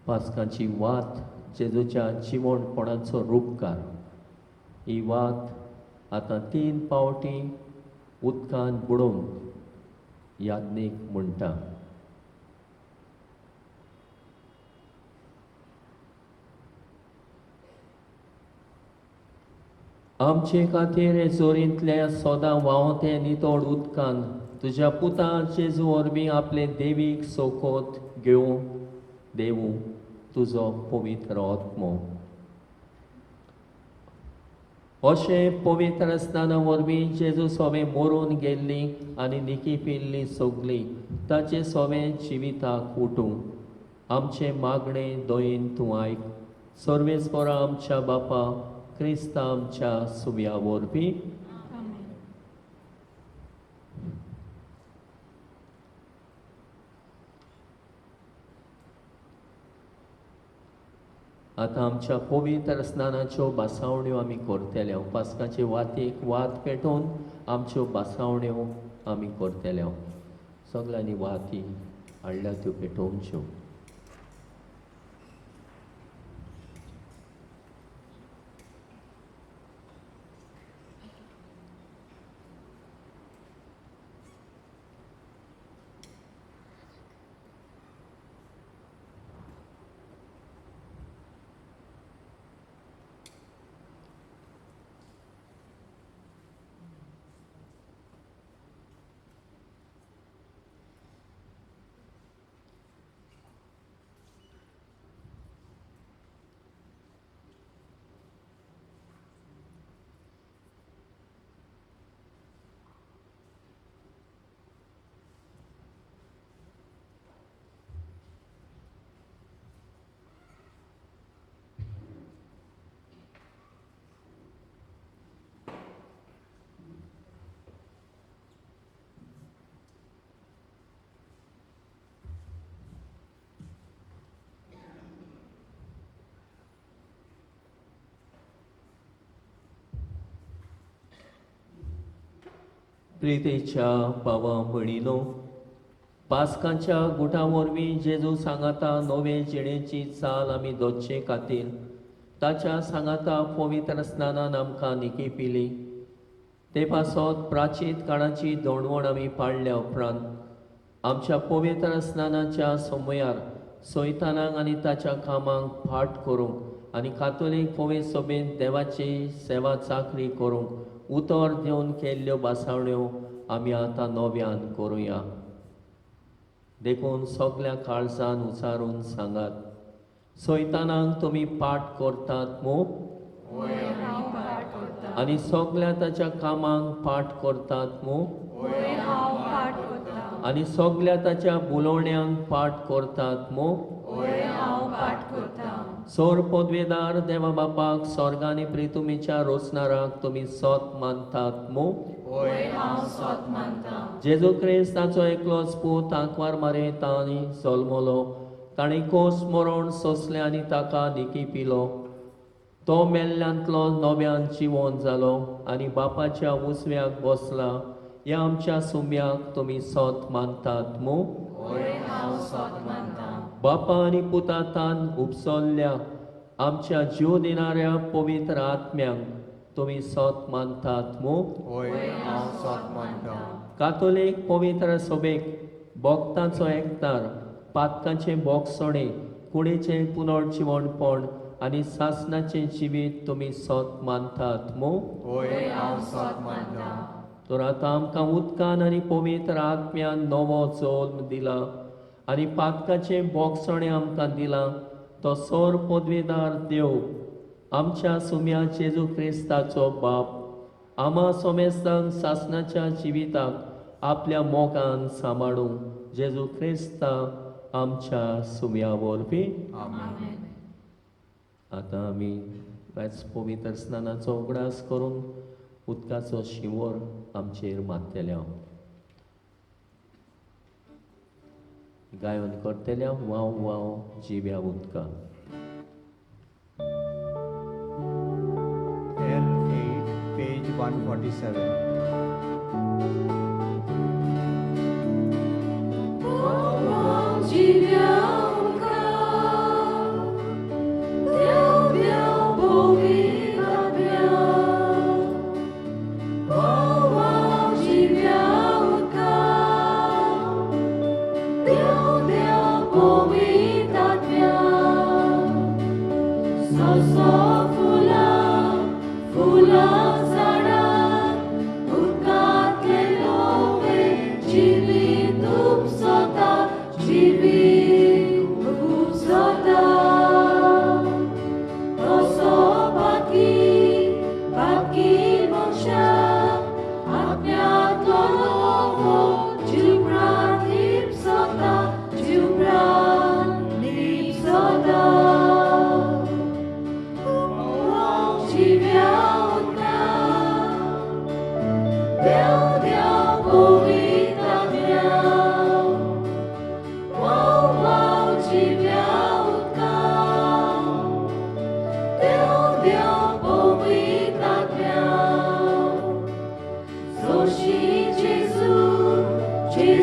पास्काची वात जेजूच्या जिवणपणाचो रुपकार. ही वात आतां 3 पावटी उदकान बुडोवन याज्ञीक म्हणटा. आमचे खातीर हे जोरींतल्या सदां व्हांवते नितळ उदकान तुज्या पुता जेजू वरवीं आपले देवीक सोकोत घेवं देवूं तुजो पवित्र आत्मो. अशें पवित्र स्नाना वरवीं जेजू सोवें मरून गेल्ली आनी निकी पिल्ली सगली ताचे सोवें जिविताक उठूं. आमचें मागणें दयेन तूं आयक. सर्वेस्परा आमच्या बापा क्रिस्ता आमच्या सुव्या वरवीं. आतां आमच्या पवित्र स्नानाच्यो भासावण्यो आमी करतले. पास्काचे वातीक वात पेटोवन आमच्यो भासावण्यो आमी करतले. सगळ्यांनी वाती हाडल्या त्यो पेटोवच्यो. प्रितीच्या भावा भयणीनो, पास्काच्या गुटा वरवीं जेजू सांगाता नवे जिणेची चाल आमी दवरचे खातीर ताच्या सांगाता पवित्र स्नानान आमकां निकी पिली. ते पासत प्राचीन काळाची दोणवण आमी पाळल्या उपरांत आमच्या पवित्र स्नानाच्या समयार सैतानाक आनी ताच्या कामांक फाट करूंक आनी कातोलीक पवित्र सभेंत देवाची सेवा चाकरी करूंक उतर दिवन केल्ल्यो भासावण्यो आमी आतां नव्यान करुया. देखून सगल्या काळजान उचारून सांगात, सैतानाक तुमी पाठ करतात मू आनी सगल्या ताच्या कामांक पाठ करतात मू आनी सगल्या ताच्या बोलोवण्यांक पाठ करतात मू. सोर पदवेदार देवा बापाक स्वर्गानी प्रितुमीच्या रोसणाराक तुमी सोत मानतात मू. जेजू क्रिस्ताचो एकलोच पूत आंकवार मारे तांणी जल्मलो, ताणें कोस मरण सोंसलें आनी ताका निकी पिलो. तो मेल्ल्यांतलो नव्यान जिवन जालो आनी बापाच्या उजव्याक बसला. ह्या आमच्या सुम्याक तुमी सोत मानतात मू. बापा आनी पुतातान उपसल्ल्या आमच्या जीव दिणाऱ्या पवित्र आत्म्यांक तुमी सोत मानतात मू. कातोलीक पवित्र सभेक भक्तांचो एकतार, पातकाचें बोगसणें, कुडीचें पुनर्जिवणपण आनी सासनाचें जिवीत तुमी सोत मानतात मू. तर आतां आमकां उदकान आनी पवित्र आत्म्यान नवो जल्म दिला आनी पातकाचें बोगसणें आमकां दिलां तो सोर पदवेदार देव आमच्या सुम्या जेजू क्रिस्ताचो बाप आमा सोमेस्तांक सासनाच्या जिविताक आपल्या मोगान सांबाळूं. जेजू क्रिस्ता आमच्या सुम्या वरवीं. आतां आमी ह्याच पवित्र स्नानाचो उगडास करून उदकाचो शिंवर आमचेर मारतले. गायन करतल्या वाव वाव जिव्या उदका. L8, page 147. Fula, fula.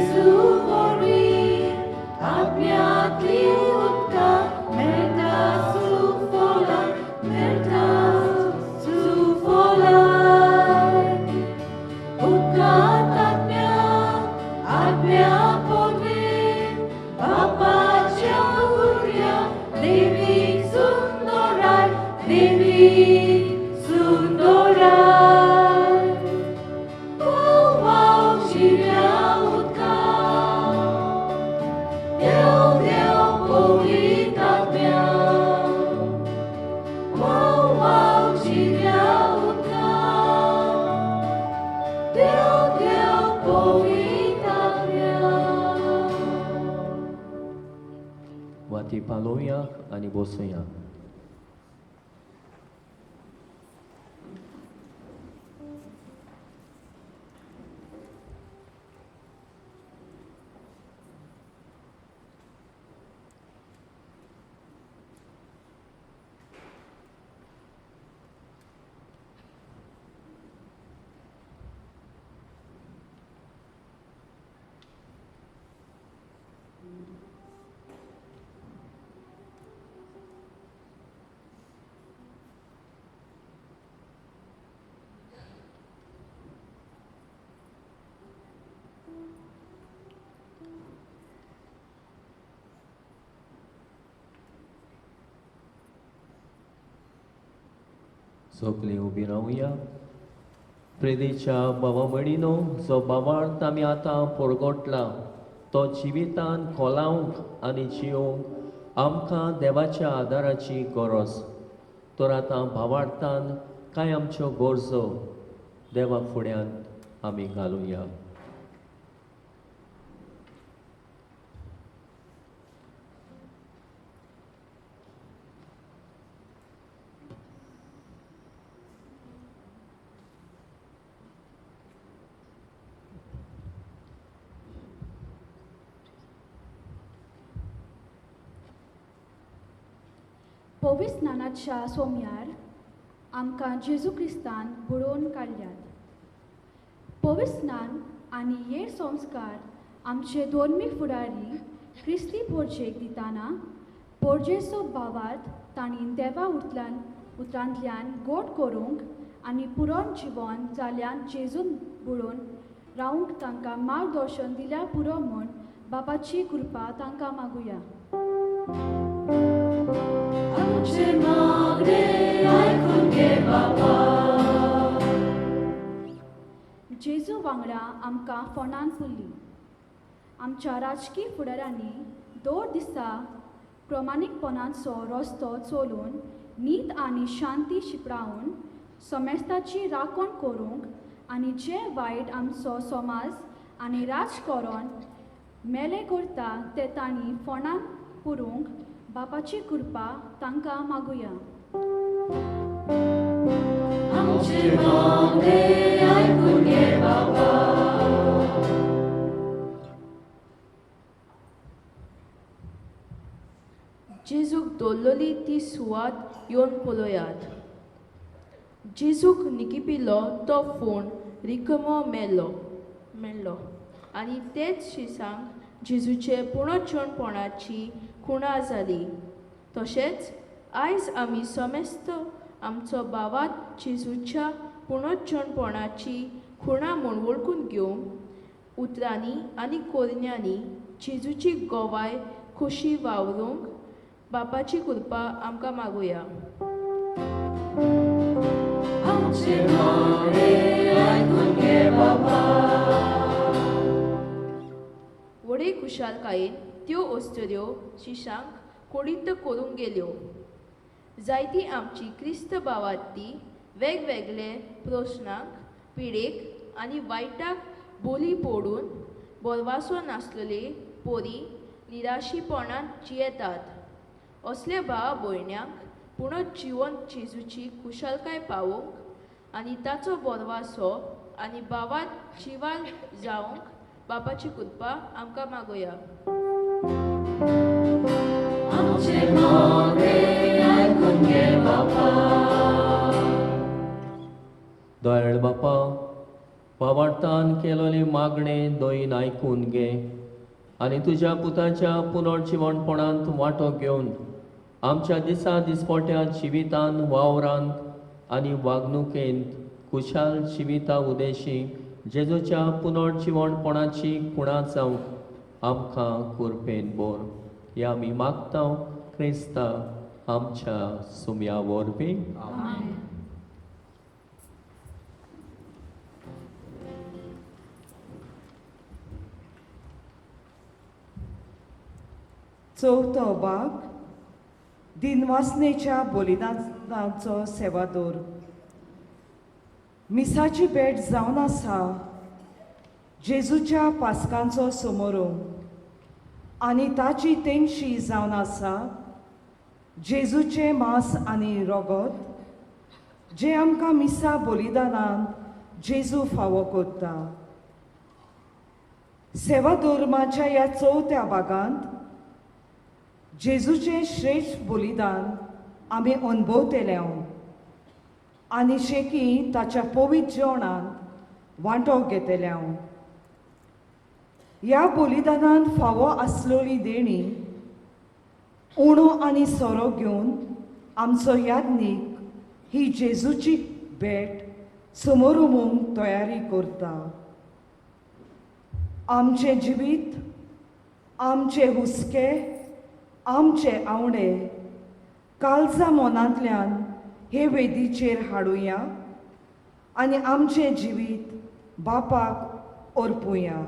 जेजू वरवीं आत्म्यांतली उदकां मेळटा सुफलां, मेळटा सुफलां. उदकांत आत्म्या, आत्म्या वरवीं बापाच्या उर्या देवीक सुंदराय, देवीक सुंदराय. वाव वाव जिव्या उदका, देव देव पवित्र आत्म्या. वाव वाव जिव्या उदका, देव देव पवित्र आत्म्या. वाती पालोवया आनी बसुया. सगळीं उबी रावया. प्रेरीच्या बाबा भयणीनो, जो बाबार्थ आमी आतां परगटला तो जिवितान खोलावंक आनी जियोवंक आमकां देवाच्या आदाराची गरज. तर आतां भावार्थान कांय आमच्यो गरजो देवा फुड्यांत आमी घालुया. पवित्र स्नानाच्या सोम्यार आमकां जेजू क्रिस्तान बुडोवन काडल्यात. पवित्र स्नान आनी हेर संस्कार आमचे धर्मीक फुडारी क्रिस्ती पोरजेक दितना पोरजेचो भावार्थ तांणी देवा उतरांतल्यान गोड करूंक आनी पुरण जिवन जाल्यान जेजून बुडोवन रावूंक तांकां मार्गदर्शन दिल्यार पुरो म्हूण बापाची कृपा तांकां मागुया. आमचे मागणे आयकून घे बाबा. जेजू वांगडा आमकां फोंडान पुरली. आमच्या राजकी फुडाऱ्यांनी दर दिसा प्रमाणीकपणाचो रस्तो चलून नीत आनी शांती शिंपडावन समेस्ताची राखण करूंक आनी जे वायट आमचो समाज आनी राजकरण मेले करता ते तांणी फोंडान पुरूंक बापाची कृपा तांकां मागुया. आमचे मागणे आयकून घे बाबा. जेजूक दवरलेली ती सुवात येवन पळयात. जेजूक निकिपिल्लो तो फोण रिकमो मेल्लो आनी तेच शिसांक जेजूचे पुणोचणपणाची खुणा जाली. तशेंच आयज आमी समेस्त आमचो भावात जेजूच्या पुणोचणपणाची खुणा म्हूण वळखून घेवंक उतरांनी आनी कोरण्यांनी जेजूची गोवाय खोशी वावरूंक बापाची कृपा आमकां मागुया. आमचे मागणे आयकून घे बाबा. व्हडे खुशालकायेन त्यो अस्तुऱ्यो शिशांक कोडीत करूंक गेल्यो. जायती आमची क्रिस्त भावार्थी वेगवेगळे प्रस्नांक, पिडेक आनी वायटाक बोली पडून बोरवासो नासलेले पोरी निराशीपणान जियेतात. असल्या भावा भयण्यांक पुणूच जिवन जेजूची खुशालकाय पावोवंक आनी ताचो बोरवासो आनी भावात जिवाल जावंक बापाची कृपा आमकां मागुया. आमचे मागणे आयकून घे बाबा. दयाळ बापा, भावार्थान केलोली मागणें दोयीन आयकून घे आनी तुज्या पुताच्या पुनर्जिवणपणांत वांटो घेवन आमच्या दिसा दिसपट्या जिवितान वावरांत आनी वागणुकेंत खुशाल जिविता उदेशी जेजूच्या पुनर्जिवणपणाची खुणा जावंक आमकां कुरपेन बोर. ह्या आमी मागता क्रिस्ता आमच्या सुम्या वरवीं. चवथो भाग दिनवासनेच्या बलिदानाचो सेवादोर. मिसाची भेट जावन आसा जेजूच्या पास्कांचो समोरोम आनी ताची तेंगशी जावन आसा जेजूचें मांस आनी रोगत जें आमकां मिसा बलिदानान जेजू फावो करता. सेवाधर्माच्या ह्या चवथ्या भागांत जेजूचें श्रेश्ठ बलिदान आमी अणभवतले आनी शेकी ताच्या पवित्र जेवणांत वांटो घेतले. ह्या बलिदानान फावो आसलेली देणी उणो आनी सोरो घेवन आमचो याज्ञीक ही जेजूची भेट समोरुमूंक तयारी करता. आमचें जिवीत, आमचे हुस्के, आमचे आवडे काळजा मनांतल्यान हे वेदीचेर हाडुया आनी आमचें जिवीत बापाक अर्पुया.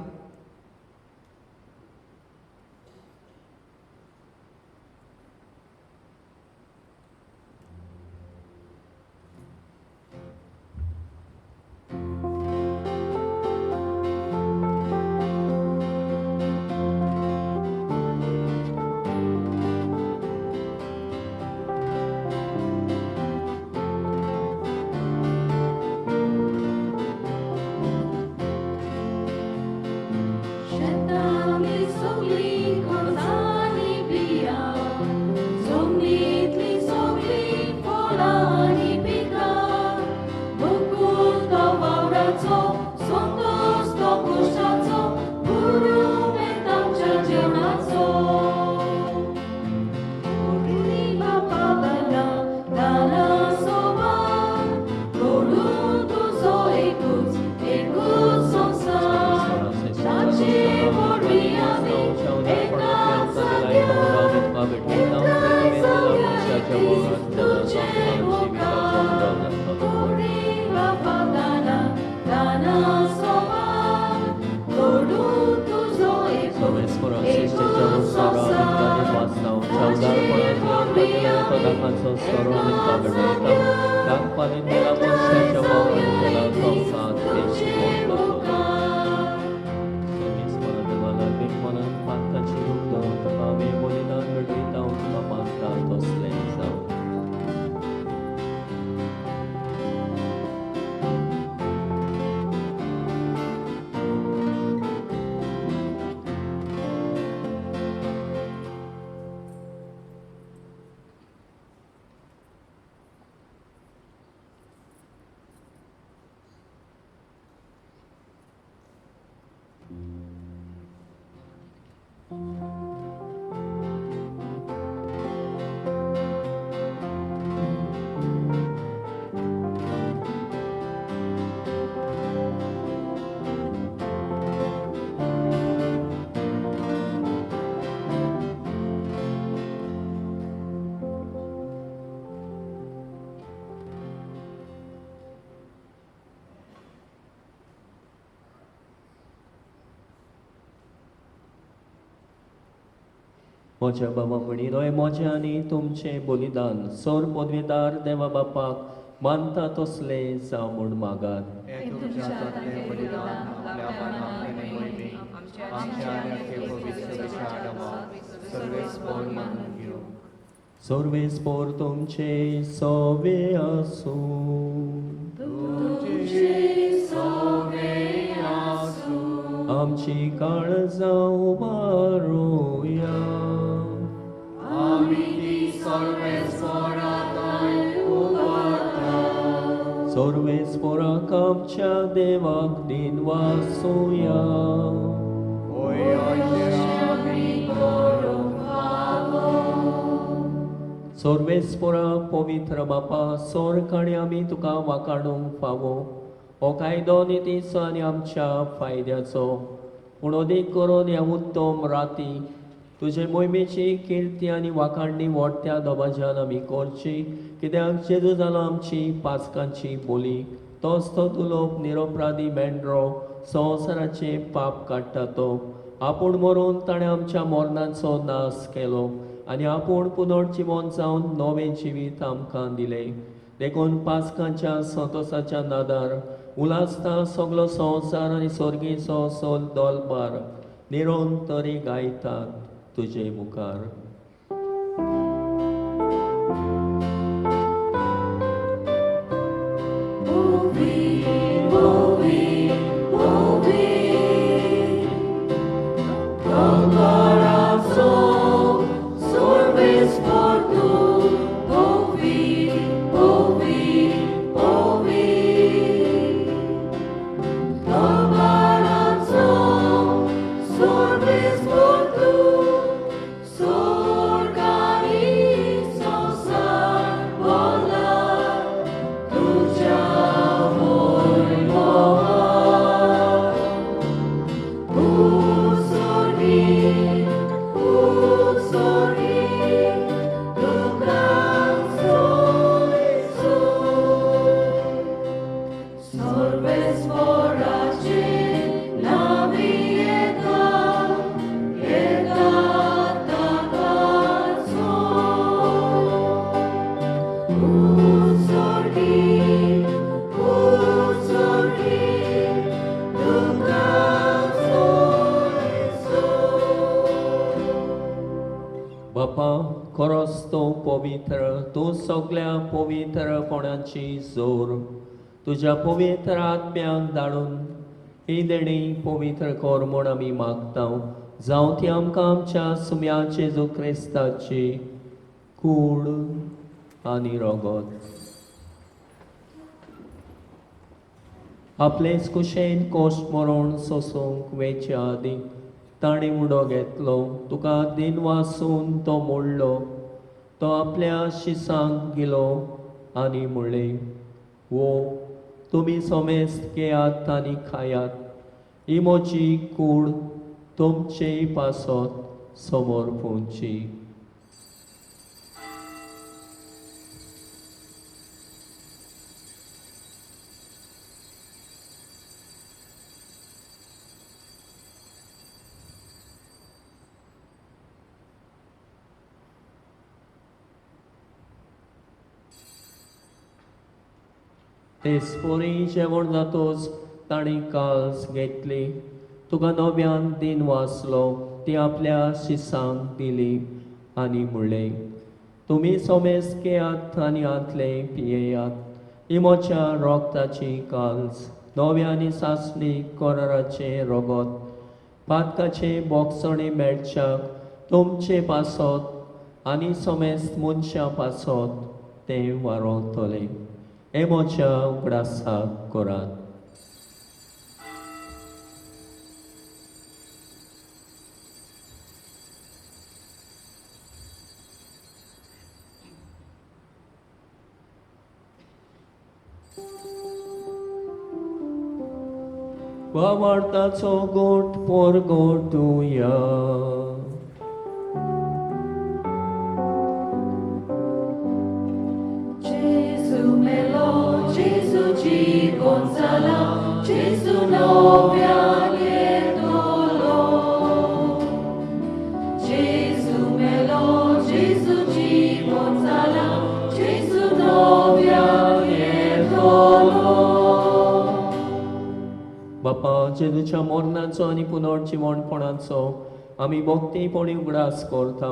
म्हज्या बाबा म्हणिलो म्हजें आनी तुमचें बलिदान सोर पदवीदार देवा बापाक मानता तसलें जावं म्हूण मागात. सर्वेस्पोर तुमचे सोवे आसूं. आमची काळजां उबारुया. सर्वेस्पोराक आमच्या देवाक दिनवासुया. सर्वेस्पोरा पवित्र बापा, सोर्ग आनी आमी तुका वाखाणूंक फावो हो कायदो नितीचो आनी आमच्या फायद्याचो. पूण अदीक करून ह्या उत्तम राती तुजे मोहिमेची किर्ती आनी वाखाणणी मोठ्या दबाज्यान आमी करची, कित्याक जेजू जालो आमची पासकांची बोली. तोच तो दुलोप निरोपराधी मेंढरो संवसाराचें पाप काडटा तो. आपूण मरून ताणें आमच्या मरणाचो नाश केलो आनी आपूण पुनर्जिवन जावन नवें जिवीत आमकां दिलें. देखून पासकांच्या संतोसाच्या नादार उलासता सगलो संवसार आनी सर्गीचो सोल दोलबार निरोन तरी गायतात तुजे मुखार. बापा, खरोच तूं पवित्र, तूं सगल्या पवित्रपणाची जोर. तुज्या पवित्र आत्म्याक धाडून ही देणी पवित्र कर म्हूण आमी मागता. जावं ती आमकां आमच्या सुम्या जेजू क्रिस्ताची कूड आनी रगत. आपलेच कुशेन कोश्ट मरण सोसूंक वेचे आदीं ताणें उडो घेतलो, तुका दिनवासून तो मोडलो. तो आपल्या शिसांक गेलो आनी म्हणलें, वो तुमी समेस्त घेयात आनी खायात, ही म्हजी कूड तुमचे पासत समोर पोवची. तेचपरी जेवण जातोच ताणें काल्स घेतली, तुका नव्यान दिन वाचलो, ती आपल्या शिसांक दिली आनी म्हणलें, तुमी समेस्त घेयात आनी हांतले पियेयात, ही म्हज्या रोगताची काल्स, नव्या आनी सासणी कराराचें रगत, पातकाचें बोगसणें मेळच्याक तुमचे पासत आनी समेस्त मनशां पासत तें वारोतलें. हे म्हज्या उगडासाक करात. भावार्थाचो गोट पोरगोटुया. बापा, जेजूच्या मरणाचो आनी पुनर्जिवणपणाचो आमी भक्तीपणी उगडास करता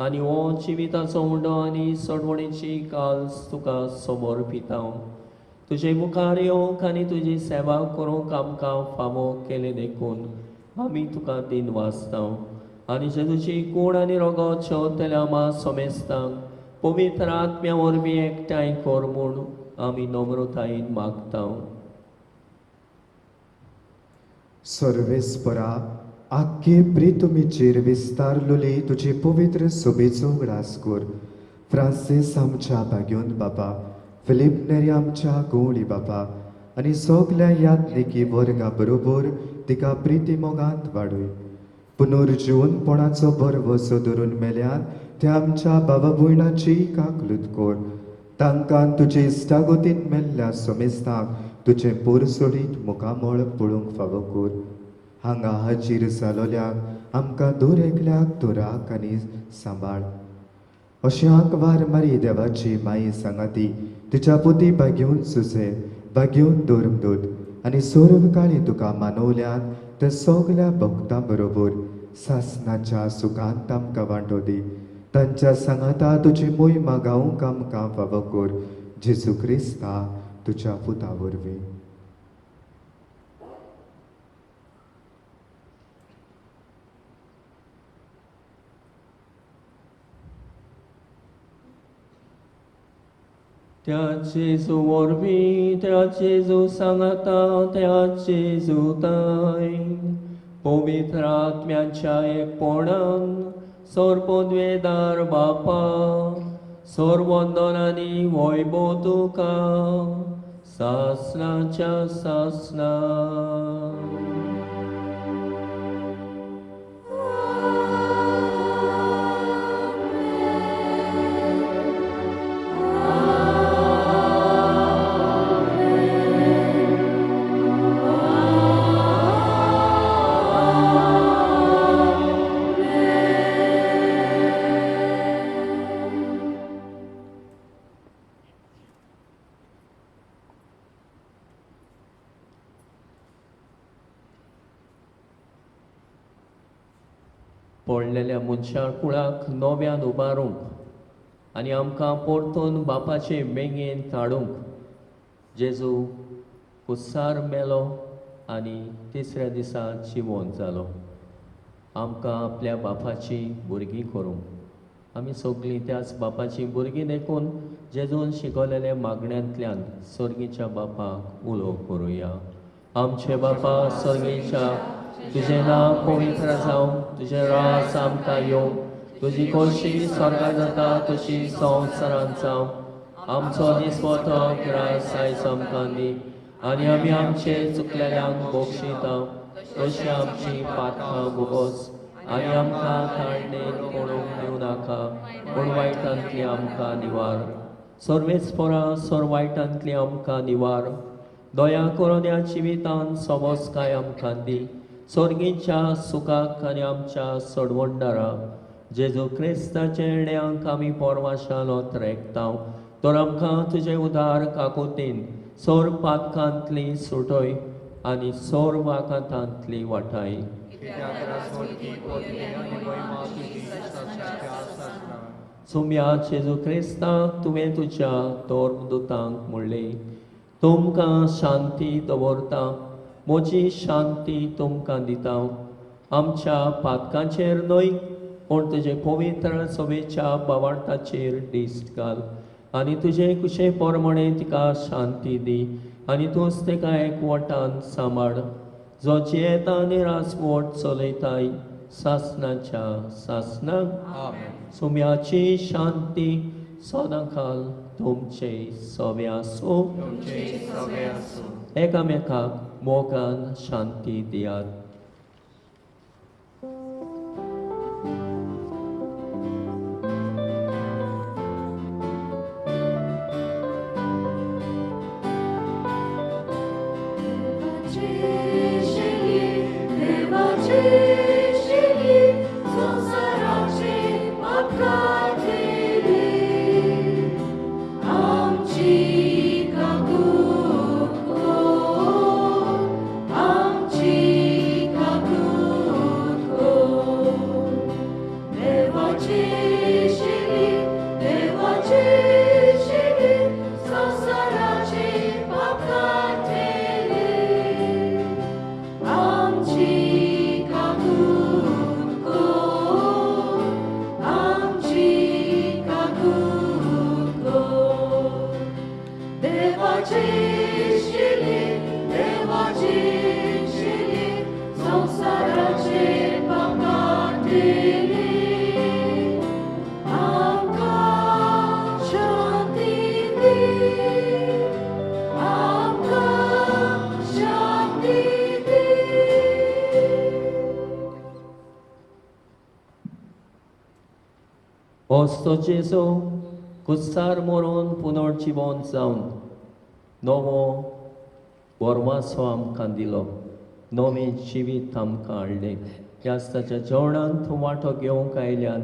आनी हो जिविताचो उंडो आनी सोडवणेची काल्स तुका समर्पिता. तुजे मुखार येवंक आनी तुजी सेवा करूंक आमकां फावो केलें देखून आमी तुका दिनवासता. आनी जेजूची कूड आनी रगत शेवतल्या आमा समेस्तांक पवित्र आत्म्या वरवीं एकठांय कर म्हूण आमी नम्रतायेन मागता. सर्वेस्परा आख्खे प्रितुमीचेर विस्तारलोली तुजी पवित्र सोबेचो उगडास कर. फ्रांसीस आमच्या भाग्योन बाबा, फिलीप नेरी आमच्या गवळी बाबा आनी सगल्या यादनिकी वर्गा बरोबर तिका प्रिती मोगांत वाडय. पुनर्जीवनपणाचो भरवसो धरून मेल्यात त्या आमच्या बाबा भयणाची काकलूत कर. तांकां तुजे इश्टागतीन मेल्ल्या समेस्तांक तुजें पोरसोडीत मुखामळ पळोवंक फावो कर. हांगा हाजीर जालोल्याक आमकां दर एकल्याक दुराक आनी सांबाळ. अशें आंकवार मारी देवाची माई सांगाती तिच्या पुती बागेवन सुसे बागेवन धर्मदूत आनी सर्व काळी तुका मानवल्यात त्या सगल्या भक्तां बरोबर सासनाच्या सुखांत आमकां वांटो दी. तांच्या सांगाता तुजी मोहिमा गावंक आमकां फावो कर. जेजू क्रिस्ता तुज्या पुता वरवीं. त्या जेजू वरवीं, त्या जेजू सांगाता, त्या जेजू ताय पवित्र आत्म्याच्या एकपणान सर्वद्वेदार बापा सर्वंदनानी वैभव तुका सासनाच्या सासना. पडलेल्या मनशा कुळाक नव्यान उबारूंक आनी आमकां परतून बापाचे मेंगेन धाडूंक जेजू कुसार मेलो आनी तिसऱ्या दिसा जिवोन जालो. आमकां आपल्या बापाची भुरगीं करूंक आमी सगळीं त्याच बापाची भुरगीं देखून जेजून शिकवलेल्या मागण्यांतल्यान सर्गीच्या बापाक उलो करुया. आमचे बापा सर्गीच्या, तुजें नांव पवित्र जावं, तुजें राज आमकां येवं, तुजी खोशी स्वर्गात जाता तशी संवसारांत जावं. आमचो दिसपटो ग्रास आयज आमकां दी आनी आमी आमचे चुकलेल्यांक बक्षिता तशी आमची पातकां भोगोस आनी आमकां ताळणेन पडूंक दिवं नाका, पूण वायटांतली आमकां निवार. सर्वेस्परा सर वायटांतली आमकां निवार. दया करून ह्या जिवितान समजकाय आमकां दी. सर्गीच्या सुखाक आनी आमच्या सडवंडारा जेजू क्रिस्ताच्या येण्यांक आमी पोरवाशालो त्रेकता तर आमकां तुजे उदार काकोतीन सोर पातकांतली सुटय आनी सोर वाकातांतली वाटाय. सुम्या जेजू क्रिस्ता, तुवें तुज्या धर्मदुतांक म्हणलें, तुमकां शांती दवरता, म्हजी शांती तुमकां दिता. आमच्या पातकांचेर न्हय पूण तुजे पवित्र सभेच्या बावार्थाचेर दिश्ट घाल आनी तुजे कुशे प्रमाणे तिका शांती दी आनी तूंच तिका एकवटान सांबाळ, जो जियेता आनी राजवट चलयताय सासनाच्या सासनाक. सुम्याची शांती सदांकाल तुमचे सवे आसूं. एकामेकाक मोगान शांती दियात. आमची दिली, आमकां शांती दी, आमकां शांती दी. होस्तो जेजू कुस्सार मरून पुनर्जिवन जावन नवो बोरमासो आमकां दिलो, नवें जिवीत आमकां हाडलें. ह्या ताच्या जेवणांत वांटो घेवंक आयल्यान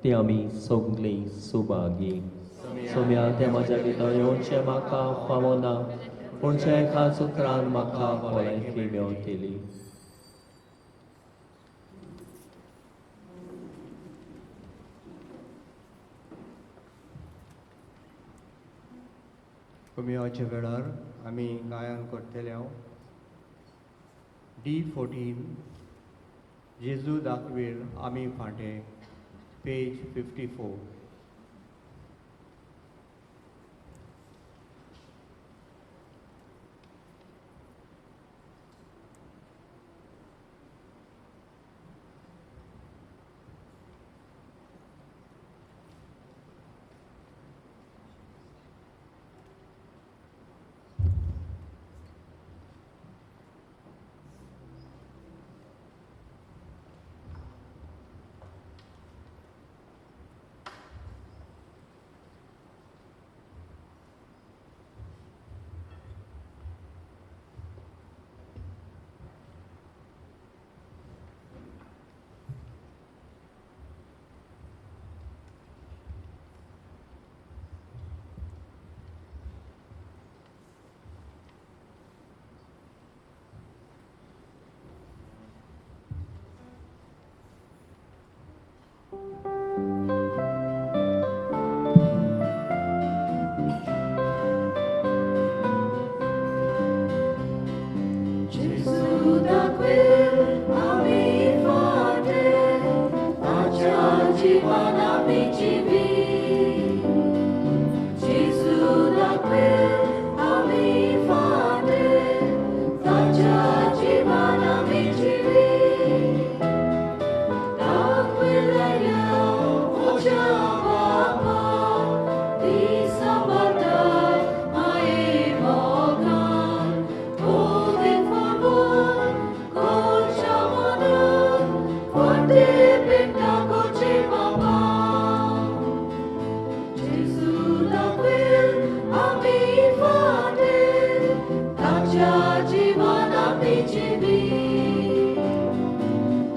ती आमी सगळीं सुभागी. सोम्या, तें म्हज्या भितर येवचें म्हाका फावना, पूण एकाच उतरान म्हाका भलायकी मेवतली. कोमियाच्या वेळार आमी गायन करतले हांव D14 जेजू दाखवील आमी फांटे, पेज 54. Gesù da quel ami fate, ताच्या जीवन आमी जिवी. Gesù da quel ami fate, ताच्या जीवन आमी जिवी. दाखविलेल्या म्हज्या बापा, ती सांबाळटा माये मोगान. Golden forward, gold shamanun, forte pentagoce baba. Gesù da quel ami fate, ताच्या जीवन आमी जिवी.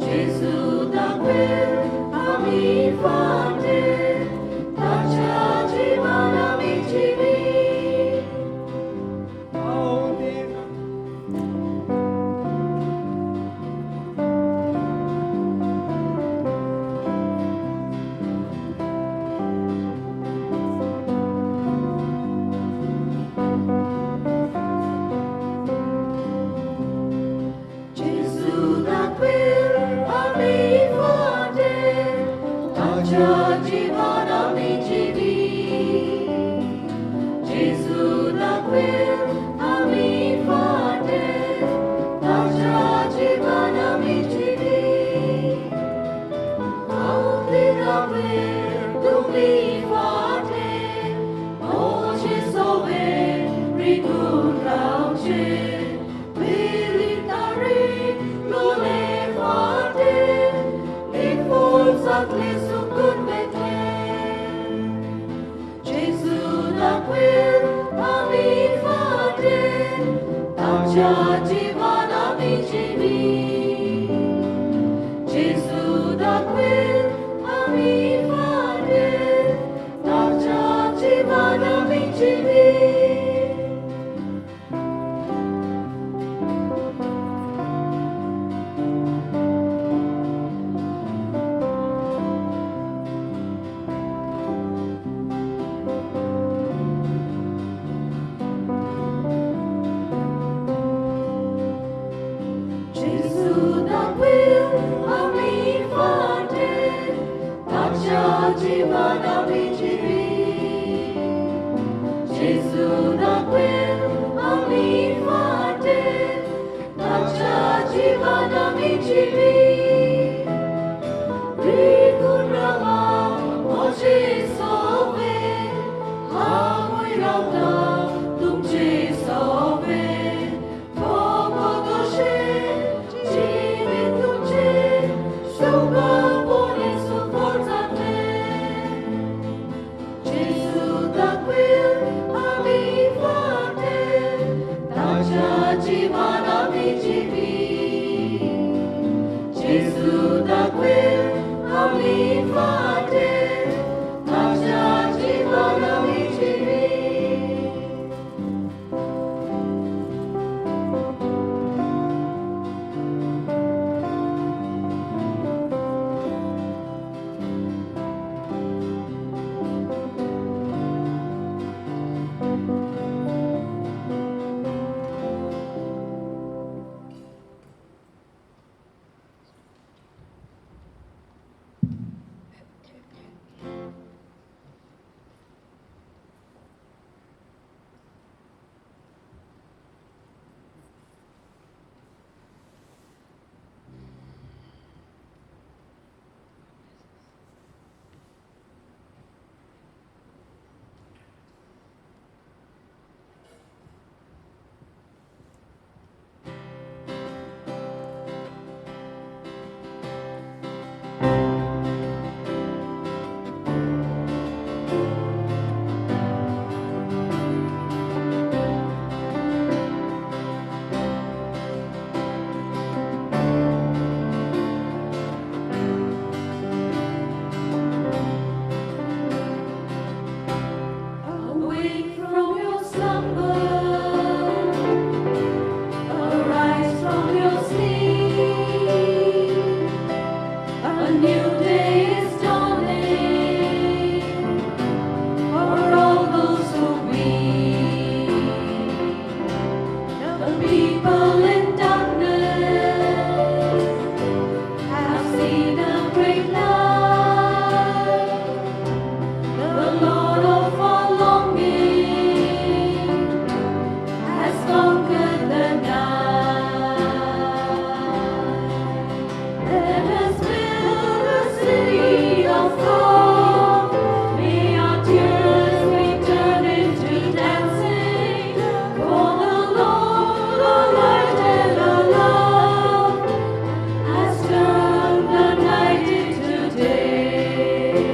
Gesù da quel ami fate, ताच्या जीवन आमी जिवी. Gesù da quel ami fate, ताच्या जीवन आमी जिवी. Gesù da quel ami fate, ताच्या जीवन आमी जिवी. आवती दाखवेल तुमी फाटे, मोजे सोवे रिगून रावचे. Militari lule fate, li sukun vetle. Gesù da quel ami fate, ताच्या जीवन आमी जिवी. Gesù da quel ami fate, ताच्या जीवन आमी जिवी. Gesù da quel ami fate, ताच्या जीवन आमी जिवी. Gesù da quel ami fate, ताच्या जीवन आमी जिवी. of song. May our tears be turned into dancing. For the Lord, our light and our love, has turned the night into day.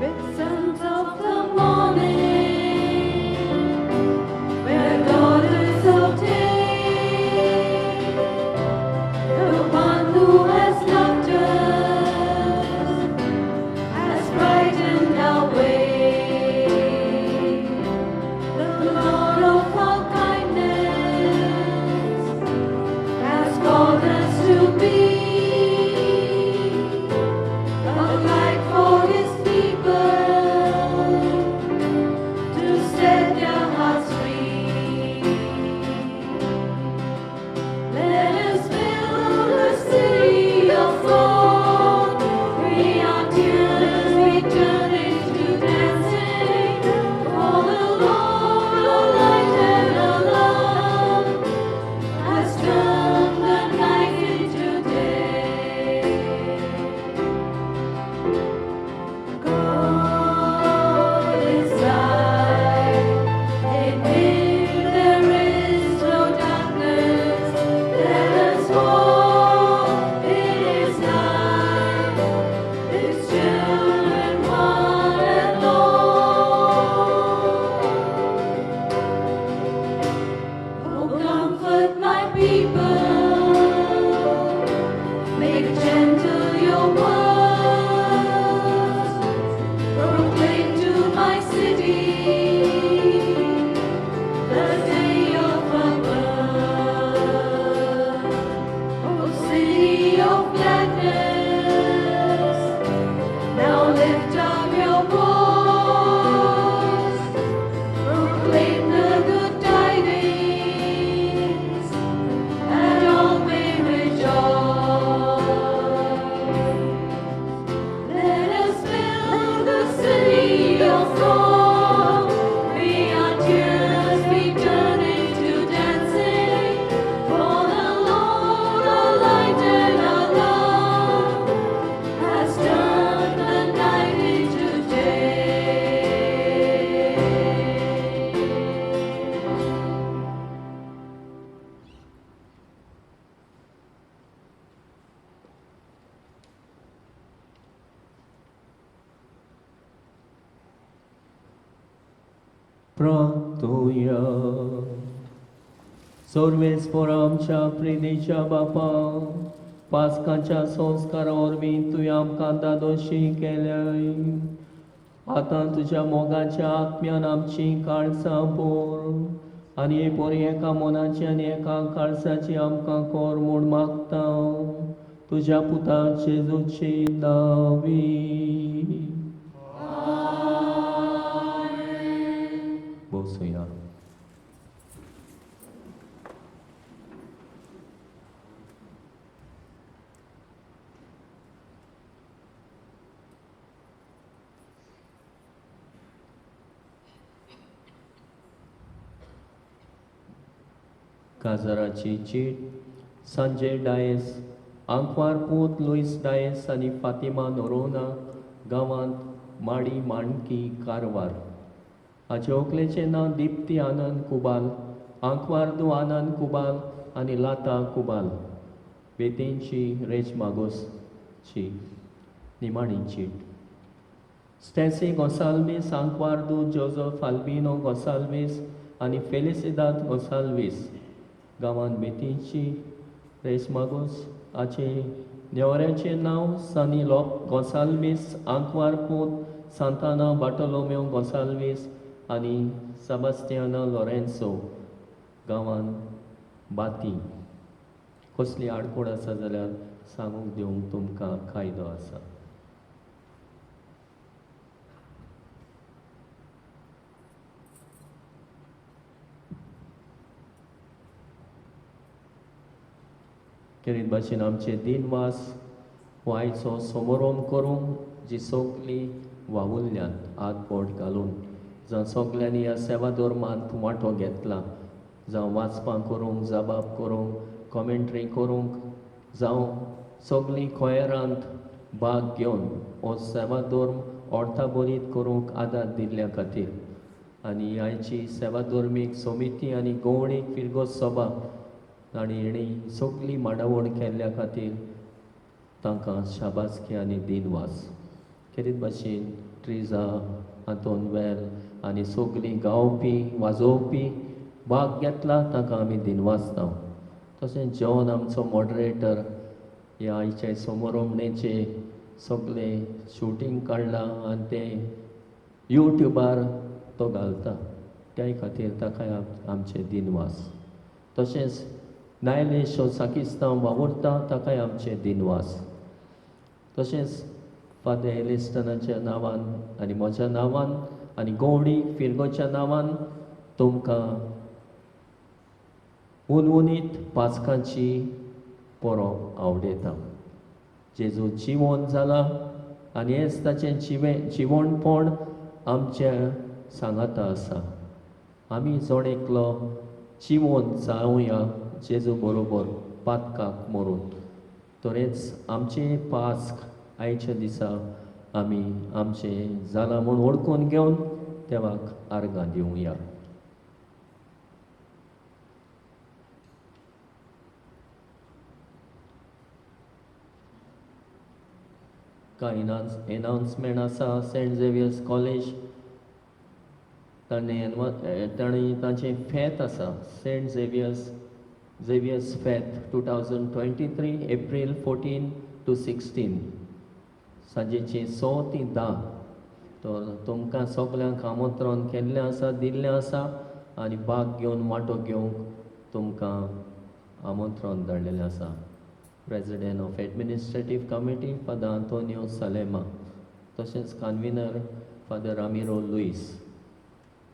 With sons of the morning, we're daughters of day. The one who has loved us has brightened our way. The Lord of all kindness has called us to be a light for His people, to set their hearts free. Let us build a city of song. May our tears be turned into dancing. For the Lord, our light and our love, has turned the night into day. God is light, in Him there is no darkness. Let us walk in His light, His children one and all. Oh, comfort my people, make gentle your words, proclaim to my city the day of our birth. Oh, city of gladness, now lift up your voice, proclaim the good tidings, and all may rejoice. Let us build the city of song. May our tears be turned into dancing. For the Lord, our light and our love, has turned the night into day. प्रार्थुया. सर्वेस्पोर आमच्या प्रितीच्या बापा, पास्काच्या संस्कारा वरवीं तुवें आमकां धादोशी केल्याय. आतां तुज्या मोगाच्या आत्म्यान आमची काळसां पोर आनी पोर एका मनाची आनी एका काळसाची आमकां कोर म्हूण मागता, तुज्या पुता जेजूची नावी. बसुया. काजाराची चीट. संजय डायस, आंकवार पूत लुईस डायस आनी फातिमा नोरोना, गांवांत माडी माणकी, कारवार. हाचे व्हंकलेचें नांव दिप्ती आनंद कुबाल, आंकवार दू आनंद कुबाल आनी लाता कुबाल, बेतींची रेजमागोसची. निमाणी चीट. स्टॅसी गोसाल्वीस, आंकवार दू जोजफ आल्बिनो गोसाल्वीस आनी फेलिसिदाद गोसाल्वीस, गांवांत बेतींची रेजमागोस. हाचे नेवऱ्याचें नांव सनी लोप गोसाल्वीस, आंकवार पूत सांताना बार्टोलोम्यो गोसाल्वीस आनी सेबास्तियाना लॉरेन्सो, गांवांत बाती. कसली आडकोड आसा जाल्यार सांगूंक दिवंक तुमकां कायदो आसा. खेरीत भाशेन आमचे दिनवास हो आयचो समारोम करूंक जी सगळीं वावुरल्यांत हात बोट घालून, जावं सगल्यांनी ह्या सेवा धर्मांत वांटो घेतला, जावं वाचपां करूंक, जबाब करूंक, कॉमेंट्री करूंक, जावं सगळीं खोयरांत भाग घेवन हो सेवाधर्म अर्थाभरीत करूंक आदार दिल्ल्या खातीर आनी आयची सेवाधर्मीक समिती आनी गोवणीक फिरगोज सभा आनी हेणी सगळी मांडावळ केल्ल्या खातीर तांकां शाबासकी आनी दिनवास. खेरीत भाशेन ट्रिजा आंतोन वेल आनी सगळीं गावपी वाजोवपी भाग घेतला तांकां आमी दिनवासता. तशेंच जॉन आमचो मॉडरेटर ह्या आयच्या समारंभणेचे सगळे शुटींग काडलां आनी तें युट्यूबार तो घालता, त्या खातीर ताकाय आमचे दिनवास. तशेंच नायलेश हो साकिस्तांव वावुरता ताकाय आमचे दिनवास. तशेंच फादर एलिस्टनाच्या नांवान आनी म्हज्या नांवान आनी गोवणी फिरगोच्या नांवान तुमकां हुनहुनीत पास्काची परब आवडयता. जेजू जिवोन जाला आनी हेंच ताचें जिवणपण आमच्या सांगाता आसा. आमी जण एकलो जिवोन जावया जेजू बरोबर पातकाक मरून, तरेंच आमचें पास्क आयच्या दिसा आमी आमचें जालां म्हूण वळखून घेवन देवाक आर्गां दिवया. कांय एनाउन्समेंट आसा. सेंट झेवियर्स कॉलेज ताणें तांचें फेत आसा, सेंट झेवियर्स फेत 2023 एप्रील 14 to 16 सांजेची 6 ते 10. तर तुमकां सगल्यांक आमंत्रण केल्लें आसा, दिल्लें आसा आनी भाग घेवन वांटो घेवंक तुमकां आमंत्रण धाडलेलें आसा. President of administrative committee father Antonio Salema, तशेंच कन्विनर फादर रामिरो लुईस.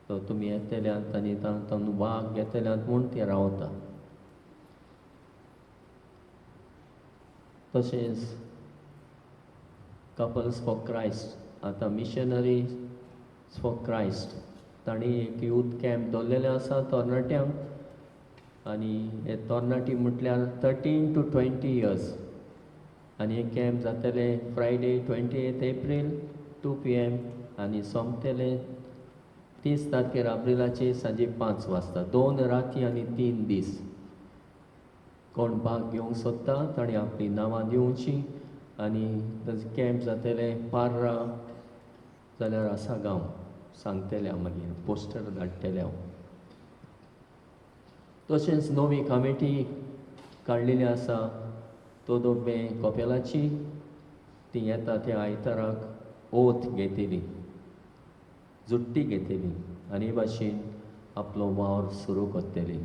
तर तुमी येतल्यात आनी तातूंत भाग घेतल्यात म्हूण ते रावता. तशेंच कपल्स फॉर क्रायस्ट, आतां मिशनरीज फॉर क्रायस्ट तांणी एक यूथ कॅम्प दवरलेलें आसा तरणाट्यांक आनी हे तरणाटी म्हटल्यार 13 to 20 years आनी हे कॅम्प जातले फ्रायडे 28 एप्रील 2 PM आनी सोंपतले 30 तारखेर एप्रिलाचे सांजे 5 वाजता. 2 राती आनी 3 दीस. कोण भाग घेवंक सोदता ताणें आपलीं नांवां दिवची आनी ताजें कॅम्प जातले पार्रा जाल्यार आसा गांव सांगतले हांव, मागीर पोस्टर धाडटले हांव. तशेंच नवी कमिटी काडलेली आसा तोदोबे कपेलाची, ती येता त्या आयताराक ओथ घेतली, जुट्टी घेतली आनी हे भाशेन आपलो वावर सुरू करतली.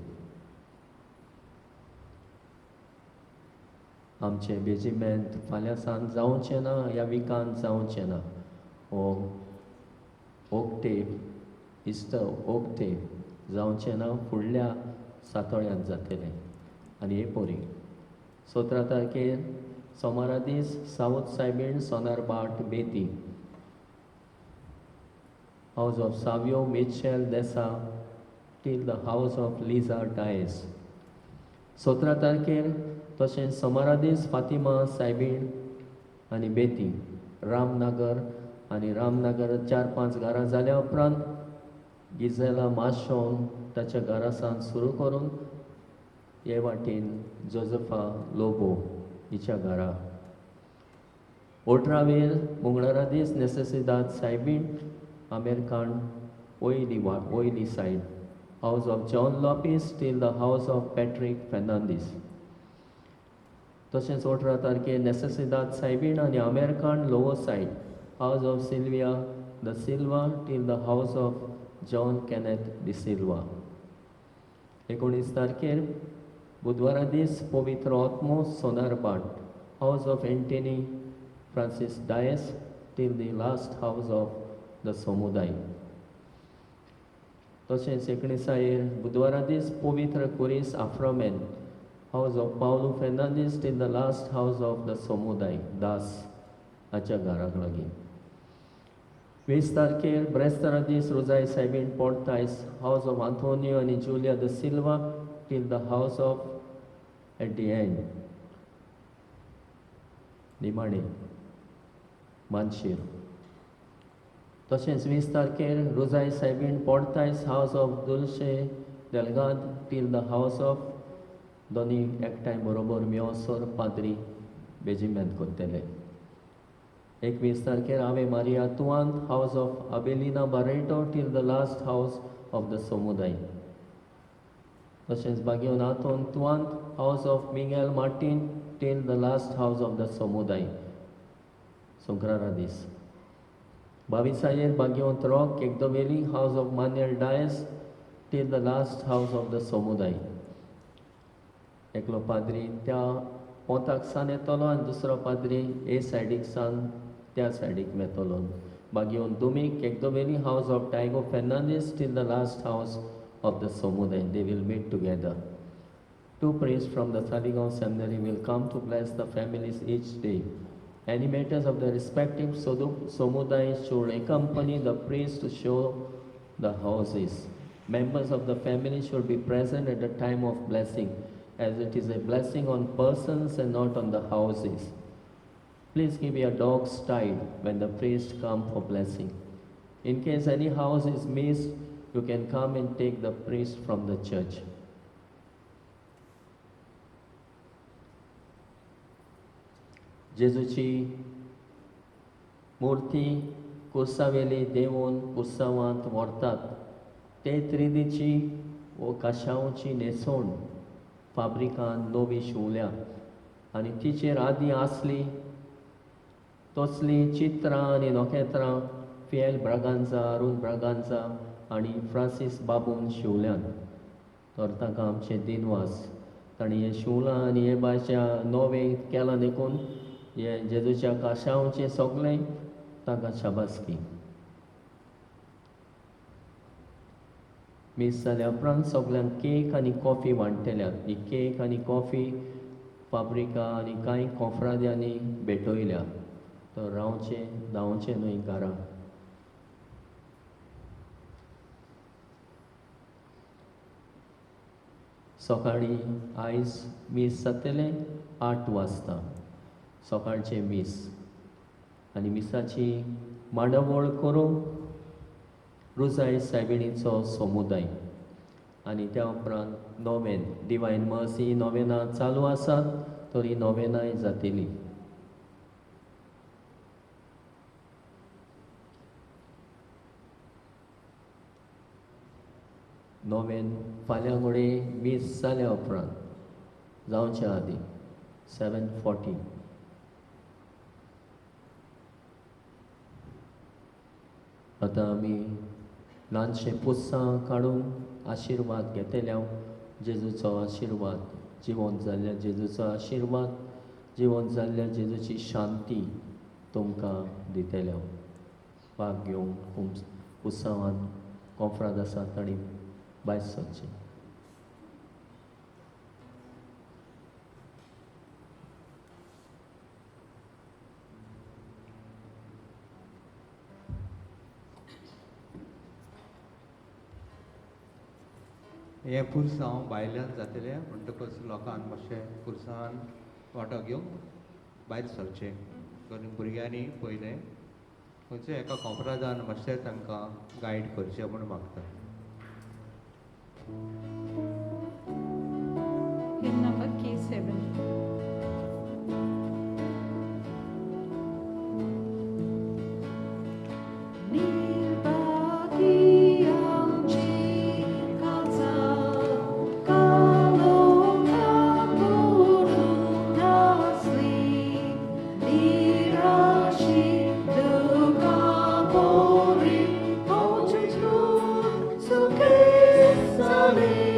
आमचें बेजिमेंत फाल्यां सांज जावचें ना, ह्या विकान जावचें ना. हो ओक्टेव इस्टर ओक्टेव जावचें ना, फुडल्या सातोळ्यांत जातलें. आनी हे पोरी 17 तारखेर सोमारा दीस south सायबीण Sonarbhat Betim, house of Savio Mitchell Desa till the house of Liza Dias. 17 तारखेर तशेंच सोमारा दीस फातिमा सायबीण आनी बेती रामनगर आनी रामनगर 4-5 घरां जाल्या उपरांत गिझेला माशोन ताच्या घरा सावन सुरू करून हे वाटेन जोजफा लोबो हिच्या घरा. 18वेर मंगळारा दीस नेसेसिदाद सायबीण आमेरकान वयली side, house of John Lopes till the house of Patrick Fernandes. तशेंच 18 तारखेर नेसेसिदाद सायबीण आनी अमेरकान lower side, house of Sylvia da Silva till the house of John Kenneth D'Silva. 19 तारखेर बुधवारा दीस पवित्र आत्मो Sonarbhat, house of Antony Francis Dias till the last house of the समुदाय. तशेंच 19 बुधवारा दीस पवित्र कुरीस आफ्रामेन, house of Paulo Fernandes till the last house of the समुदाय दास हाच्या घराक लागीं. 20 तारखेर ब्रेस्तारा दीस रोजाय सायबीण पोर्तायस, हावज ऑफ आंतोनियो आनी Julia da Silva till the house of at the end. निमाणे मानशेर. तशेंच 20 तारखेर रोजाय सायबीण Portais house of Dulce Delgado till the house of दोनी एकठांय बरोबर मेवसर पाद्री बेजिमेंत करतले. 21 तारखेर Ave Maria Tuan house of Abelina Barreto till the last house of the समुदाय. तशेंच बागेवन Anton तुवांत house of Miguel Martin till the last house of the समुदाय सोंक्रारा दीस. 22 बागेवंत Rock Kekdoveli house of Manuel Dias till the last house of the समुदाय. एकलो पाद्री त्या पोंताक सान येतलो आनी दुसरो पाद्री ए सायडीक सान त्या सायडीक वेतलो. बागेवन Domingo Kekdoveli house of Diego Fernandes till the last house of the Samudaya. They will meet together. 2 priests from the Saligao Seminary will come to bless the families each day. Animators of the respective Samudaya should accompany the priests to show the houses. Members of the family should be present at the time of blessing, as it is a blessing on persons and not on the houses. Please give your dogs tied when the priests come for blessing. In case any house is missed, you can come and take the priest from the church. जेजूची मूर्ती कुर्सावेली देवून कुर्सावांत व्हरतात ते त्रिदीची वो काशांवची न्हेसवण फाब्रिकान नवी शिंवल्या आनी तिचेर आदीं आसली तसलीं चित्रां आनी नखेत्रां फिएल ब्रागांजा, अरुण ब्रागांजा आनी फ्रांसीस बाबून शिंवल्यात. तर तांकां आमचे दिनवास. तांणी हें शिंवलां आनी हे भाशा नवें केलां देखून हे जेजूच्या काशांवचें सगळें तांकां शाबासकी. मीस जाल्या उपरांत सगल्यांक केक आनी कॉफी वांट्टल्यात. ही केक आनी कॉफी फाब्रिका आनी कांय कोफराद्यांनी भेटयल्या. तर रावचें धांवचें न्हय घरा. सकाळीं आयज मीस जातलें 8 वाजता सकाळचें मीस आनी मिसाची मांडावळ करूंक रोजाय सायबिणीचो समुदाय आनी त्या उपरांत नोवेन डिवायन मर्सी नोवेनां चालू आसात तर ही नोवेनांय जातली. नोवेन फाल्यां कडेन मीस जाल्या उपरांत जावच्या आदीं 7:40. आतां आमी ल्हानशें पुस्सां काडून आशिर्वाद घेतले. जेजूचो आशिर्वाद, जिवन जाल्ल्या जेजूचो आशिर्वाद, जिवन जाल्ल्या जेजूची शांती तुमकां दितले. भाग घेवंक पुस्सांवान कोंफ्राद आसा तांणी भायर सरचें. हें पुरसांव भायल्यान जातलें म्हणटकच लोकांक मातशें पुरसांवान वांटो घेवंक भायर सरचें. कारण भुरग्यांनी पयलें खंयच्या एका कोंपरादान मातशें तांकां गायड करचें म्हूण मागता. Hymn number K7. Sunny.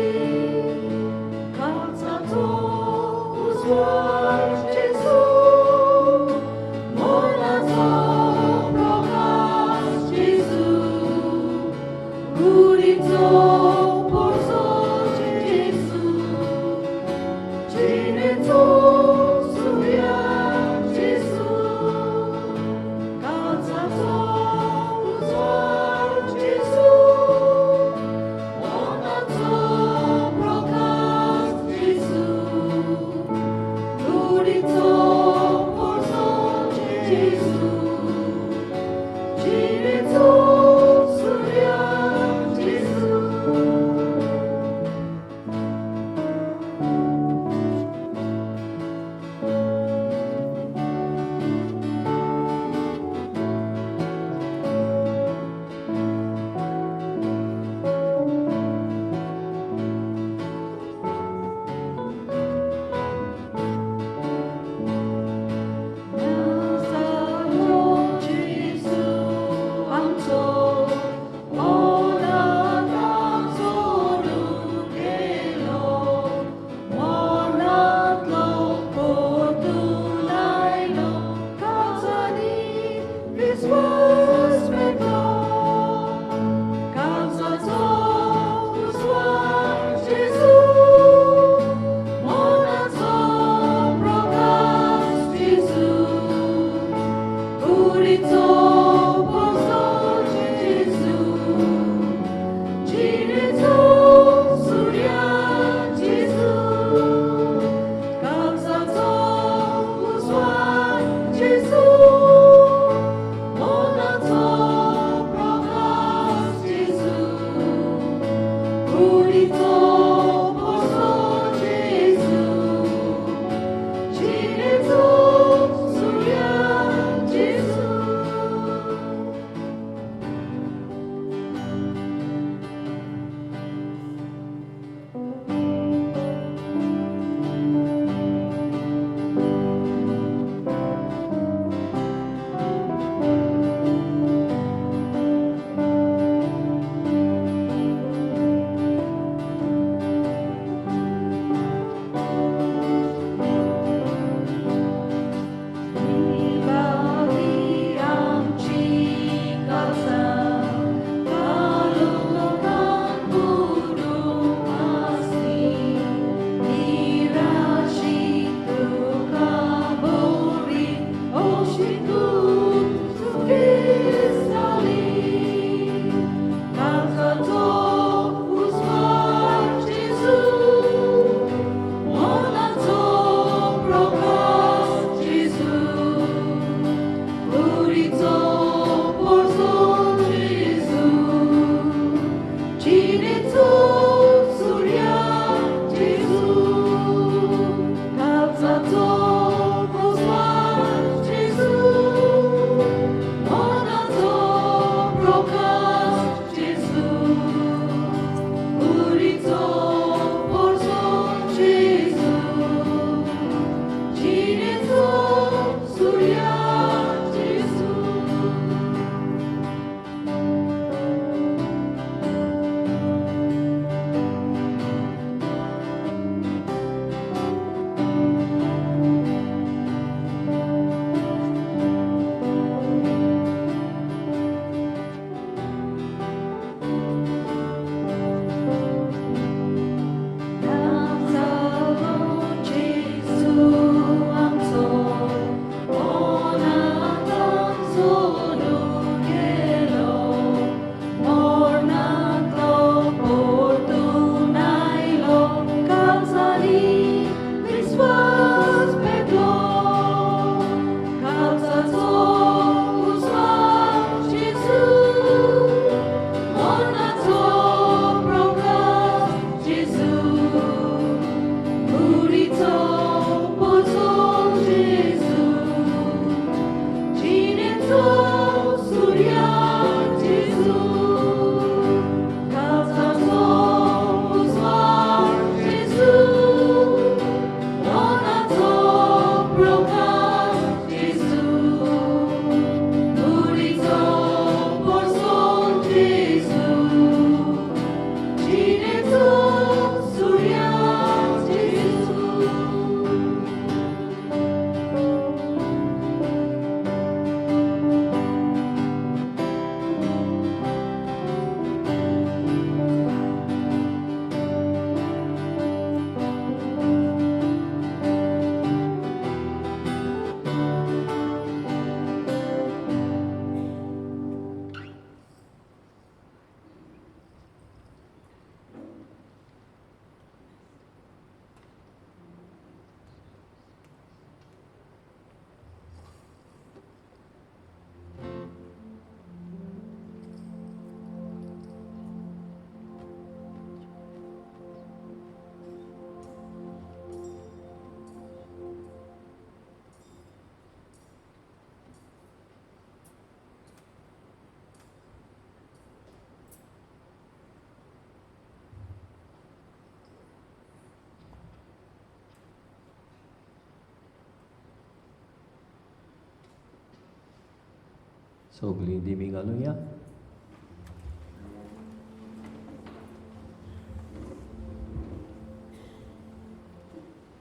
सगळीं दिमी घालुया.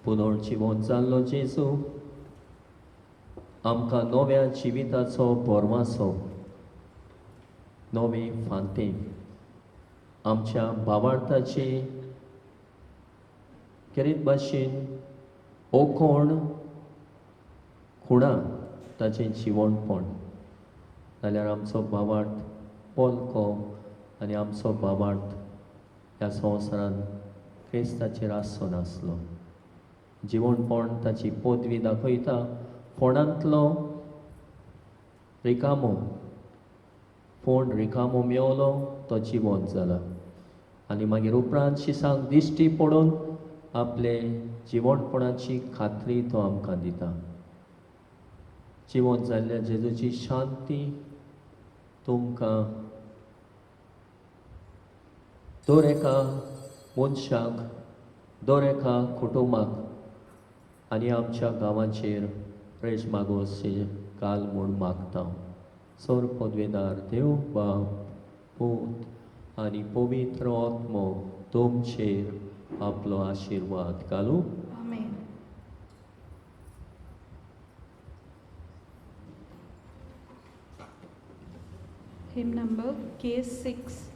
पुनर्जिवन जाल्लो जेजू आमकां नव्या जिविताचो भरवासो, नवी फांती, आमच्या भावार्थाची खेरीत भाशेन ओकोण खुणा ताचें जिवणपण जाल्यार आमचो भावार्थ पोलको आनी आमचो भावार्थ ह्या संवसारांत क्रिस्ताचेर आसचो नासलो. जिवणपण ताची पदवी दाखयता. फोंडांतलो रिकामो फोंड रिकामो मेवलो तो जिवंत जाला आनी मागीर उपरांत शिसांक दिश्टी पडून आपले जिवणपणाची खात्री तो आमकां दिता. जिवंत जाल्ल्या जेजूची शांती तुमकां दर एका मनशाक, दर एका कुटुंबाक आनी आमच्या गांवाचेर प्रेज मागोस काल म्हूण मागता. सोर पदवेदार देव बाप, पूत आनी पवित्र आत्मो तुमचेर आपलो आशिर्वाद घालूं. आमेन. Hymn number K6.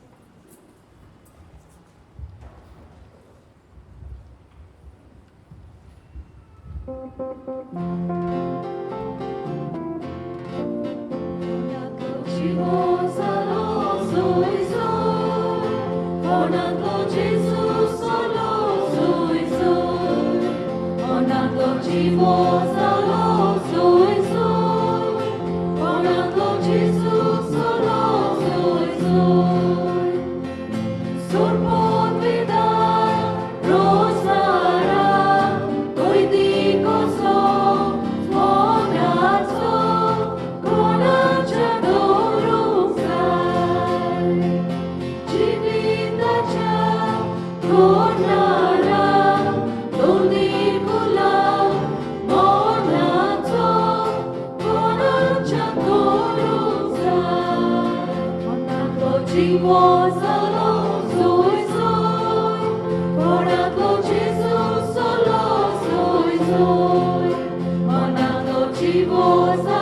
Voz.